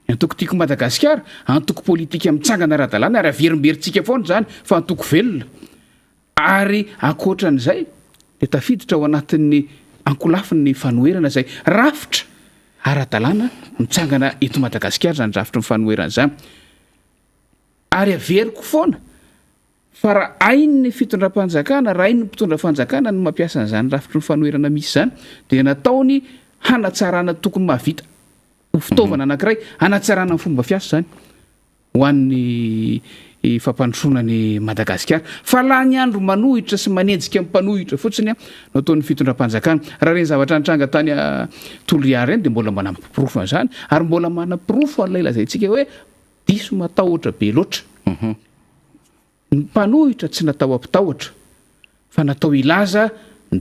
Ny antoko Tiako Madagasikara, antoko politika mitsangana ara-dalàna, ary averimberintsika foana zany fa antoko velona. Ary ankoatran'izay de tafiditra ao anatin'ny ankolafiny fanoherana, zay rafitra ara-dalàna mitsangana eto Madagasikara zany rafitry ny fanoherana zany. Ary averiko foana fa raha hain'ny fitondram-panjakana, raha hain'ny mpitondra fanjakana ny mampiasa an'izany rafitry ny fanoherana misy zany, de nataony hanatsarana, tokony mahavita ho fitaovana anankiray hanatsarana ny fomba fiasa zany ho an'ny fampandrosoana ny Madagasikara. Fa lany andro manohitra sy manenjika ny mpanohitra fotsiny a no ataon'ny fitondram-panjakana. Raha reny zavatra nitranga tany Toliara reny, de mbola manaporofo an'izany, ary mbola manaporofo an'ilay lazaintsika hoe diso matahotra be loatra. Ny mpanohitra tsy natao ampitahotra fa natao hilaza,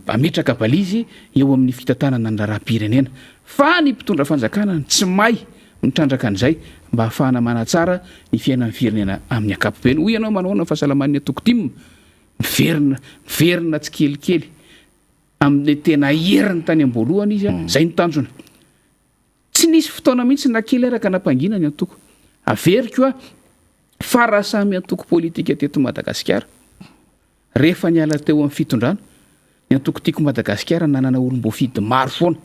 ametraka balizy eo amin'ny fitantanana ny raharaham-pirenena, fa ny mpitondra fanjakana tsy mahay mitrandraka an'izay mba hahafahana manatsara ny fiainan'ny firenena amin'ny ankapobeny. Hoy ianao, manao ahoana ny fahasalaman'ny antoko TIM? Miverina, miverina tsikelikely amin'ilay tena heriny tany am-boalohany izy a. Zay ny tanjona. Tsy nisy fotoana mihitsy na kely araka nampangina ny antoko. Averiko a fa raha samy antoko politika teto Madagasikara, rehefa niala teo amin'ny fitondrana ny antoko Tiako Madagasikara, nanana olom-boafidy maro foana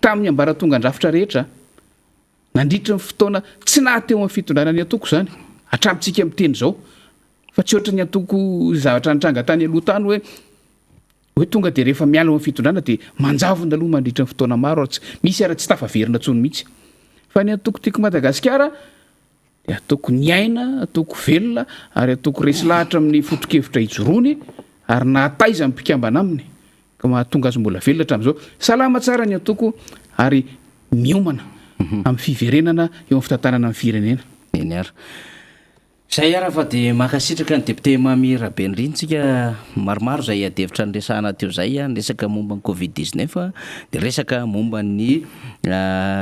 tamin'ny ambaratongan-drafitra rehetra nandritra ny fotoana tsy naha teo amin'ny fitondrana ny antoko zany hatramintsika miteny zao. Fa tsy ohatry ny antoko zavatra nitranga tany aloha tany hoe Hoe tonga dia rehefa miala eo amin'ny fitondrana dia manjavona aloha mandritra ny fotoana maro ary tsy misy ary tsy tafaverina intsony mihitsy. Fa ny antoko Tiako Madagasikara dia antoko niaina, antoko velona ary antoko resy lahatra amin'ny foto-kevitra ijoroany ary nahataiza ny mpikambana aminy ka mahatonga azy mbola velona hatramin'izao. Salama tsara ny antoko ary miomana amin'ny fiverenana eo amin'ny fitantanana ny firenena. Eny ary. Zay ara fa dia mankasitraka ny député Mamy Rabenirina tsika maromaro zay adihevitra niresahana teo zay an, resaka momba ny covid 19 dia resaka momba ny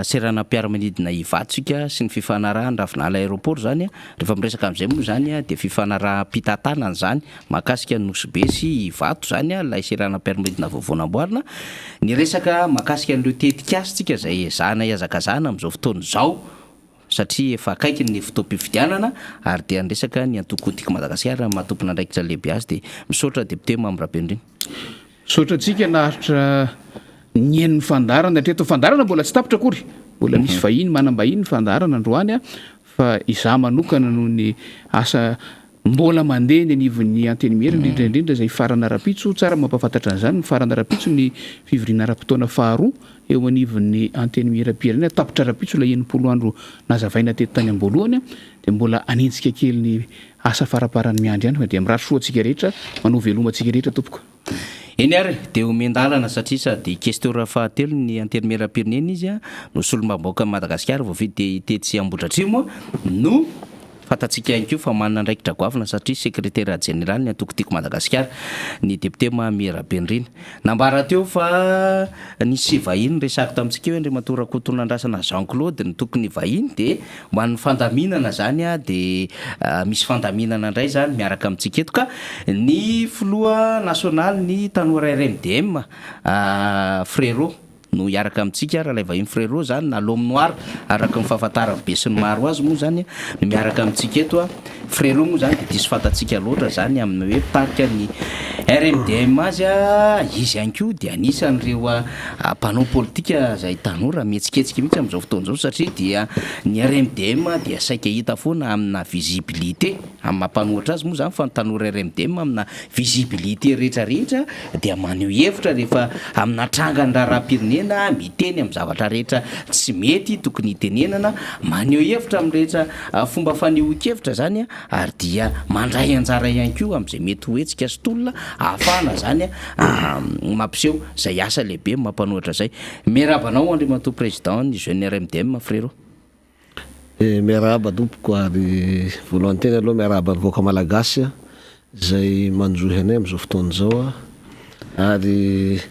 seranam-piaramanidina Ivato tsika sy ny fifanarahan'ny Ravinala Aéroport zany an, rehefa miresaka amin'izay moa zany an dia fifanaraham-pitantanana zany mahakasika ny Nosy Be sy Ivato zany an, ilay seranam-piaramanidina vaovao namboarina, ny resaka mahakasika an'ireo tetikasa tsika zay ezahana ihazakazahana amin'izao fotoana izao. satria efa akaiky ny fotoam-pifidianana ary dia niresaka ny antoko Tiako Madagasikara amin'ny maha tompon'andraikitra lehibe azy dia misaotra député Mamy Rabenirina. Misaotra antsika naharitra nihaino ny fandaharana hatreto. Fandaharana mbola tsy tapitra akory, mbola misy vahiny manam-bahiny ny fandaharana androany fa izaho manokana noho ny asa Mbola mandeha eny anivon'ny Antenimiera, indrindra indrindra izay hifarana rahampitso. Tsara ny mampahafantatra an'izany, mifarana rahampitso ny fivoriana ara-potoana faharoa eo anivon'ny Antenimieram-pirenena. Tapitra rahampitso ilay 60 andro nazavaina teto tany am-boalohany, dia mbola hanenjika kely ny asa faraparany miandry ihany fa dia mirary soa antsika rehetra, manao veloma antsika rehetra tompoko. Eny ary, dia omen-dalana satria sady Questeur fahatelo ny Antenimierampirenena izy no solombavambahoakan'i Madagasikara voafidy tetsy Ambohidratrimo no fantatsika ihany koa fa manana andraikitra goavana satria sekretera jeneralin'ny antoko Tiako Madagasikara ny député Mamy Rabenirina. Nambara teo fa nisy vahiny niresako tamintsika eo Andriamatoa Rakotonandrasana Jean Claude no tokony vahiny dia Ho an'ny fandaminana izany dia misy fandaminana indray izany miaraka amintsika eto ka ny filoha nasionalin'ny tanora RMDM Frérot no hiaraka amintsika, Ralaivahiny Frérot izany na l'homme noir araka ny fahafantaran'ny besinimaro azy moa izany no miaraka amintsika eto. Frérot moa izany dia diso fantatsika loatra izany amin'ny hoe mpitarika ny RMDM azy, izy ihany koa dia anisan'ireo mpanao politika izay tanora mihetsiketsika mihitsy amin'izao fotoana izao satria dia ny RMDM dia saika hita foana amina visibilité, amin'ny maha mpanohitra azy moa izany fa ny tanora RMDM amina visibilité rehetra rehetra dia maneho hevitra rehefa amina trangan'ny raharaham-pirenena, miteny amin'ny zavatra rehetra tsy mety tokony hitenenana, maneho hevitra amin'ny rehetra fomba fanehoan-kevitra izany ary dia mandray anjara ihany koa amin'izay mety ho hetsika sy tolona ahafahana izany mampiseho izay asa lehibe mampanohatra izay. Miarahaba anao Andriamatoa Président ny Jeune RMDM Frérot. Miarahaba tompoko ary voalohany teny aloha miarahaba ny vahoaka malagasy izay manjohy anay amin'izao fotoana izao ary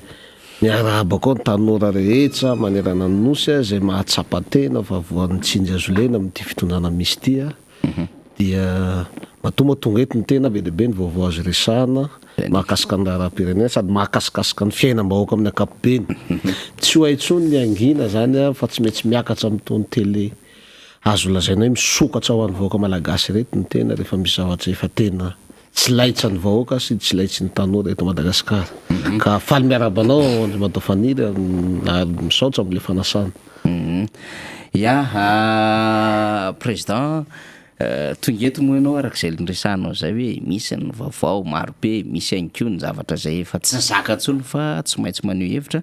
miarahaba koa ny tanora rehetra manerana ny nosy izay mahatsapa tena fa voan'ny tsindry azo lena amin'ity fitondrana misy ity. Dia matoa moa tonga eto ny tena, be dia be ny vaovao azo resahana mahakasika ny raharaham-pirenena sady mahakasikasika ny fiainam-bahoaka amin'ny ankapobeny. Tsy ho hay intsony ny hangina izany fa tsy maintsy miakatra amin'itony tele azo lazaina hoe misokatra ho an'ny vahoaka malagasy ireto ny tena rehefa misy zavatra efa tena tsy laitsa ny vahoaka sy tsy laitry ny tanora eto Madagasikara. Ka faly miarahaba anao Andriamatoa Faniry ary misaotra amin'ilay fanasana. Ya, Président, tonga eto moa ianao araka izay niresahanao izay hoe misy ny vaovao maro be, misy ihany koa ny zavatra izay efa tsy zaka intsony fa tsy maintsy maneho hevitra.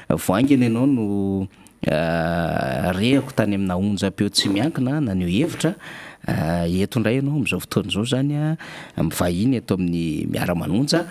Vao haingana ianao no rehako tany amina onjam-peo tsy miankina naneho hevitra, eto indray ianao amin'izao fotoana izao izany mivahiny eto amin'ny Miara-manonja.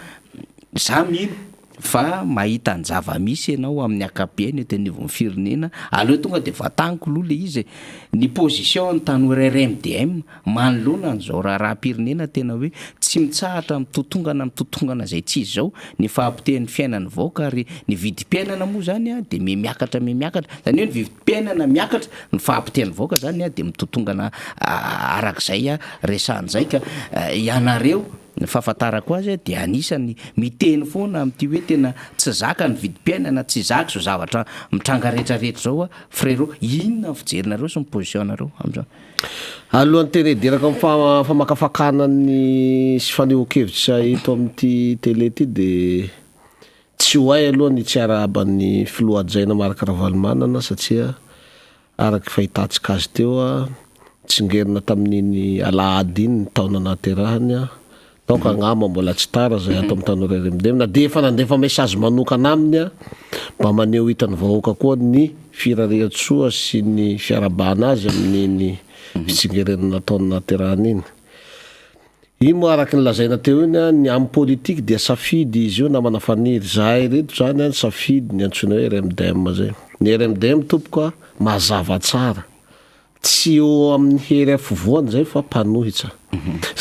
Za mino fa mahita ny zava-misy ianao amin'ny ankapobeny eto anivon'ny firenena, aleo tonga dia vantaniko aloha ilay izy e, ny position ny tanora RMDM manoloana an'izao raharaham-pirenena tena hoe tsy mitsahatra mitotongana mitotongana izay tsy izy izao, ny fahapotehan'ny fiainan'ny vahoaka ary ny vidim-piainana moa izany dia miha-miakatra miha-miakatra, izany hoe ny vidim-piainana miakatra, ny fahapotehan'ny vahoaka izany dia mitotongana arak'izay resahana izay ka ianareo Ny fahafantarako azy dia anisany miteny foana amin'ity hoe tena tsy zaka ny vidim-piainana, tsy zaka izao zavatra mitranga rehetra rehetra izao frerot, inona ny fijerinareo sy ny position-nareo amin'izao? Alohan'ny tena hidirako amin'ny famakafakana ny sy fanehoan-kevitra eto amin'ity tele ity dia tsy ho hay aloha ny tsy hiarahaba ny filoha hajaina Marc Ravalomanana satria Araka ny fahitantsika azy teo, nitsingerina tamin'iny alahady iny ny taona nahaterahany, Ataoko angamba mbola tsy tara izay ato amin'ny Tanora RMDM na dia efa nandefa message manokana aminy aho mba maneho hitan'ny vahoaka koa ny firariantsoa sy ny fiarahabana azy amin'iny fitsingerenana taona nahaterahany iny. Iny moa araka ny lazaina teo iny an, ny amin'ny politique dia safidy izy io namana Faniry. Zahay ireto izany an, safidy ny antsoina hoe RMDM zay. Ny RMDM tompoko a, mazava tsara. Tsy eo amin'ny hery afovoany zay fa mpanohitsa.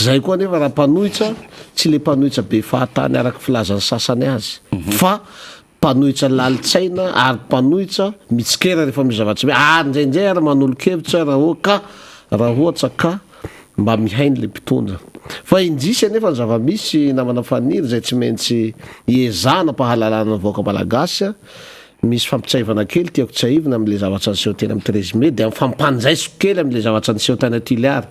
Zay koa anefa raha mpanohitsa, tsy le mpanohitsa be fahatany araka filazan'ny sasany azy fa mpanohitsa lalin-tsaina ary mpanohitsa mitsikera rehefa misy zava-tsy mety ary indraindray ary manolo-kevitra raha oa ka raha ohatra ka mba mihaino le mpitondra. Fa indrisy anefa ny zava-misy namana Faniry izay tsy maintsy iezahana ampahalalana ny vahoaka malagasy a, misy fampitsaivana kely tiako tsiahivina amin'ilay zavatra niseho teny amin'ny treize mai dia fampanjaisiko kely amin'ilay zavatra niseho tany Toliara.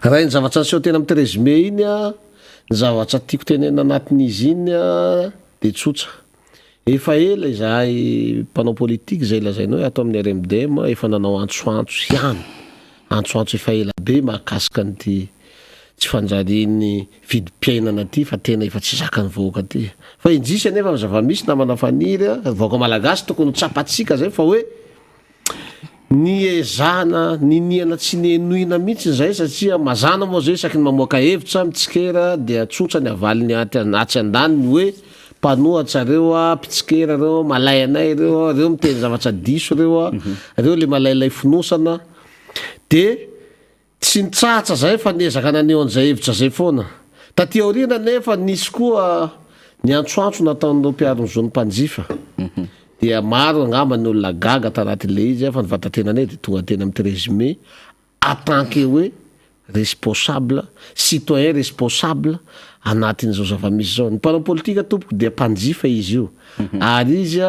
Raha iny zavatra niseho teny amin'ny treize mai iny a, ny zavatra tiako tenenina anatin'izy iny a dia tsotra. Efa ela izahay mpanao politika izay lazaina hoe ato amin'ny RMDM efa nanao antsoantso ihany, antsoantso efa ela be mahakasika an'ity tsy fanjarian'ny vidim-piainana ity fa tena efa tsy zakan'ny vahoaka ity. Fa indrisy anefa ny zava-misy namana Faniry a, ry vahoaka malagasy tokony ho tsapantsika izay fa hoe Niezahana, niniana tsy nihenoina mihitsy izay satria mazàna moa zay isaky ny mamoaka hevitra, mitsikera dia tsotra ny avaliny atsy andaniny hoe mpanohatra reo a, mpitsikera reo, malay anay reo a, reo miteny zavatra diso reo a, reo le malailay fonosana de Tsy nitsahatra izahay fa niezaka naneho an'izay hevitra izay foana. Taty aoriana anefa nisy koa ny antsoantso nataon'ireo mpiaro ny zon'ny mpanjifa. Dia maro angamba ny olona gaga tanatin'ilay izy fa ny vatatenanay dia tonga teny amin'ny 13 mai en tant que hoe responsable, citoyen responsable anatin'izao zava-misy izao. Ny mpanao politika tompoko dia mpanjifa izy io ary izy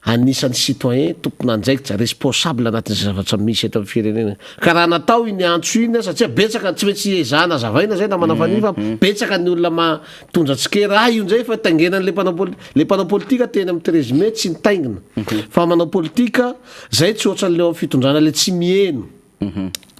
anisan'ny citoyen tompon'andraikitra, responsable anatin'izay zavatra misy eto amin'ny firenena. Ka raha natao iny antso iny, satria betsaka, tsy maintsy ezahana azavaina zay namana Fanilo fa betsaka ny olona mitondra tsikera, ah io indray efa taingenan'le mpanao poli-, le mpanao politika teny amin'ny 13 mai tsy nitaingina fa manao politika zay tsy ohatran'le ao amin'ny fitondrana le tsy miheno.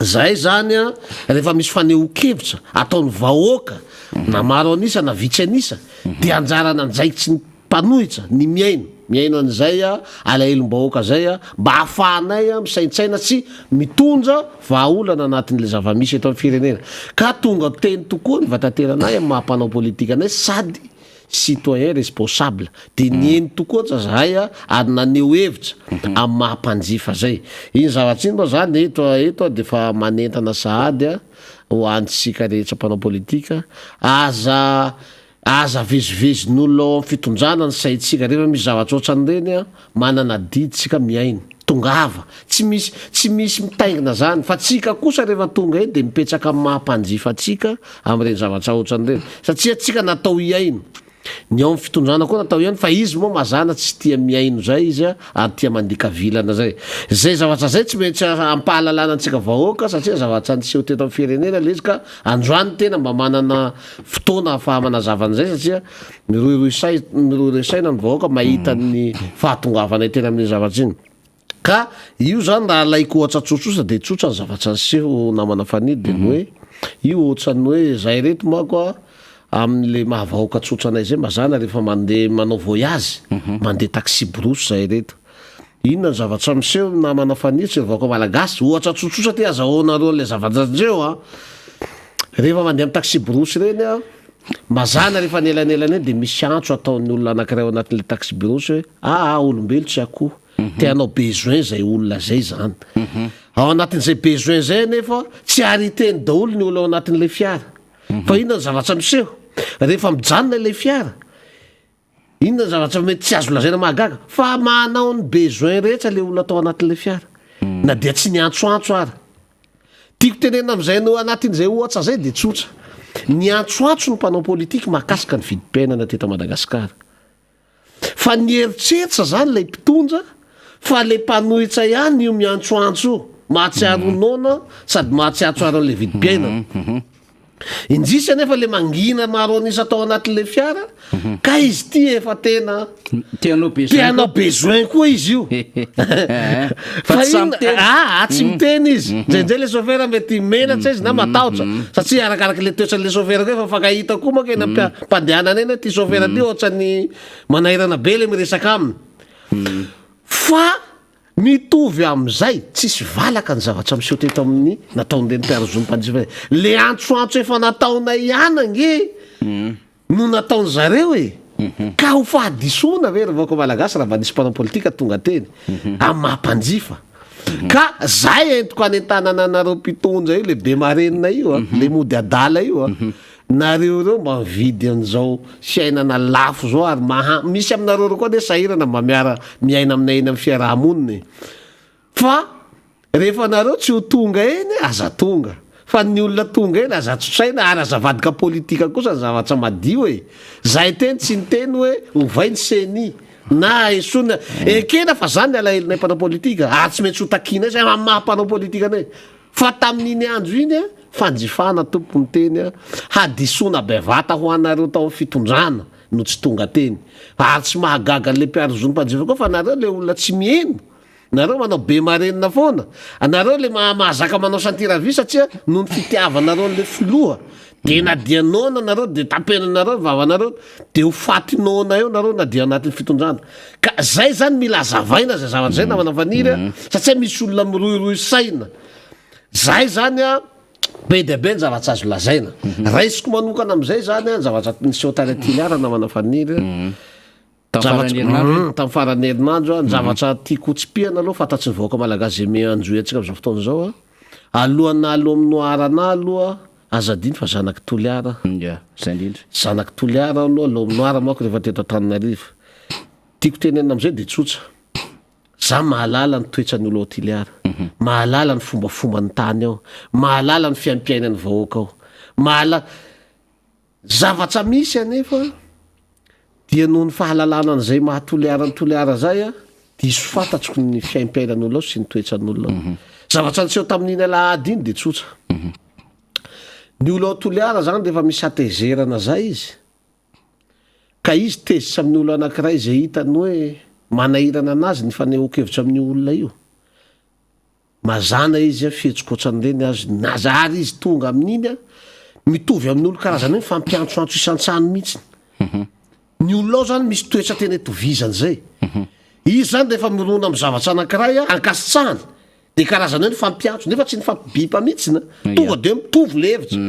Zahay zany an, rehefa misy fanehoan-kevitra ataon'ny vahoaka na maro an'isa na vitsy an'isa dia anjaran'andraikitry ny mpanohitra ny mihaino, mihaino an'izay alahelom-bahoaka zay mba hahafahanay misaintsaina sy mitondra vahaolana anatin'ilay zava-misy eto amin'ny firenena. Ka tonga teny tokoa ny vatatenanay amin'ny maha mpanao politika anay sady citoyen responsable de nihaino tokoa aza zahay ary naneho hevitra amin'ny maha mpanjifa zay. Iny zavatra iny moa zany eto eto aho defa manentana sahady ho antsika rehetra mpanao politika, aza aza vezivezin'olona ao amin'ny fitondrana ny saintsika, rehefa misy zavatra ohatran'ireny manana adidy tsika mihaino, tongava, tsy misy tsy misy mitaingina zany fa tsika kosa rehefa tonga eny de mipetraka amin'ny maha mpanjifa antsika amin'ireny zavatra ohatran'ireny satria tsika natao hihaino, ny ao amin'ny fitondrana koa natao hihaino fa izy moa mazàna tsy tia mihaino zay izy ary tia mandika vilana zay, zay zavatra zay tsy maintsy ampahalalana antsika vahoaka satria zavatra niseho teto amin'ny firenena le izy ka androany tena mba manana fotoana ahafaha manazava an'izay satria Mirohirohy say, mirohirohy saina ny vahoaka mahita ny fahatongavanay teny amin'iny zavatra iny. Ka io zany raha alaiko ohatra tsotsotra dia tsotra ny zavatra niseho namana Faniry dia ny hoe io ohatran'ny hoe zay reto manko a amin'le maha vahoaka tsotra anay zay mazàna rehefa mandeha manao voyage mandeha taxi brousse zay reto. Inona ny zavatra miseho namana Faniry sy ry vahoaka malagasy? Ohatra tsotsotra ty azahoanareo an'le zavatra niseho a. Rehefa mandeha amin'ny taxi brousse ireny a, Mazàna rehefa anelanelana eny dia misy antso ataon'ny olona anankiray ao anatin'ilay taxi-brousse hoe, aa olombelo tsy akoho, te hanao besoin izay olona izay izany. Ao anatin'izay besoin izay anefa tsy ary hiteny daholo ny olona ao anatin'ilay fiara. Fa inona ny zavatra miseho? Rehefa mijanona ilay fiara, inona ny zavatra mety tsy azo lazaina mahagaga? Fa manao ny besoin rehetra ilay olona tao anatin'ilay fiara, na dia tsy niantsoantso ara. Tiako tenenina amin'izay no anatin'izay ohatra izay dia tsotra. Niantsoantso ny mpanao politika mahakasika ny vidim-piainana teto Madagasikara. Fa nieritreritra izany ilay mpitondra fa ilay mpanohitra ihany io miantsoantso io. Mahatsiaro noana sady mahatsiatsoaro an'ilay vidim-piainana. Indrisy anefa le mangina maro an'isa tao anatin'le fiara ka izy ity efa tena Te hanao besoin te hanao besoin koa izy io. Fa tsy sahy miteny. Ah, tsy miteny izy. Indraindray le chauffeur mety menatra izy na matahotra satria arakaraky le toetran'le chauffeur koa efa mifankahita koa manko eny am-pandehanana eny hoe ty chauffeur ty ohatran'ny manahirana be le miresaka aminy. Fa Mitovy amin'izay, tsisy valaka ny zavatra miseho teto amin'ny nataon'ireny mpiaro zon'ny mpanjifa ireny. Le antsoantso efa nataonay ihany ange no nataon zareo e! Ka ho fahadisoana ve ry vahoaka malagasy raha mba nisy mpanao politika tonga teny amin'ny maha mpanjifa? Ka zay entiko hanentanana anareo mpitondra io, le be marenina io a, le mody adala io a, Nareo ireo mba mividy an'izao fiainana lafo zao ary maha misy aminareo ireo koa anie sahirana mba miara miaina aminay eny amin'ny fiaraha-monina e! Fa rehefa nareo tsy ho tonga eny aza tonga fa ny olona tonga eny aza tsotsaina ary aza avadika politika kosa ny zavatra madio e! Zahay teny tsy niteny hoe ovay ny ceni na esorina ekena fa zany ny alahelonay mpanao politika ary tsy maintsy ho takianay zay amin'ny maha mpanao politika anay Fa tamin'iny andro iny, fanjifana tompoko miteny, hadisoana bevata ho anareo tao amin'ny fitondrana no tsy tonga teny. Ary tsy mahagaga an'ilay mpiaro zon'ny mpanjifa koa fa nareo ilay olona tsy miheno, nareo manao be marenina foana, nareo ilay mahazaka manao ceinture vy satria noho ny fitiavanareo an'ilay filoha dia na dia noana nareo dia tapenanareo ny vavanareo dia ho faty noana eo nareo na dia anatin'ny fitondrana. Ka zay zany mila azavaina zay zavatra zay namana Faniry a, satria misy olona mirohirohy saina. Zay zany a, be dia be ny zavatra azo lazaina. Raisiko manokana amizay zany a, ny zavatra niseho tany Toliara namana Faniry a. Tamin'ny faran'ny herinandro iny? Tamin'ny faran'ny herinandro a, ny zavatra tiako hotsipihana aloha fantatry ny vahoaka malagasy izay mianjohy antsika amin'izao fotoana izao a, alohan'ny naha-l'homme noir anah aloha, aza adino fa zanak'i Toliara aho. Ya, izay indrindra. Zanak'i Toliara aho aloha, l'homme noir manko rehefa teto Antananarivo. Tiako tenenina amin'izay dia tsotra, za mahalala ny toetran'ny olo ao Toliara, mahalala ny fombafomban'ny tany ao, mahalala ny fiaimpiainan'ny vahoaka ao, mahala-. Zavatra misy anefa dia noho ny fahalalana an'izay maha Toliara an'i Toliara izay a, diso fantatriko ny fiaimpiainan'olona ao sy ny toetran'olona ao. Zavatra niseho tamin'iny alahady iny dia tsotra. Ny olona ao Toliara izany rehefa misy hatezerana izay izy, ka izy tezitra amin'ny olona anankiray izay hitany hoe manahirana anazy ny fanehoan-kevitra amin'io olona io, Mazàna izy a, fihetsiko ohatran'ireny azy, naza ary izy tonga amin'iny a, mitovy amin'olo karazana hoe mifampiantsoantso isan-trano mihitsy. Ny olona ao zany misy toetra tena itovizany zay. Izy zany rehefa mirona amin'ny zavatra anankiray a, ankasitrahany, de karazana hoe mifampiantso, nefa tsy nifampibipa mihitsy na, tonga de mitovy le hevitra.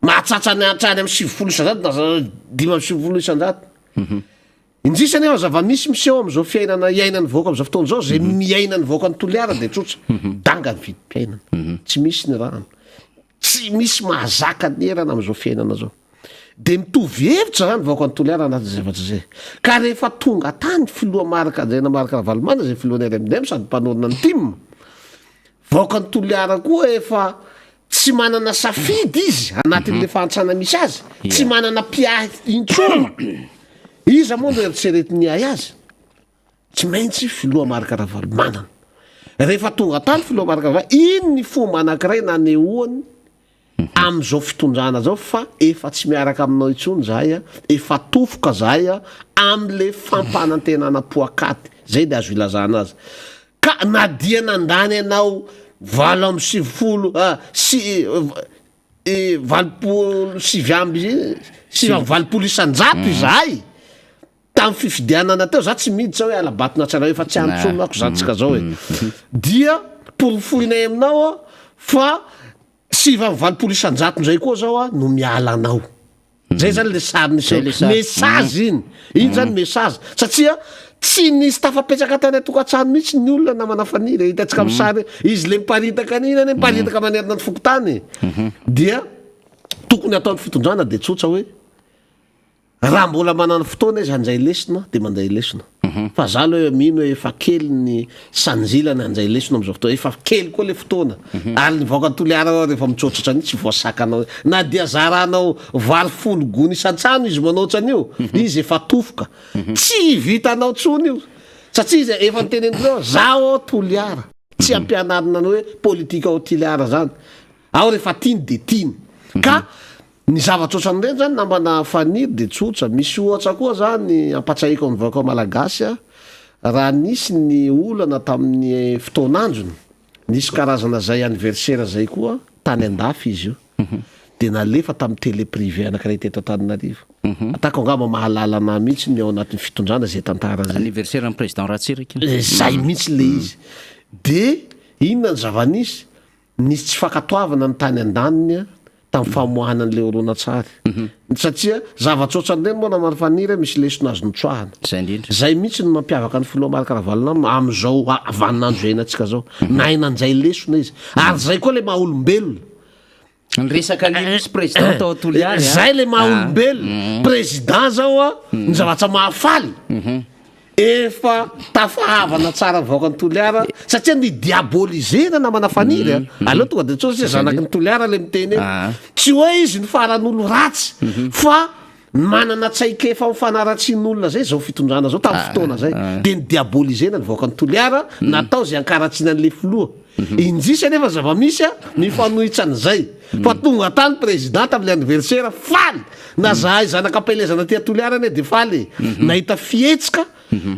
Mahatratra ny hatrany amin'ny 90 isan-jato na 95 isan-jato. Indrisy anefa zava-misy miseho amin'izao fiainana iainan'ny vahoaka amin'izao fotoana izao, izay miaina ny vahoakan'i Toliara dia tsotra, danga ny vidim-piainana, tsy misy ny rano, tsy misy mahazaka ny erana amin'izao fiainana izao. Dia mitovy hevitra izany ny vahoakan'i Toliara anatin'izay zavatra izay. Ka rehefa tonga tany filoha Marc Andriana Marc Ravalomanana izay filohan'ny RMDM sady mpanorina ny tim, vahoakan'i Toliara koa efa Tsy manana safidy izy anatin'le fahantrana misy azy, tsy manana mpiahy intsony. Iza moa no eritreretiny hiahy azy? Tsy maintsy filoha Marc Ravalomanana. Rehefa tonga tany filoha Marc Ravalomanana, iny ny fomba anankiray nanehoany amin'izao fitondrana zao fa efa tsy miaraka aminao intsony zahay a, efa tofoka zahay a, amin'le fampanantenana poakaty, zay de azo ilazana azy. Ka na dia nandany anao 98 sy 89 izahay tamin'ny fifidianana teo, za tsy miditra hoe hala-bato na tsy hala, efa tsy any intsony manko zany tsika zao e, dia porofoinay aminao aho fa 89% indray koa zao aho no miala anao. Zay zany le sary niseho, message iny, iny zany message satria tsy nisy tafapetsaka tany an-tokantrano mihitsy ny olona namana Faniry e, hitantsika amin'ny sary izy le miparitaka an'iny anie miparitaka manerana ny fokontany e, dia tokony ataon'ny fitondrana de tsotra hoe raha mbola manana fotoana izy handray lesona de mandray lesona. Fa za aloha mino hoe efa kely ny sanjilany handray lesona amizao fotoana, efa kely koa le fotoana, ary ny vahoaka Toliara ao rehefa mitsoatsotsa an'io tsy voasakanao, na dia zaranao vary folo gony isan-trano izy manao otran'io, izy efa tofoka, tsy vitanao tsony io, satria izy efa niteneniko teo, zaho ao Toliara, tsy ampianarina anao hoe politika ao Toliara zany, ao rehefa tiany de tiany. Ka ny zavatra ohatran'ireny zany namana Faniry dia tsotra. Misy ohatra koa zany ampatsahiko amin'ny vahoaka malagasy a, raha nisy ny olana tamin'ny fotoan'androny, nisy karazana zay anniversaire zay koa tany andafy izy io, dia nalefa tamin'ny télé privé anankiray teto Antananarivo. Atako angamba mahalala anah mihitsy ny ao anatin'ny fitondrana zay tantara zay. Anniversaire an'ny président Ratsiraka iny. Zay mihitsy le izy. Dia inona ny zava-nisy? Nisy tsy fankatoavana ny tany andaniny tamin'ny famoahana an'ilay horonantsary. Satria zavatra ohatran'ireny moa namana Faniry misy lesona azo notsoahana. Izay indrindra. Izay mihitsy no mampiavaka ny filoha Marc Ravalomanana amin'izao vaninandro iainantsika izao. Nahay nandray lesona izy. Ary izay koa ilay maha olombelona. Niresaka an'io misy président tao Toliary. Izay ilay maha olombelona. Président izao an, ny zavatra mahafaly. Efa tafahavana tsara ny vahoakan'i Toliara satria ny diaboliser-na namana Faniry a! Aleo tonga dia tsotra satria zanaky ny Toliara ilay miteny eto. Tsy hoe izy no faran'olo ratsy fa manana tsaikefa amin'ny fanaratsian'olona zay zao fitondrana zao tamin'ny fotoana zay. Dia ny diaboliser-na ny vahoakan'i Toliara natao izay hankaratsiana an'ilay filoha. Indrisy anefa zava-misy a, mifanohitra an'izay. Fa tonga tany président tamin'ilay anniversaire, faly! Na zahay zanaka am-pielezana aty Toliara anie dia faly e! Nahita fihetsika,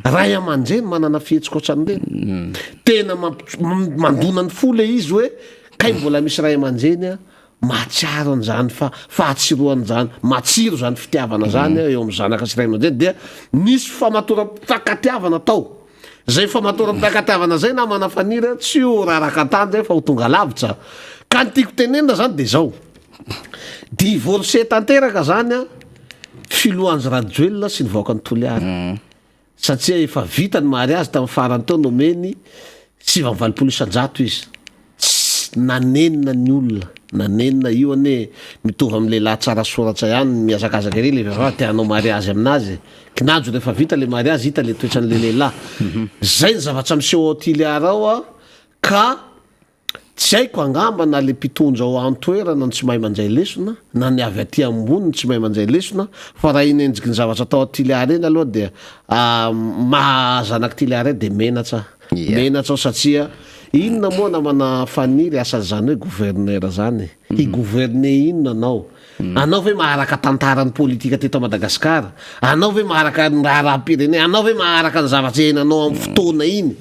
ray aman-dreny manana fihetsika ohatran'ireny. Tena mamp- mandona ny fo ilay izy hoe kay mbola misy ray aman-dreny a, mahatsiaro an'izany fa fahatsiroan'izany, matsiro izany fitiavana izany eo amin'ny zanaka sy ray aman-dreny dia nisy famatoram-pifankatiavana tao. Zay famatoram-pifankatiavana zay namana Faniry a, tsy ho raraka an-tany zay fa ho tonga lavitra. Ka ny tiako tenenina zany de zao, divorcé tanteraka zany a filoha Andry Rajoelina sy ny vahoakan'i Toliara. Satria efa vita ny mariazy tamin'ny farany teo nomeny 89 isan-jato izy. Tsy nanenina ny olona, nanenina, io anie mitovy amin'ny lehilahy tsara soratra ihany, mihazakazaka ery le vehivavy te hanao mariazy aminazy e, kinanjo rehefa vita le mariazy hita le toetran'le lehilahy, zay ny zavatra miseho ao Toliara ao a, ka tsy haiko angamba na le mpitondra ao antoerana no tsy mahay mandray lesona na ny avy aty ambony no tsy mahay mandray lesona, fa raha iny endriky ny zavatra tao Toliara iny aloha dia maha zanak'i Toliara ahy dia menatra aho. Menatra aho satria inona moa namana Faniry asan'izany hoe gouverneur zany e? Hi gouverner inona anao? Anao ve maharaka tantaran'ny politika teto Madagascar? Anao ve maharaka ny raharaham-pirenena? Anao ve maharaka ny zavatra iainanao amin'ny fotoana iny?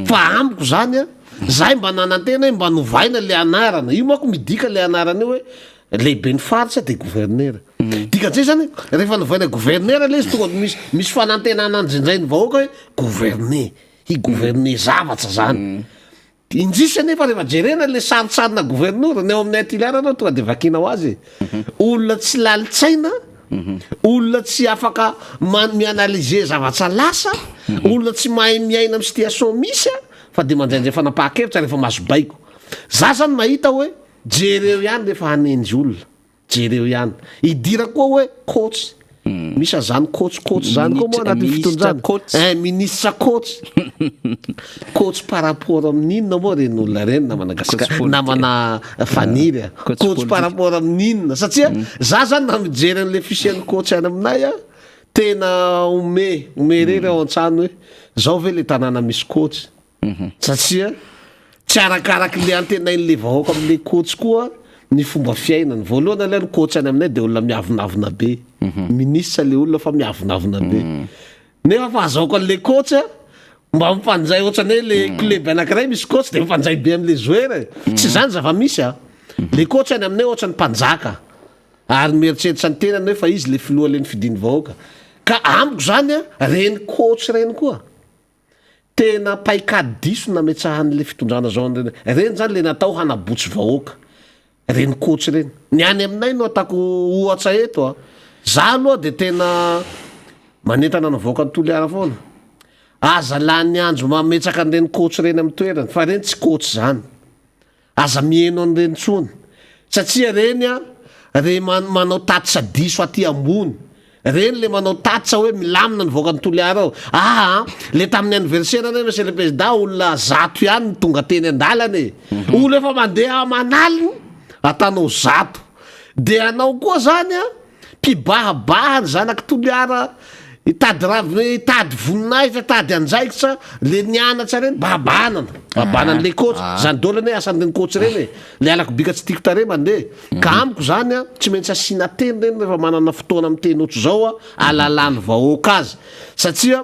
Fa amiko zany a, zahay mba nanantena hoe mba novaina le anarana, io manko midika le anarana io hoe lehiben'ny faritra de gouverneur. Dikan'izay zany rehefa novaina gouverneur le izy tonga de misy misy fanantenana anjinjain'ny vahoaka hoe gouverner. hi gouverner zavatra zany. Indrisy anefa rehefa jerena le sarintsarina governora, ny ao amin'ny Tiliara aloha tonga de vakiana ho azy e. Olona tsy lalin-tsaina, olona tsy afaka man- mi-analyser zavatra lasa, olona tsy mahay miaina amin'ny situation misy a, fa de mandraindray fanapahan-kevitra rehefa mahazo baiko. Za zany mahita hoe jereo ihany rehefa hanenjy olona. Jereo ihany. Idira koa hoe coach. Misy an'izany coach coach zany koa moa anatin'ny fitondrana. Eh, ministre coach. Coach par rapport amin'inona moa ireny olona ireny namana Gascar, namana Faniry a. Coach par rapport amin'inona? Satria za zany raha mijery an'ilay fisian'ny coach any aminay a, tena ome, ome irery ao an-trano hoe zao ve le tanàna misy coach? Satria tsy arakaraky le antenain'le vahoaka amle coach koa ny fomba fiainany. Voalohany aloha ny coach any aminay de olona miavonavona be. Ministre le olona fa miavonavona be. Nefa fahazahoako an'le coach mba mifanjay ohatran'ny hoe le club anankiray misy coach de mifanjay be am'le joueur e. Tsy zany zava-misy a. Le coach any aminay ohatran'ny mpanjaka ary mieritreritra ny tenany hoe fa izy le filoha le nofidin'ny vahoaka. Ka amiko zany a, reny coach reny koa Tena paikady diso nametsahan'le fitondrana zao an'ireny, reny zany le natao hanabotsy vahoaka, reny coach reny. Ny any aminay no atako ohatra eto a, za aloha de tena manentana ny vahoakan'i Toliara foana, aza lany andro mametsaka an'ireny coach reny amin'ny toerany fa reny tsy coach zany. Aza miheno an'ireny intsony satria ireny an, re manao tatitra diso aty ambony, ireny le manao tatitra hoe milamina ny vahoakan'i Toliara ao, aa le tamin'ny anniversaire anie monsieur le président olona zato ihany no tonga teny an-dalana e, olona efa mandeha aman'aliny atanao zato, de anao koa zany an, mpibahabaha ny zanak'i Toliara. Hitady ravina, hitady voninahitra, hitady andraikitra, le nianatra reny babanana, babanana le coach, zany daholo anie asan'ireny coach ireny e, le halako bika tsy tiako tarehy mandeha, ka amiko zany a, tsy maintsy asiana teny reny rehefa manana fotoana miteny ohatr'izao a, alalàn'ny vahoaka azy, satria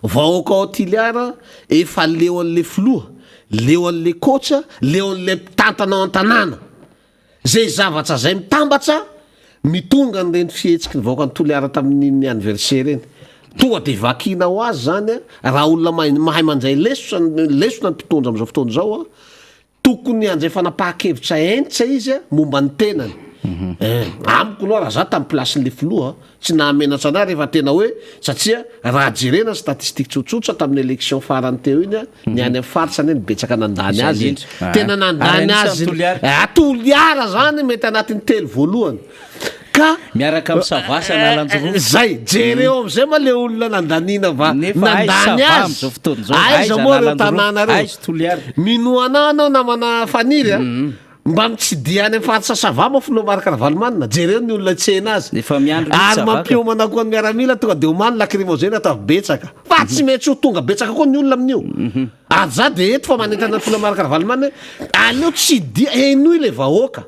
vahoaka ao Toliara efa leo an'le filoha, leo an'le coach, leo an'le mpitantana ao an-tanàna. Izay zavatra izay mitambatra mitonga an'ireny fihetsiky ny vahoakan'i Toliara tamin'iny anniversaire iny. Tonga dia vakiana ho azy izany an, raha olona mahay mahay mandray lesona lesona ny mpitondra amin'izao fotoana izao an, tokony handray fanapahan-kevitra hentitra izy an momba ny tenany. Eh, amiko aloha raha za tamin'ny place-n'le filoha Tsy nahamenatra anah rehefa tena hoe satria raha jerena ny statistique tsotsotra tamin'ny election farany teo iny ny any amin'ny faritra anie no betsaka nandany azy e. Tena nandany azy ah Toliara zany mety anatin'ny telo voalohany ka Miaraka amin'ny Sava sy Analanjirofo. Zay, jereo amizay ma le olona nandaniana va Nefa aiza nandany Sava azy amin'izao fotoana izao, aiza aiza moa ireo Analanjirofo, tanàna ireo. aiza Toliara. Minoa anah anao namana Faniry a. Mba mitsidiha any amin'ny faritra Sava moa filoha Marc Ravalomanana, jereo ny olona hitsena azy. Efa miandry mihitsy Ary Sava ka. mampiomana koa ny miaramila tonga dia omany lacrymogène ataovy betsaka. Fa tsy maintsy ho tonga betsaka koa ny olona amin'io. Ary za dia eto fa manentana ny filoha Marc Ravalomanana hoe aleo tsidiha, henoy ilay vahoaka.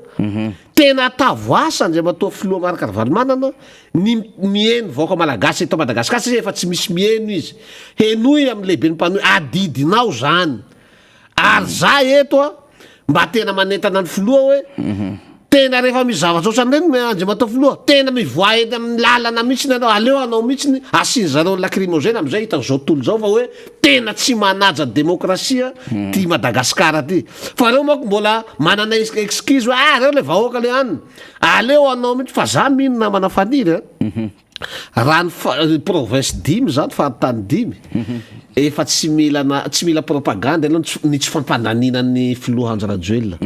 Tena atavo asa Andriamatoa filoha Marc Ravalomanana ny miheno vahoaka malagasy eto Madagasikara satria efa tsy misy miheno izy. Henoy amin'ny lehiben'ny mpanohy, adidinao zany. Ary za eto a mba tena manentana ny filoha hoe tena rehefa misy zavatra ohatran'ireny Andriamatoa filoha tena mivoaha eny amin'ny lalana mihitsy ianao aleo anao mihitsy asiany zareo ny lacrymogène amin'izay hitan'izao tontolo izao fa hoe tena tsy manaja ny demokrasia ty Madagasikara ty fa reo manko mbola manana excuse hoe ah reo le vahoaka le anona aleo anao mihitsy fa za mino namana Faniry a. Raha ny fa- province dimy zany, faritany dimy, efa tsy mila na tsy mila propagande aloha ny tsy ny tsy fampandaniana ny filoha Andry Rajoelina.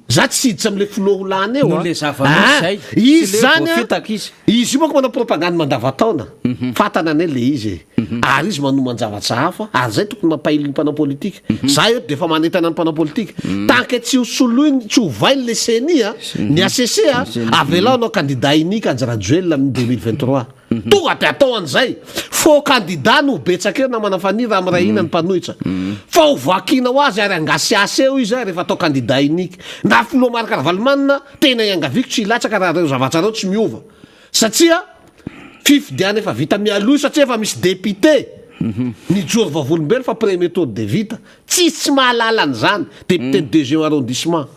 Za tsy hiditra am'le filoha ho lany eo Noho a. le zava-misy Ah, zay. Izy Tsy le zany a, voafitaka izy. izy io manko manao propagande mandava-taona. Fantany anie le izy e. Ary izy manoman-javatra hafa, ary zay tokony mampailo ny mpanao politika. Za eto de efa manentana ny mpanao politika. Tant que tsy ho soloiny, tsy hovainy le ceni a, ny HCC a, avelao hanao candidat unique Andry Rajoelina amin'ny 2023. Tonga de atao an'izay. Faux candidat no ho betsaka eo namana Faniry raha miray hina ny mpanohitra. Fa ho vakiana ho azy ary hangasiasy eo izy rehefa atao candidat unique. Na filoha Marc Ravalomanana, tena iangaviako tsy hilatsaka raha ireo zavatra ireo tsy miova. Satria fifidianana efa vita mialoha io satria efa misy député nijoro vavolombelo fa premier tour dia vita. Tsisy tsy mahalala an'izany député ny deuxième arrondissement.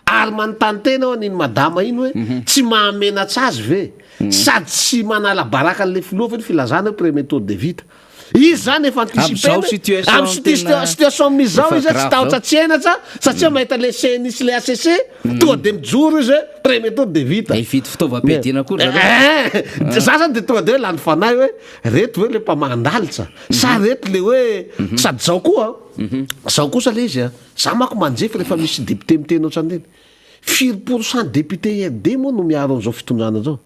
Ary manontany tena aho an'iny madama iny hoe tsy mahamenatra azy ve? Sady tsy manala baraka an'ilay filoha ve ny filazana hoe premier tour dia vita? Izy zany efa Amin'izao anticiper-na e. situation Amin'ny tena situation misy zao efa izy tsy grave tahotra zao. tsy henatra satria mahita le CNI sy le HCC tonga de mijoro izy hoe premier tour de vita. Hividy fitaovam-piadiana koa ry zareo. Eh, za zany de tonga de hoe lany fanahy hoe reto ve le mpamahan-dalitra sa reto le hoe sady zao koa zao kosa le izy a, za manko manjefy rehefa misy député miteny ohatran'ireny. Firy pour cent député IRD moa no miaro an'izao fitondrana zao?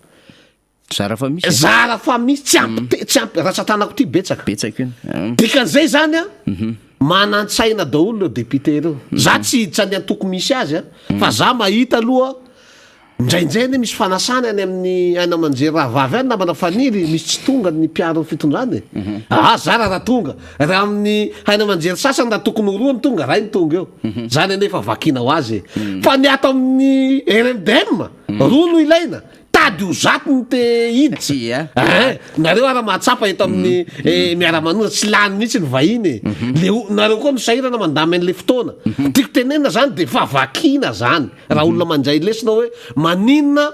Zara fa misy e. Zara fa misy, tsy ampy te, tsy ampy, ratsan-tanako ity betsaka. Betsaka io. Mm. Dikan'izay zany an, manan-tsaina daholo ireo député ireo. Za tsy hiditra ny antoko misy azy an, fa za mahita aloha, indraindray anie misy fanasana any amin'ny haino aman-jery rahavavy any namana Faniry, misy tsy tonga ny mpiaro ny fitondrana e. Ah, zara raha tonga. Raha amin'ny haino aman-jery sasany raha tokony ho roa ny tonga, iray ny tonga eo. Zany anie efa vakiana ho azy e. Fa ny ato amin'ny RMDM, roa no ilaina. Tady ho zato ny te hiditra. Ia. Ein, nareo ara mahatsapa eto amin'ny eh, miara-manonja tsy lany mihitsy ny vahiny e. Le o- nareo koa misahirana mandamy an'le fotoana. Tiako tenenina zany de fa vakiana zany. Raha olona mandray lesona hoe maninona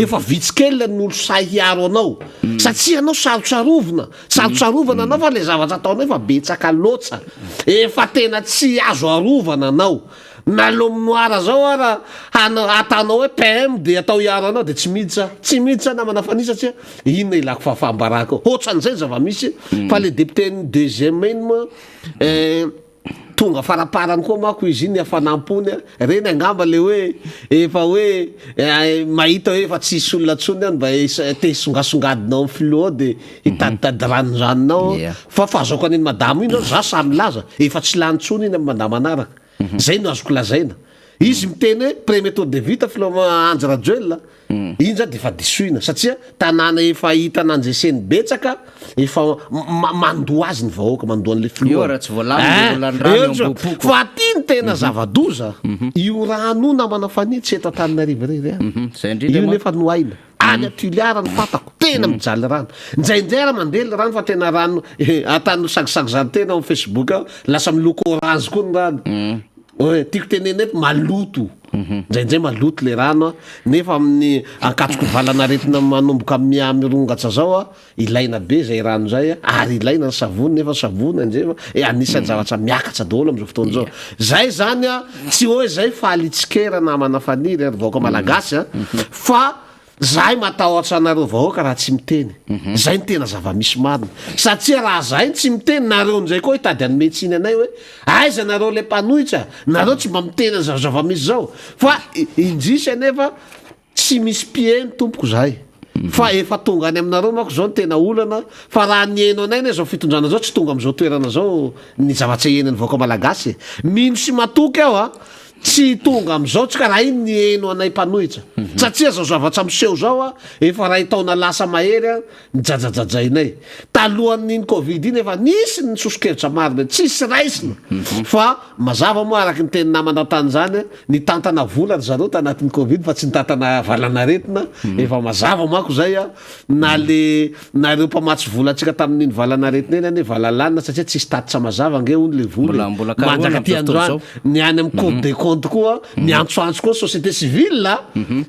efa vitsy kely ny olo sahy hiaro anao. Satria anao sarotsarovina, sarotsarovana anao fa le zavatra ataonao efa betsaka loatra. Efa tena tsy azo arovana anao. Na l'homme noir zao ara hanao atanao hoe PM de atao hiaro anao de tsy miditra tsy miditra namana Fanny satria inona ilako fahafaham-baraka eo otran'izay ny zava-misy fa le député ny deuxième iny moa eh, tonga faraparany koa manko izy iny hafanam-pony a reny angamba le hoe efa hoe eh, mahita hoe efa tsisy olona tsony any mba te hisongasongadina ao amin'ny filoha ao de hitaditady ranondranona ao fa fahazaoko an'iny madama iny zao za samy milaza efa tsy lany tsony iny amin'ny mandat manaraka. Zay no azoko lazaina. Izy miteny hoe premier tour de vita filoha Andry Rajoelina, iny zany de efa disoina satria tanàna efa hita nandreseny betsaka efa mandoa azy ny vahoaka, mandoa an'le Io filoha. raha tsy voalamina Ein, io olan'ny rano eo eo tsy- Ambohipokoa. Fa aty ny tena zava-doza, io rano io namana Fanihy tsy eto Antananarivo irery ihany. Zay indrindra Io manko. nefa no aina. Any Tuliara no fantako, tena mijaly rano. Indraindray ary mandeha le rano fa tena rano ataon'ny sagisagy zany tena ao amin'ny Facebook ao, lasa miloko orange koa ny rano. Oe, tiako tenenina eto, maloto. Indraindray maloto le rano an, nefa amin'ny ankatoky valanaretina manomboka miha mirongatra zao an, ilaina be zay rano zay an, ary ilaina ny savony nefa savony anjefa e anisan'ny zavatra miakatra daholo amin'izao fotoana izao. Zay zany an, tsy hoe zay faly hitsikera namana Faniry ary vahoaka malagasy an, fa Zahay matahotra anareo vahoaka raha tsy miteny. Zay no tena zava-misy marina. Satria raha zahay no tsy miteny, nareo ndray koa hitady hanome tsiny anay hoe aiza nareo le mpanohitra, nareo tsy mba miteny an'izao zava-misy zao. Fa indrisy anefa tsy misy mpiheno tompoko zahay. Fa efa tonga any aminareo manko zao ny tena olana, fa raha niheno anay anie zao fitondrana zao tsy tonga amizao toerana zao ny zavatra ihenan'ny vahoaka malagasy e. Mino sy matoky aho a. Tsy tonga amizao tsika raha iny niheno anay mpanohitra satria zao zavatra miseho zao a efa ray taona lasa mahery a nijajajajainay talohan'iny covid iny efa nisy ny sosokevitra maro be tsisy raisina fa mazava moa araky ny teny namana tany zany a nitantana vola ry zareo tanatin'ny covid fa tsy nitantana valanaretina efa mazava manko zay a Na le na ireo mpamatsy vola antsika tamin'iny valan'aretina iny anie valalanina satria tsisy tatitra mazava ange hono le vola e. Mbola mbola karohina Mandraka aty amin'izao fotoana androany izao. ny any amin'ny cour des comptes koa miantsoantso koa société civile a,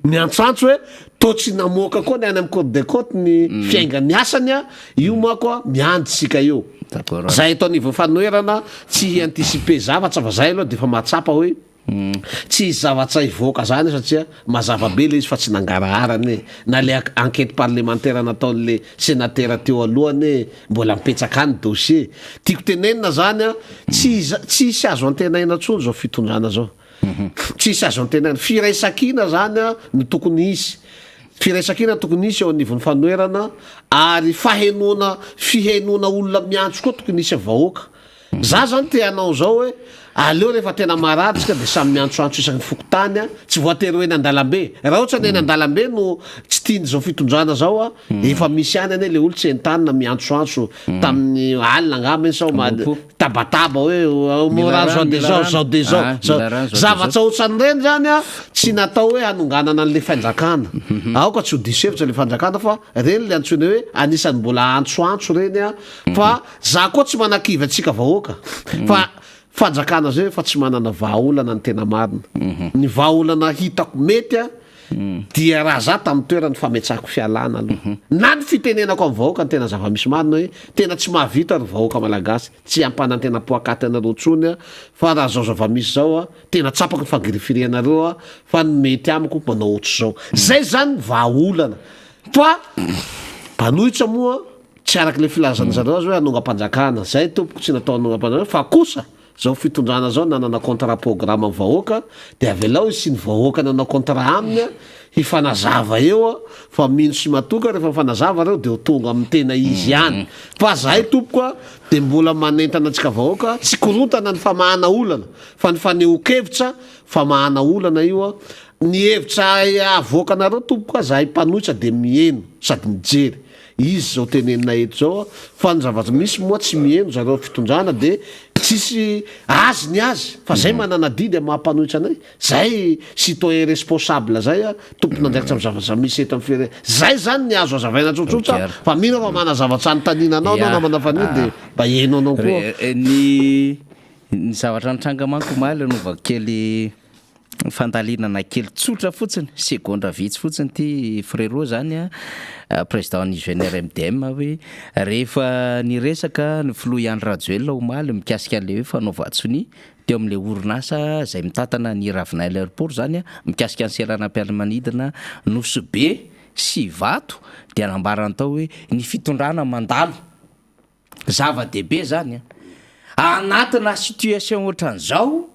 miantsoantso hoe toa tsy namoaka koa ny any amin'ny cour des comptes ny fiaingan'ny asany a, io manko a miandry isika io. D'accord. Zahay eto anivon'ny fanoherana tsy hi-anticiper zavatra fa zahay aloha dia efa mahatsapa hoe Tsy hisy zavatra hivoaka zany satria mazava be le izy fa tsy nangarahara anie, na le enquete parlementaire nataon'le senatera teo aloha anie mbola mipetsaka any dossier. Tiako tenenina zany an, tsy tsy hisy azo antenaina intsony zao fitondrana zao. Tsy hisy azo antenaina. Firaisankina zany an no tokony hisy. Firaisankina tokony hisy eo anivon'ny fanoherana ary fahenoana fihenoana olona miantso koa tokony hisy vahoaka. Za zany te hanao zao hoe aleo rehefa tena marary tsika de samy miantsoantso isaky ny fokontany a, tsy voatery ho eny andalambe, raha ohatra ny eny andalambe no tsy tian'izao fitondrana zao a, efa misy ihany anie le olo tsy entanina miantsoantso tamin'ny alina angamba iny sao ma- tabataba hoe omeo rano zao de zao, zao de zao, zao, zavatra otsan'ireny zany a tsy natao hoe hanonganana an'le fanjakana, aoka tsy ho diso hevitra le fanjakana fa reny le antsoina hoe anisan'ny mbola antsoantso reny a fa Za koa tsy manakivy antsika vahoaka fa fanjakana zay efa tsy manana vahaolana ny tena marina. Ny vahaolana hitako mety a dia raha za tamin'ny toerany fametsahako fialana aloha. Na ny fitenenako amin'ny vahoaka ny tena zava-misy marina hoe tena tsy mahavita ry vahoaka malagasy, tsy hampanantena poakaty anareo intsony aho fa raha zao zava-misy zao a tena tsapako ny fangirifirianareo a fa ny mety amiko manao ohatr'izao. Zay zany ny vahaolana fa mpanohitra moa Tsy araka ilay filazan'ny zareo azy hoe hanongam-panjakana. Zay tompoko tsy natao hanongam-panjakana fa kosa zao fitondrana zao nanana contrat programme amin'ny vahoaka dia avelao izy sy ny vahoaka nanao contrat aminy hifanazava eo fa mino sy matoky aho rehefa mifanazava reo dia ho tonga amin'ny tena izy ihany fa zahay tompoko a dia mbola manentana antsika vahoaka tsy korontana ny famahana olana fa ny fanehoan-kevitra famahana olana io a ny hevitra avoakanareo tompoko a zahay mpanohitra dia miheno sady mijery Izy zao tenenina eto zao a, fa ny zavatra misy moa tsy miheno zareo fitondrana de tsisy azy ny azy fa zay manana adidy am maha mpanohitra anay, zay citoyen responsable zay a, tompon'andraikitra am zavatra misy eto am firenena, zay zany ny azo azavaina tsotsotra fa mino aho fa mana zavatra anontaniana anao anao namana Fanilo de mba heno anao koa. Ny ny zavatra nitranga manko omaly anaovako kely Fandalinana kely tsotra fotsiny, segondra vitsy fotsiny ity frérot zany a, président ny jeune RMDM hoe rehefa niresaka ny filoha Andry Rajoelina omaly mikasika an'ilay hoe fanaovan-tsonia teo amin'ilay orinasa izay mitantana ny Ravinala Airport zany a, mikasika ny seranam-piaramanidina Nosy Be sy Ivato dia nambarany tao hoe ny fitondrana mandalo Zava-dehibe zany an! Anatina situation ohatran'izao,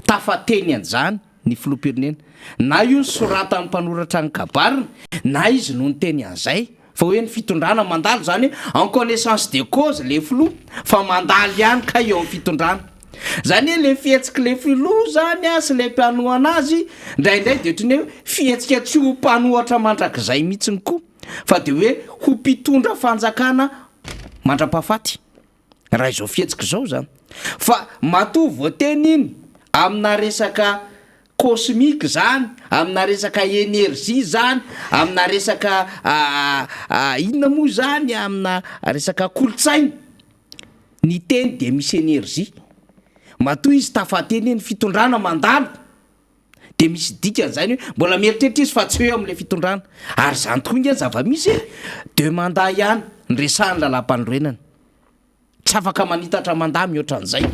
tafateny an'izany ny filoham-pirenena. Na io nosoratan'ny mpanoratra ny kabariny, na izy no niteny an'izay, fa hoe ny fitondrana mandalo, zany hoe en connaissance de cause le filoha fa mandalo ihany kay eo amin'ny fitondrana. Zany hoe le fihetsik'le filoha zany a sy le mpanohana azy ndraindray de ohatran'ny hoe fihetsika tsy ho mpanohatra mandrakizay mihitsiny koa fa de hoe ho mpitondra fanjakana mandra-pahafaty raha izao fihetsika izao zany. Fa matoa voateny iny amina resaka cosmique zany, amina resaka energie zany, amina resaka inona moa zany, amina resaka kolontsaina. Ny teny dia misy energie. Matoa izy tafateny hoe ny fitondrana mandalo dia misy dikany izany hoe mbola mieritreritra izy fa tsy hoe eo amin'ilay fitondrana. Ary izany tokoa ange ny zava-misy e! Deux mandats ihany ny resahan'ny lalàmpanorenana. Tsy afaka manitatra mandat mihoatra an'izay.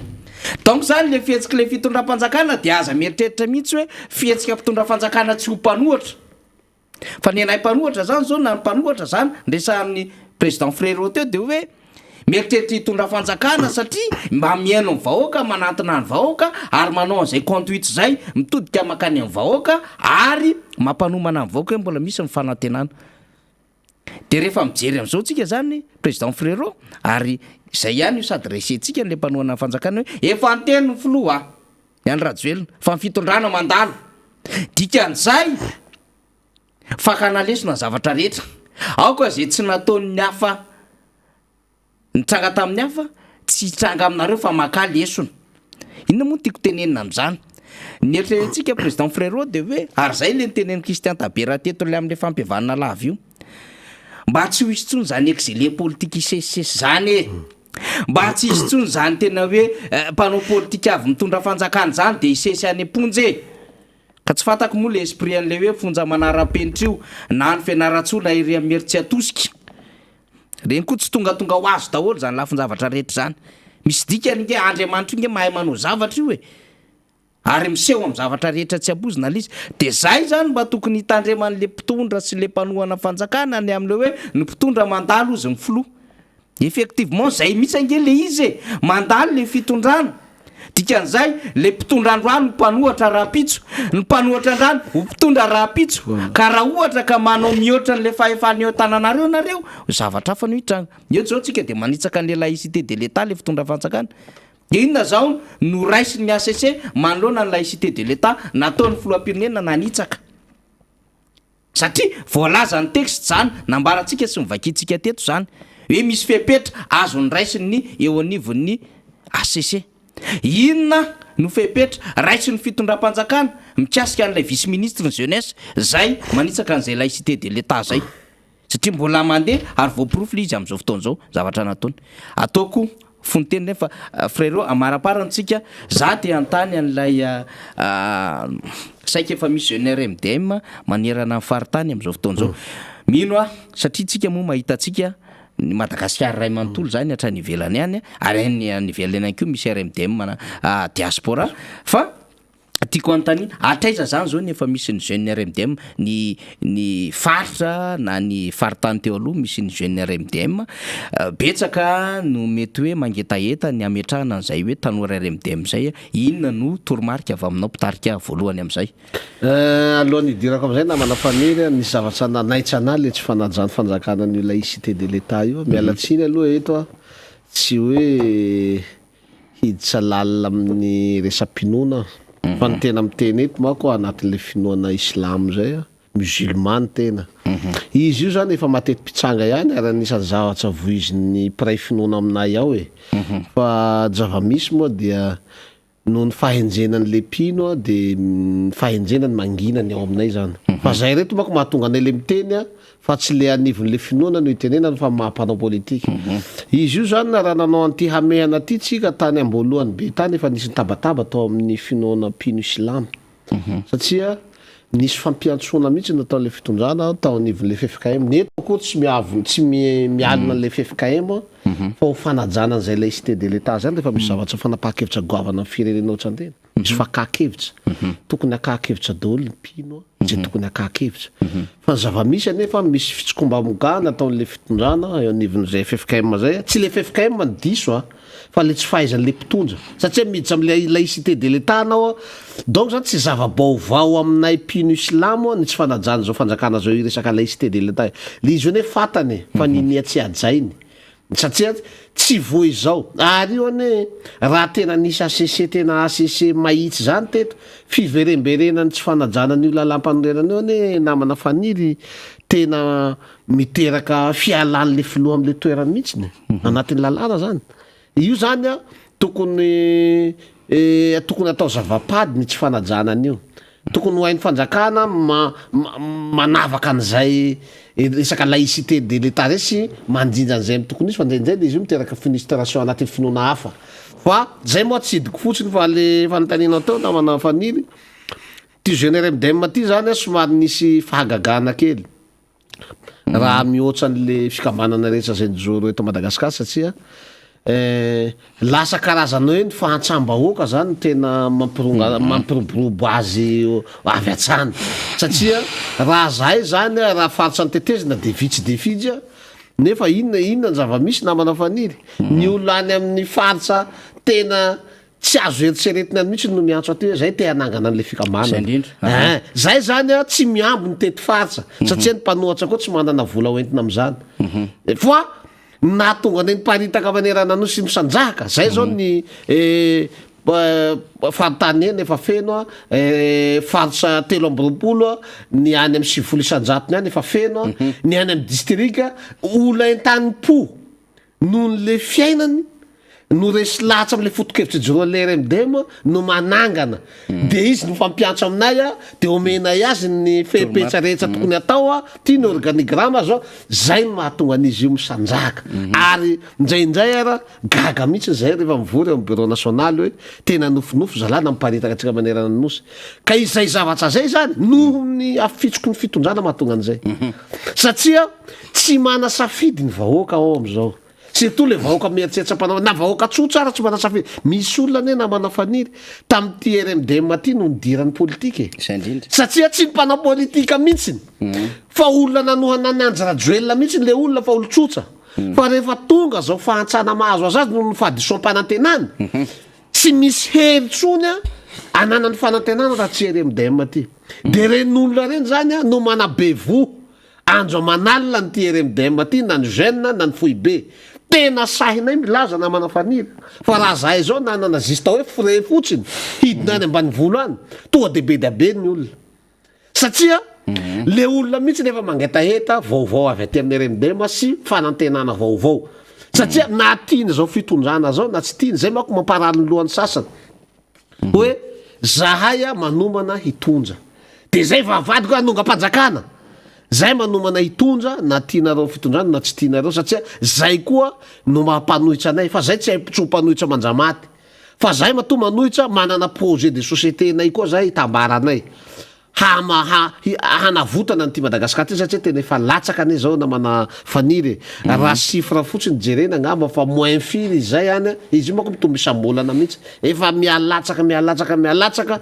Donc izany ilay fihetsik'ilay fitondram-panjakana dia aza mieritreritra mihitsy hoe fihetsika mpitondra fanjakana tsy ho mpanohatra. Fa ny anay mpanohatra zany zao na ny mpanohatra zany resahan'ny président Frérot teo de hoe mieritreritra hitondra fanjakana satria mba mihaino ny vahoaka, manantona ny vahoaka ary manao an'izay conduite zay mitodika mankany amin'ny vahoaka ary mampanomana ny vahoaka hoe mbola misy ny fanantenana. De rehefa mijery an'izao tsika zany président Frérot ary zay ihany io s'adresser-tsika an'le mpanohana ny fanjakana hoe efa niteny ny filoha Ny an'i Rajoelina, fa ny fitondrana mandalo. Dikan'izay, fakana lesona ny zavatra rehetra. Aoka izay tsy nataon'ny hafa nitranga tamin'ny hafa, tsy hitranga aminareo fa makà lesona. Inona moa no tiako tenenina amin'izany? Ny eritreretintsika Président Frérot dia hoe, ary izay ilay notenenin'i Christian Tabera teto ilay amin'ilay fampihavanana lava io. Mba tsy ho hisy intsony izany exilé politique hisesisesy izany e! Mba tsy hisy intsony izany tena hoe mpanao politika avy mitondra fanjakana izany dia hisesy any am-ponja e! Ka tsy fantako moa le esprit an'ilay hoe fonja manara-penitra io na any Fianarantsoa na ery amin'ny Imerintsiatosika. Ireny koa tsy tongatonga ho azy daholo izany lafin-javatra rehetra izany. Misy dikany nge, Andriamanitra io nge mahay manao zavatra io e! Ary miseho amin'ny zavatra rehetra tsy ampoizina ilay izy. Dia zay zany mba tokony hitandreman'le mpitondra sy le mpanohana fanjakana ny amin'le hoe ny mpitondra mandalo ozy ny filoha. Effectivement zay mihitsy ange le izy e! Mandalo le fitondrana. Dikan'izay le mpitondra androany ho mpanohatra rahampitso, ny mpanohatra androany ho mpitondra rahampitso. Ka raha ohatra ka manao mihoatra an'le fahefana eo an-tananareo nareo, zavatra hafa no hitranga. Eto zao tsika dia manitsaka an'le laïcité de l'Etat le fitondra fanjakana. Inona izao no raisin'ny HCC manoloana ny laïcité de l'Etat nataon'ny filoham-pirenena nanitsaka? Satria voalazan'ny texte izany, nambarantsika sy novakintsika teto izany, hoe misy fepetra azon'ny raisin'ny eo anivon'ny HCC. Inona no fepetra raisin'ny fitondram-panjakana mikasika an'ilay vice-ministre ny jeunesse izay manitsaka an'izay laïcité de l'Etat izay? Satria mbola mandeha ary voaporofo le izy amin'izao fotoana izao zavatra nataony. Ataoko fononteny ireny fa frérot amaraparany tsika, za te hanontany an'ilay saika efa misy jeune RMDM manerana ny faritany amin'izao fotoana izao. Mino aho satria tsika moa mahita antsika ny Madagasikara iray manontolo zany hatrany ivelany any ary any any ivelany ihany koa misy RMDM na diaspora fa Tiako hanontaniana, hatraiza zany zao ny efa misy ny jeune RMDM, ny ny faritra na ny faritany teo aloha misy ny jeune RMDM, betsaka no mety hoe mangetaheta ny hametrahana an'izay hoe tanora RMDM zay, inona no toromarika avy aminao mpitarika voalohany amin'izay? Alohan'ny hidirako amin'izay namana Faniry a, nisy zavatra nanaitra anah le tsy fanajan'ny fanjakana an'io laïcité de l'Etat io, miala tsiny aloha eto a, tsy hoe hiditra lalina amin'ny resa-pinoana aho fa ny tena miteny eto manko anatin'ilay finoana islam izay aho, musulman ny tena. Izy io zany efa mateti-pitsanga ihany ary anisan'ny zavatra voizin'ny mpiray finoana aminay ao e. Fa ny zava-misy moa dia noho ny fahenjenan'ilay mpino dia ny fahenjenany mangina ny ao aminay zany. Fa zay reto manko mahatonga anay le miteny a, Fa tsy le anivon'le finoana no itenenana fa maha mpanao politika. Izy io zany raha nanao an'ity hamehana ty tsika tany amboalohany be tany efa nisy nitabataba tao amin'ny finoana mpino silamo. Satria nisy fampiantsoana mihitsy nataon'le fitondrana tao anivon'le ffkm. Ny eto akory tsy miavona tsy mialona an'le ffkm fa ho fanajana an'izay laïcité de l'Etat zany rehefa misy zavatra fanapahan-kevitra goavana amin'ny firenena ohatran'ireny. Misy fakàn-kevitra. Tokony hakàn-kevitra daholo ny mpino izay tokony hakàn-kevitra. Fa ny zava-misy anefa misy fitsikombamogana ataon'ilay fitondrana eo anivon'izay ffkm izay. Tsy ilay ffkm no diso a, fa ilay tsy fahaizan'ilay mpitondra. Satria miditra amin'ilay laïcité de l'Etat anao a, donc zany tsy zava-baovao aminay mpino silamo ny tsy fanajana izao fanjakana izao io resaka laïcité de l'Etat io. Ilay izy io anie fantany e, fa ninia tsy hajainy. Satria tsy vao izao. Ary io anie raha tena nisy HCC tena HCC mahitsy izany teto, fiveremberenan'ny tsy fanajana an'io lalàmpanorenana io anie namana Faniry tena miteraka fialan'le filoha amin'le toerany mihitsiny e, anatin'ny lalàna zany. Io zany an tokony tokony atao zava-pady ny tsy fanajana an'io. Tokony ho hain'ny fanjakana manavaka an'izay resaka laïcité de l'Etat zay sy manjinja an'izay amin'ny tokony hisy fa indraindray le izy io miteraka frustration anatin'ny finoana hafa. Fa zay moa atsidiko fotsiny fa le fanontanianao teo namana Faniry, ty jeune RMDM ty zany an somary nisy fahagagana kely. raha mihoatra an'le fikambanana rehetra izay nijoro eto Madagasikara satria lasa karazana hoe ny fahantsam-bahoaka zany no tena mampironga mampiroborobo azy avy hatrany satria raha zahay zany raha faritra notetezina de vitsy dia vitsy nefa inona inona ny zava-misy namana Faniry ny olona any amin'ny faritra tena Tsy azo eritreretina mihitsy no miantso aty hoe zay te hanangana an'ilay fikambanana. Zay indrindra. Ein, zay zany an tsy mihambo ny teto faritra satria ny mpanohatra koa tsy manana vola ho entina amin'izany. Fa ny nahatonga anay niparitaka manerana Nosy misanjahaka, zay zao ny faritany enina efa feno an, faritra 23 an, ny any amin'ny 90 isan-jatony any efa feno an, ny any amin'ny distrika, olona entanim-po. Noho le fiainany no resy lahatra amle foto-kevitra ijoroan'le RMDM no manangana de izy no mifampiantso aminay a de omenay azy ny fepetra rehetra tokony atao a ty ny organigramme zao zay no mahatonga an'izy io misanjaka ary indraindray ara gaga mihitsy zay rehefa mivory ao amin'ny bureau national hoe tena nofinofy zalahy nampiparitaka antsika manerana ny nosy ka izay zavatra zay zany noho ny afitsoky ny fitondrana mahatonga an'izay satria Tsy mana safidy ny vahoaka ao amizao. Surtout le vahoaka mieritreritra mpanao na vahoaka tsotra ara tsy mana safidy. Misy olona anie namana Faniry tamin'ity RMDM ty no nidirany politika e. Izay indrindra. Satria tsy mpanao politika mihitsiny fa olona nanohana an'i Andry Rajoelina mihitsiny le olona fa olon-tsotra. Fa rehefa tonga zao fahantrana mahazo azy azy noho ny fahadisoam-panantenana, tsy misy hery intsony ananany fanantenana raha tsy RMDM ty. De reny olona reny zany no manabe voho. Andro aman'alina an'ity RMDM ity na ny jeune na ny foibe. Tena sahinay milaza namana Faniry fa raha zahay zao nanana juste hoe frais fotsiny hidina any ambanivolo any tonga de be dia be ny olona. Satria le olona mihitsy efa mangetaheta vaovao avy aty amin'ny RMDM sy fanantenana vaovao. Satria na tiany zao fitondrana zao na tsy tiany, zay manko mamparary ny lohan'ny sasany. Hoe zahay manomana hitondra. De zay vao avadiko hoe hanongam-panjakana. Zay manomana hitondra na tianareo fitondrana na tsy tianareo satria zay koa no maha mpanohitra anay fa zay tsy hay tsy ho mpanohitra manjamaty. Fa zahay matoa manohitra manana projet de société nay koa zahay hitambaranay. Hama ha hanavotana an'ity Madagascar ty satria tena efa latsaka anie zao namana Faniry e. Raha chiffre fotsiny jerena angamba fa moins firy izay any a, izy io manko mitombo isam-bolana mihitsy. Efa mihalatsaka mihalatsaka mihalatsaka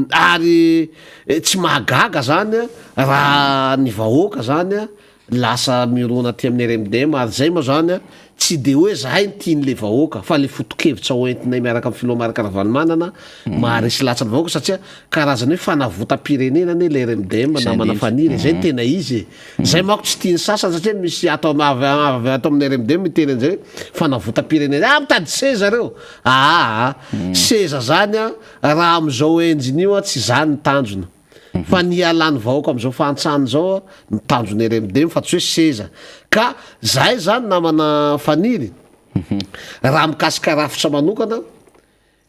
ary tsy mahagaga zany raha ny vahoaka zany a Lasa mirona aty amin'ny RMDM ary zay moa zany tsy de hoe zahay no tian'le vahoaka fa le foto-kevitra hoentinay miaraka amin'ny filoha Marc Ravalomanana maharesy lahatra ny vahoaka satria karazana hoe fanavotam-pirenena anie le RMDM namana Faniry e, zay no tena izy e, zay manko tsy tian'ny sasany satria misy ato avy avy ato amin'ny RMDM miteny an'izay hoe fanavotam-pirenena, ah mitady seza reo, aa seza zany an raha amin'izao endriny io an tsy zany ny tanjona. Fa ny hialan'ny vahoaka amin'izao fahantrana izao no tanjon'ny RMDM fa tsy hoe seza. Ka zahay zany namana Faniry, raha mikasika rafitra manokana,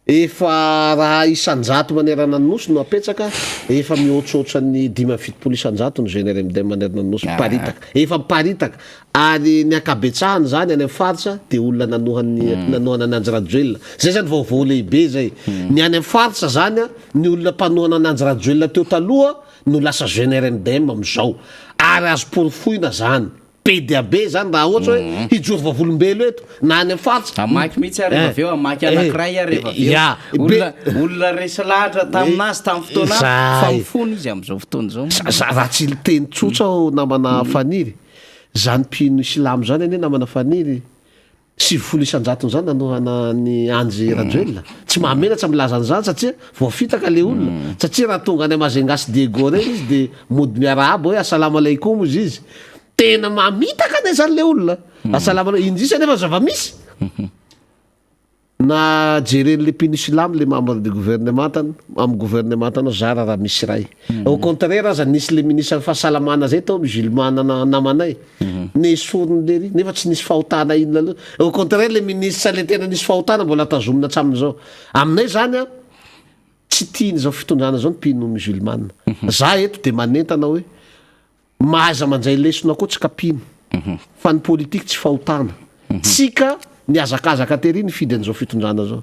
efa raha isan-jato manerana ny Nosy no apetsaka, efa mihoatsoatra ny 75% ny jeune RMDM manerana ny Nosy, miparitaka. Efa miparitaka. Ary ny ankabetsahany zany any amin'ny faritra dia olona nanohany nanohana an'i Andry Rajoelina. Zay zany vaovao lehibe zay. Ny any amin'ny faritra zany an, ny olona mpanohana an'i Andry Rajoelina teo taloha no lasa jeune RMDM amin'izao. Ary azo porofoina zany. Be dia be zany raha ohatra hoe hijoro vavolombelo eto na any amin'ny faritra. Hamaky mihitsy aho rehefa avy eo, hamaky anankiray aho rehefa avy eo. Ya, be. Olona, olona resy lahatra tamin'azy tamin'ny fotoana hafa fa Zay. mifona izy amin'izao fotoana izao. Za, za raha tsy hiteny tsotra aho namana Faniry, Zany mpino silamo zany anie namana Faniry 90 isan-jatony zany nanohana an'i Andry Rajoelina. Tsy mahamenatra milaza an'izany satria voafitaka le olona. Satria raha tonga any Majunga sy Diego reny izy de mody miarahaba hoe Assalam Aleikum ozy izy. Tena mamitaka anie zany le olona. Asalamu alaikum. Indrisy anefa ny zava-misy. Na jeren'le mpino silamo le membre du gouvernement amin'ny gouvernement-nao zara raha misy iray. Au contraire aza nisy le ministre ny fahasalamana zay tao musulman namanay. Nesoriny lery nefa tsy nisy fahotana inona loatra. Au contraire le ministre le tena nisy fahotana mbola tazomina hatramin'izao. Aminay zany an, tsy tian'izao fitondrana zao ny mpino musulman. Za eto de manentana hoe Mahaiza mandray lesona koa tsika mpino fa ny politique tsy fahotana. Tsika nihazakazaka tery nifidy an'izao fitondrana zao.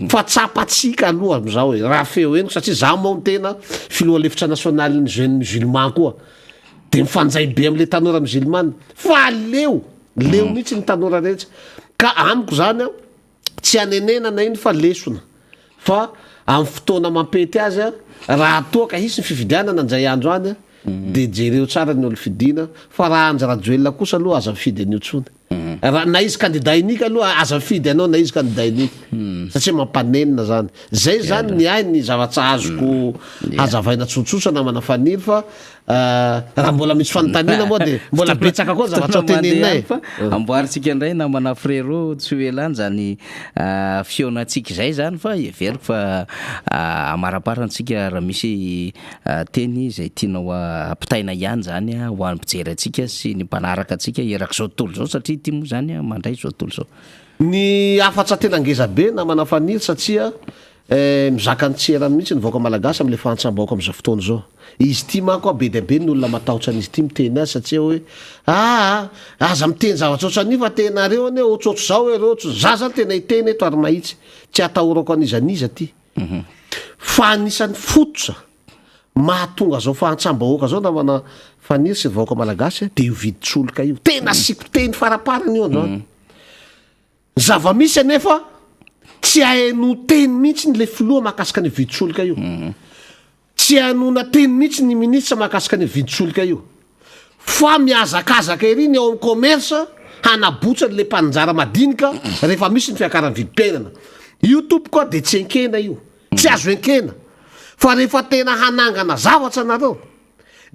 Fa tsapatsika aloha amizao e, raha feo henoko satria za moa no tena filoha lefitra nasionalin'ny jeunes musulmans koa de mifanjay be amle tanora musulmane fa leo, leo mihitsy ny tanora rehetra. Ka amiko zany an, Tsy hanenenana iny fa lesona fa amin'ny fotoana mampety azy raha toa ka hisy ny fifidianana indray andro any dia jereo tsara ny olo fidiana fa raha Andry Rajoelina kosa aloha aza mifidy an'io tsony raha na izy candidat unique aloha aza mifidy anao na izy candidat unique satria mampanenina zany zay zany ny ahy ny zavatra azoko hazavaina tsotsotra namana Faniry fa Raha mbola misy fanontaniana moa dia mbola betsaka koa zavatra ho tenenina e. Fa amboarintsika indray namana frérot tsy ho ela any izany fihaonantsika izay izany fa heveriko fa amaramparantsika raha misy teny izay tianao ampitaina ihany izany ho an'ny mpijery antsika sy ny mpanaraka antsika erak'izao tontolo izao satria ity moa izany mandray izao tontolo izao. Ny hafatra tena ngeza be namana Faniry satria Eh, mizaka ny tsy erany mihitsy ny vahoaka malagasy amin'ilay fahantsam-bahoaka amin'izao fotoana izao. Izy ity manko a, be dia be ny olona matahotra an'izy ity miteny azy satria hoe aa, aza miteny zavatra ohatran'io fa tena reo anie ohatsohatr'izao e, reo ohatr, za zany tena hiteny eto ary mahitsy, tsy atahorako an'iza n'iza ity. Fa anisan'ny fototra mahatonga izao fahantsam-bahoaka izao namana Faniry sy ny vahoaka malagasy dia io vidin-tsolika io. Tena asiako teny faraparany io androany. Ny zava-misy anefa tsy ahenoa teny mihitsy ny le filoha mahakasika an'io vidin-tsolika io. Tsy ahenoana teny mihitsy ny minisitra mahakasika an'io vidin-tsolika io. Fa mihazakazaka ery ny ao amin'ny commerce hanabotsa an'le mpaninjara madinika rehefa misy ny fiakaran'ny vidim-piainana. Io tompoko a dia tsy enkena io. Tsy azo enkena. Fa rehefa tena hanangana zavatra nareo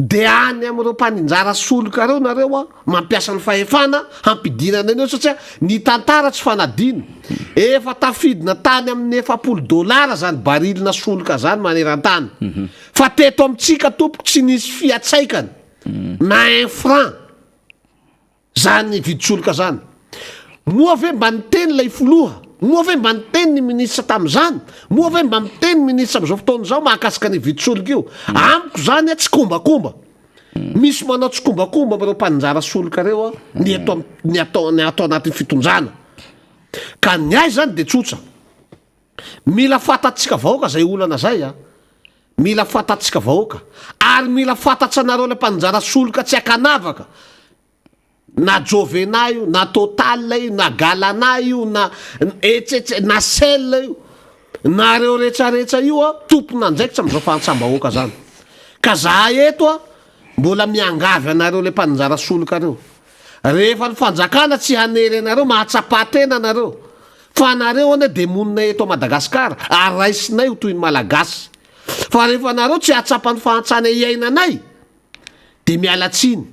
Dia any amin'ireo mpaninjara solika ireo nareo an, mampiasa ny fahefana hampidinana an'ireo satria ny tantara tsy fanadino. Efa tafidina tany amin'ny 40 dolara zany barilina solika zany maneran-tany. Fa teto amintsika tompoko tsy nisy fiatsaikany na un franc. Zany vidin-tsolika zany. Moa ve mba niteny ilay filoha? Moa ve mba niteny ny minisitra tamin'izany? Moa ve mba miteny ny minisitra amin'izao fotoana izao mahakasika an'io vidin-tsolika io? Amiko zany tsikombakomba. Misy manao tsikombakomba amin'ireo mpaninjara solika ireo ny eto am- ny atao ny ato anatin'ny fitondrana. Ka ny ahy zany dia tsotra. Mila fantatsika vahoaka zay olana zay a. Mila fantatsika vahoaka. Ary mila fantatsanareo ilay mpaninjara solika tsy ankanavaka. Na Jovena io, na Total io, na Galana io, na ets na Shell io. Nareo retraretra io a, tompon'andraikitra amin'izao fahantsam-bahoaka zany. Ka zahay eto a, mbola miangavy anareo ilay mpaninjara solika reo. Rehefa ny fanjakana tsy hanery anareo, mahatsapa tena nareo. Fa nareo anie dia monina eto Madagascar ary raisinay ho toy ny Malagasy. Fa rehefa nareo tsy hahatsapa ny fahantrana iainanay dia miala tsiny.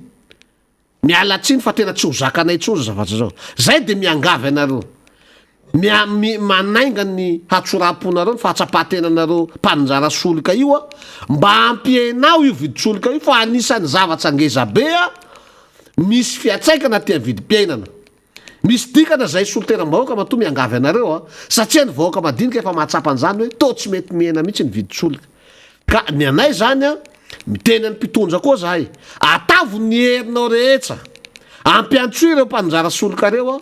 Miala tsiny fa tena tsy ho zakanay intsony zao zavatra zao. Zay dia miangavy anareo. Mia, mi, manainga ny hatsoram-ponareo, ny fahatsapan-tenanareo mpaninjara solika io a, mba hampihenao io vidin-tsolika io fa anisan'ny zavatra ngeza be a, misy fiantraikany aty amin'ny vidim-piainana. Misy dikany izay solontenam-bahoaka matoa miangavy anareo a, satria ny vahoaka madinika efa mahatsapa an'izany hoe toa tsy mety mihena mihitsy ny vidin-tsolika. Ka ny anay izany a, miteny amin'ny mpitondra koa zahay, atavo ny herinao rehetra, ampiantsoy ireo mpaninjara solika ireo a,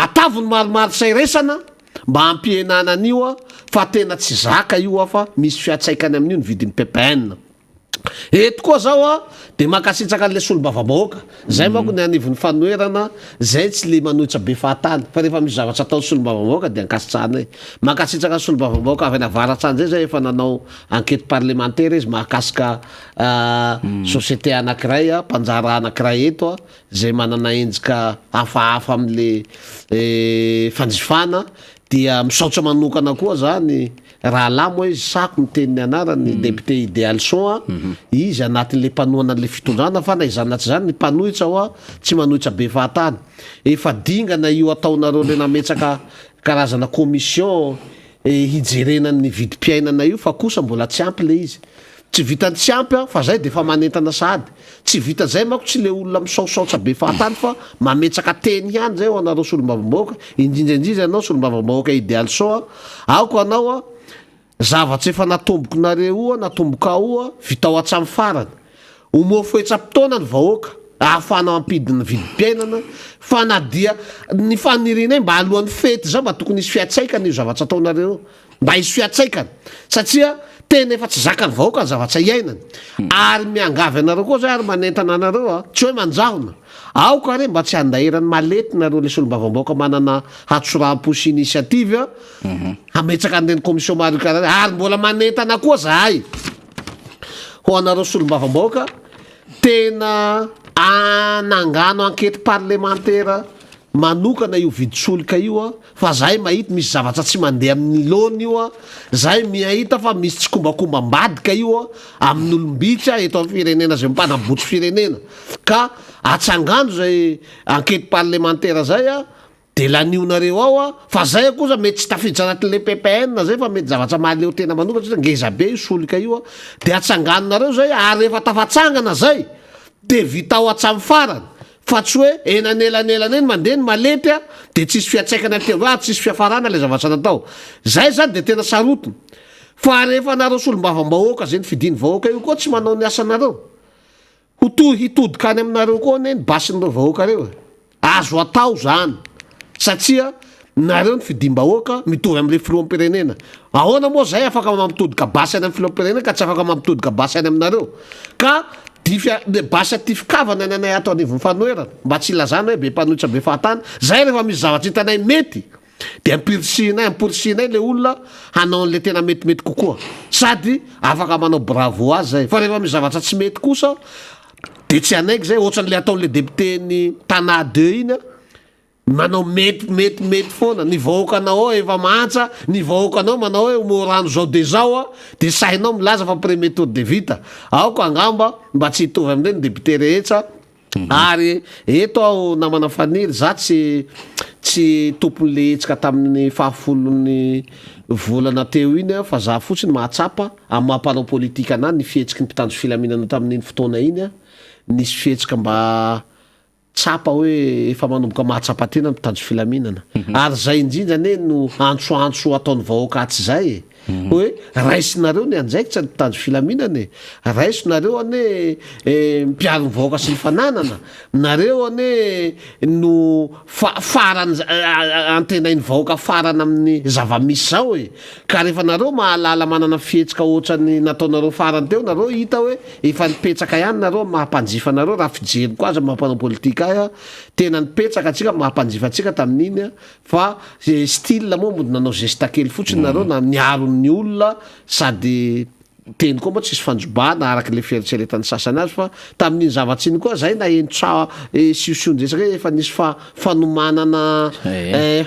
atavo ny marimaritra iraisana mba hampihenana an'io a, fa tena tsy zaka io a fa misy fiatsaikany amin'io ny vidin'ny ppn. Eto koa zao a de mankasitraka an'le solombavambahoaka, zay manko ny anivon'ny fanoherana zay tsy le manohitra be fahatany fa rehefa misy zavatra ataon'ny solombavambahoaka de ankasitrahanay. Mankasitraka ny solombavambahoaka avy any avaratra any zay zay efa nanao enquete parlementaire izy mahakasika société anakiray a, mpanjara anakiray eto a, zay manana endrika hafahafa amle fanjifana dia misaotra manokana koa zany. rahalahy moa izy sako miteny ny anarany député Idealson a, izy anatin'le mpanohana an'le fitondrana fa na izany na tsy izany ny mpanohitra hoa tsy manohitra be fahatany. Efa dingana io ataonareo le nametsaka karazana commission hijerena ny vidim-piainana io fa kosa mbola tsy ampy le izy. Tsy vitan'ny tsy ampy an, fa zay de efa manentana sahady. Tsy vita zay manko tsy le olona misaosaotsa be fahatany fa mametsaka teny ihany zay ho anareo solombavambahoaka, indrindra indrindra ianao solombavambahoaka Idealson a, aoka anao a, zavatra efa natombokinareo io a, natombokao io a, vitao hatramin'ny farany. Omeo foetsam-potoana ny vahoaka ahafahana mampidina ny vidim-piainana fa na dia ny fanirianay mba alohan'ny fety zao mba tokony hisy fiatsaikany io zavatra ataonareo io. Mba hisy fiatsaikany satria tena efa tsy zakan'ny vahoaka ny zavatra iainany. Ary miangavy anareo koa zay ary manentana anareo a, tsy hoe manjahona. Aoka re mba tsy handairan'ny malety nareo le solombavambahoaka manana hatsoram-po sy initiative a, hametsaka an'ireny commission maro ikarana ary mbola manentana koa zahay ho anareo solombavambahoaka tena anangano enquete parlemantera manokana io vidin-tsolika io a. Fa zahay mahita misy zavatra tsy mandeha amin'ny laoniny io a, zahay miahita fa misy tsikombakomba ambadika io a, amin'ny olom-bitsy a eto amin'ny firenena zay mpanabotry firenena, ka atsangano zay enquete parlemantera zay a, de lanionareo ao a, fa zay kosa mety tsy tafiditra anatin'le PPN zay fa mety zavatra mahaleo tena manokana satria ngeza be io solika io a, de atsanganonareo zay ary rehefa tafatsangana zay de vitao hatramin'ny farany Fa tsy hoe eny anelanelana eny mandeha ny malety a, dia tsisy fiantsaikany aty avy eo ary tsisy fiafarana ilay zavatra natao. Zay zany dia tena sarotiny. Fa rehefa nareo solombavambahoaka zay nifidin'ny vahoaka io koa tsy manao ny asanareo, ho toy hitodika any aminareo koa anie ny basin'ireo vahoaka ireo e. Azo atao zany satria nareo ny fidim-bahoaka mitovy amin'ilay filoham-pirenena. Ahoana moa zay afaka mampitodika basy any amin'ny filoham-pirenena ka tsy afaka mampitodika basy any aminareo? Ka dify basy atifikavana ny anay ato anivon'ny fanoherana mba tsy hilazana hoe be mpanohitra be fahatany. Zay rehefa misy zavatra hitanay mety de ampirisihinay amporisihinay le olona hanao an'le tena metimety kokoa sady afaka manao bravo azy zay. Fa rehefa misy zavatra tsy mety kosa de tsy hanaiky zay ohatran'le ataon'le député-n'ny Tana deux iny a. Manao mety mety mety foana, ny vahoakanao ao efa mahantra, ny vahoakanao manao hoe omeo rano zao de zao a, de sahinao milaza fa premier tour de vita. Aoka angamba mba tsy hitovy amin'ireny député rehetra ary eto aho namana Faniry za tsy tsy tompon'le hetsika tamin'ny fahafolon'ny volana teo iny aho fa za fotsiny mahatsapa amin'ny maha mpanao politika anah ny fihetsiky ny mpitandro filaminana tamin'iny fotoana iny a, nisy fihetsika mba Tsapa hoe efa manomboka mahatsapa tena ny mpitandro filaminana. Ary izay indrindra anie no antsoantso ataon'ny vahoaka hatrizay e! Hoe raisinareo ny andraikitra ny mpitandro filaminana e! Raiso nareo anie mpiaro ny vahoaka sy ny fananana, nareo anie no farany antenain'ny vahoaka farany amin'ny zava-misy zao e! Ka rehefa nareo mahalala manana fihetsika ohatran'ny nataonareo farany teo nareo hita hoe Efa nipetsaka ihany nareo am maha mpanjifa anareo raha fijeriko azy am maha mpanao politika ahy a, tena nipetsaka antsika am maha mpanjifa antsika tamin'iny a, fa ze style moa mody nanao geste kely fotsiny nareo na niaro ny olona sady teny koa moa tsisy fanjobana araka le fieritreretan'ny sasany azy fa tamin'iny zavatra iny koa zay naheno tsa siosion-dresaka hoe efa nisy fa fanomanana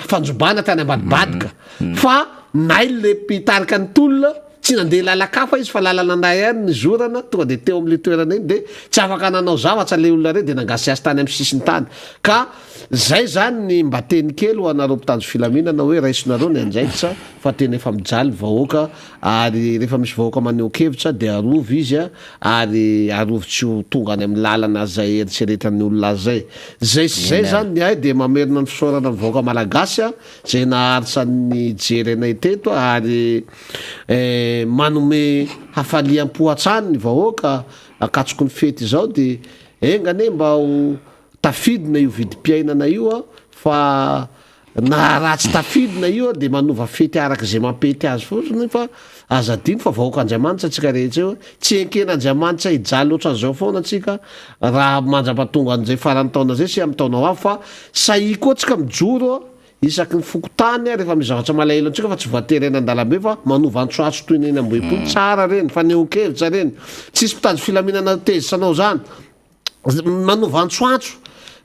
fanjobana tany ambadibadika fa nail le mpitarika ny tolona Tsy nandeha lalan-kafa izy fa lalana anay ihany nizorana, tonga dia teo amin'ilay toerana iny dia tsy afaka nanao zavatra ilay olona ireo dia nangasiasy tany amin'ny sisin-tany. Ka izay izany ny mba teny kely ho anareo mpitandro filaminana hoe raisonareo ny andraikitra fa tena efa mijaly ny vahoaka ary rehefa misy vahoaka maneho-kevitra dia arovy izy ary arovy tsy ho tonga any amin'ny lalana izay eritreretan'ny olona azy izay. Izay sy izay izany ny ahy dia mamerina ny fisaorana ny vahoaka malagasy izay naharitra nijery anay teto ary Manome hafaliam-po hatrany ny vahoaka ankatsoky ny fety izao dia enga anie mba ho tafidina io vidim-piainana io fa na raha tsy tafidina io dia manova fety araka izay mampety azy fotsiny fa aza adino fa vahoakan'Andriamanitra antsika rehetra io, tsy eken'Andriamanitra hijaly ohatran'izao foana antsika raha mandra-pahatonga an'izay faran'ny taona izay sy amin'ny taona ho avy fa sahia koa antsika mijoro Isaky ny fokontany rehefa misy zavatra malahelo antsika fa tsy voatery eny andalambe fa manova antsoantso toy ny eny Ambohipo iny, tsara reny, fanehoan-kevitra reny, tsisy mpitandro filaminana tezitra anao zany, manova antsoantso.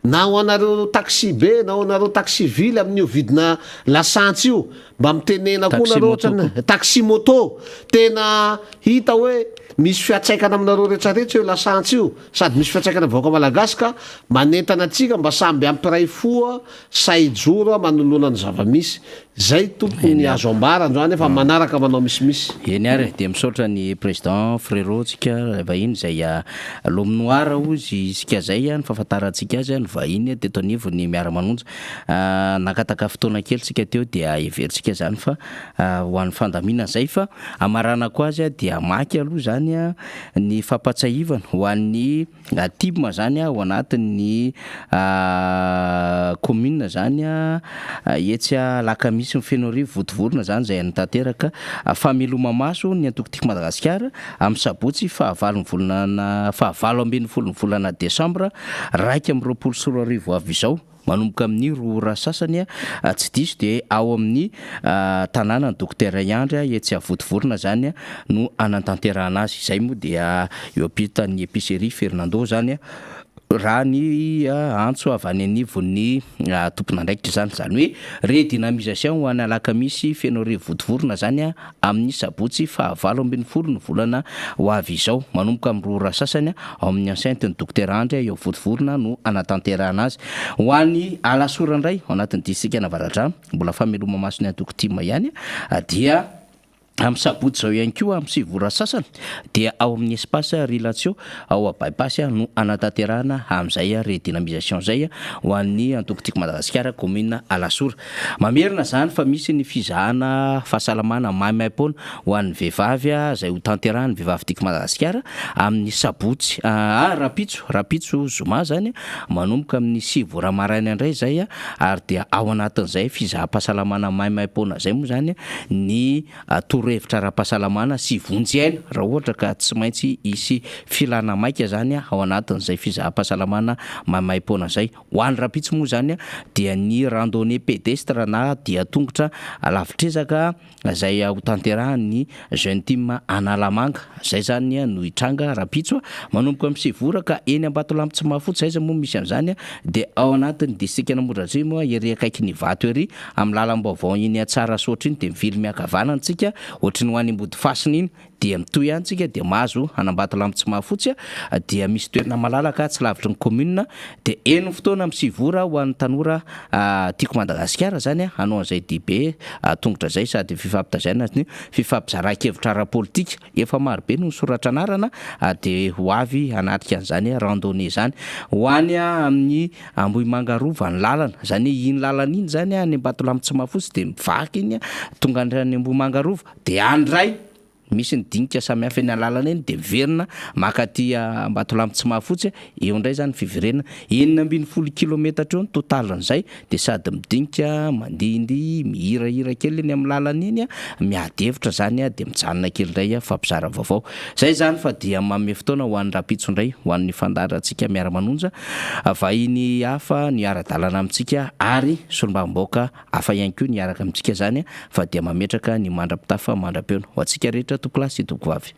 Na ho anareo taxi be na ho anareo taxi ville amin'io vidina lasantsy io mba mitenena koa nareo ohatrany taxi moto tena hita hoe misy fiatsaikana aminareo retraretra io lasantsy io sady misy fiatsaikana vahoaka malagasy ka manentana antsika mba samby hampiray fo sahy hijoro manoloana ny zava-misy Zay tompoko ny azo ambara androany fa manaraka manao misimisy. Eny ary e, dia misaotra ny président frérot tsika vahiny izay l'homme noir hozy isika zay ny fahafantarantsika azy ny vahiny teto anivon'ny miara manonja. Nangataka fotoana kely tsika teo dia heverintsika zany fa ho an'ny fandaminana zay fa hamaranako azy dia hamaky aloha zany ny fampatsahivana ho an'ny Tim zany ao anatin'ny commune zany etsy Alakamisy Fenoarivo Vontovorona zany izay hanatanteraka fameloma-maso ny antoko Tiako Madagasikara amin'ny sabotsy fahavalon'ny volana fahavalo ambin'ny folon'ny volana desambra 2021 ho avy izao. Manomboka amin'ny roa ora sasany tsy diso dia ao amin'ny tanànan'i Dokotera Iandry etsy Avodivorona izany no hanatanterahana azy. Izay moa dia eo ampitan'ny Epicerie Fernando izany raha ny antso avy any anivon'ny tompon'andraikitra izany. Izany hoe redynamisation ho an'ny alakamisy Fenoarivo Vontovorona izany amin'ny sabotsy fahavalo ambin'ny folo ny volana ho avy izao, manomboka amin'ny 2 ora sasany, ao amin'ny enceinte ny Dokotera Andry eo Vontovorona no hanatanterahana azy. Ho an'i Alasora indray, ao anatin'ny distrikan'Avaradrano, mbola fameloma-maso ny antoko tim ihany, dia amin'ny sabotsy izao ihany koa amin'ny 9 ora sasany dia ao amin'ny espace Rilatsio ao By-pass no hanatanterahana amin'izay redynamisation izay ho an'ny antoko Tiako Madagasikara commune Alasora. Mamerina izany fa misy ny fizahana fahasalamana maimaimpoana ho an'ny vehivavy izay ho tanterahin'ny Vehivavy Tiako Madagasikara amin'ny sabotsy, rahampitso, rahampitso zoma izany, manomboka amin'ny 9 ora maraina indray izay ary dia ao anatin'izay fizaham-pahasalamana maimaimpoana izay moa izany ny torohevitra ara-pahasalamana sy vonjy aina raha ohatra ka tsy maintsy hisy filana maika izany ao anatin'izay fizaham-pahasalamana maimaimpoana izay. Ho an'ny rahampitso moa izany dia ny randonnée pédestre na dia tongotra lavitr'ezaka izay hotanterahan'ny Jeune Team Analamanga. Izay izany no hitranga rahampitso manomboka amin'ny 9 ora ka eny Ambatolampy Tsimahafotsy, aiza moa misy an'izany dia ao anatin'ny distrikan'Ambohidratrimo ery akaikin'Ivato ery amin'ny lalam-baovao iny Tsarasaotra iny dia mivily miankavanana isika ohatry ny ho any Ambodifasina iny Dia mitohy ihany tsika dia mahazo an'Ambatolampy Tsimahafotsy dia misy toerana malalaka tsy lavitry ny commune dia eny ny fotoana amin'ny 9 ora ho an'ny tanora Tiako Madagasikara zany hanao an'izay diabe tongotra zay sady fifampitazaina ny fifampizaran-kevitra ara-politika efa marobe no nisoratra anarana dia ho avy hanatrika an'izany randonnée zany ho any amin'ny Ambohimanga Rova ny lalana zany hoe iny lalana iny zany any Ambatolampy Tsimahafotsy dia mivaky iny tonga any Ambohimanga Rova Dia any indray, misy ny dinika samihafa eny alalana eny dia miverina maka aty Ambatolampy Tsimahafotsy, eo indray izany ny fiverenana, 16 kilometatra eo ny totalin'izay, dia sady midinika, mandihindihy, mihirahira kely eny amin'ny lalana eny, miady hevitra izany dia mijanona kely indray mifampizara vaovao. Izay izany fa dia manome fotoana ho an'ny rahampitso indray, ho an'ny fandaharantsika miara-manonja, vahiny hafa no hiara-dalana amintsika ary solombavambahoaka Hafa ihany koa ny hiaraka amintsika izany fa dia mametraka ny mandra-pitafa mandra-peona ho antsika rehetra tompokolahy sy tompokovavy.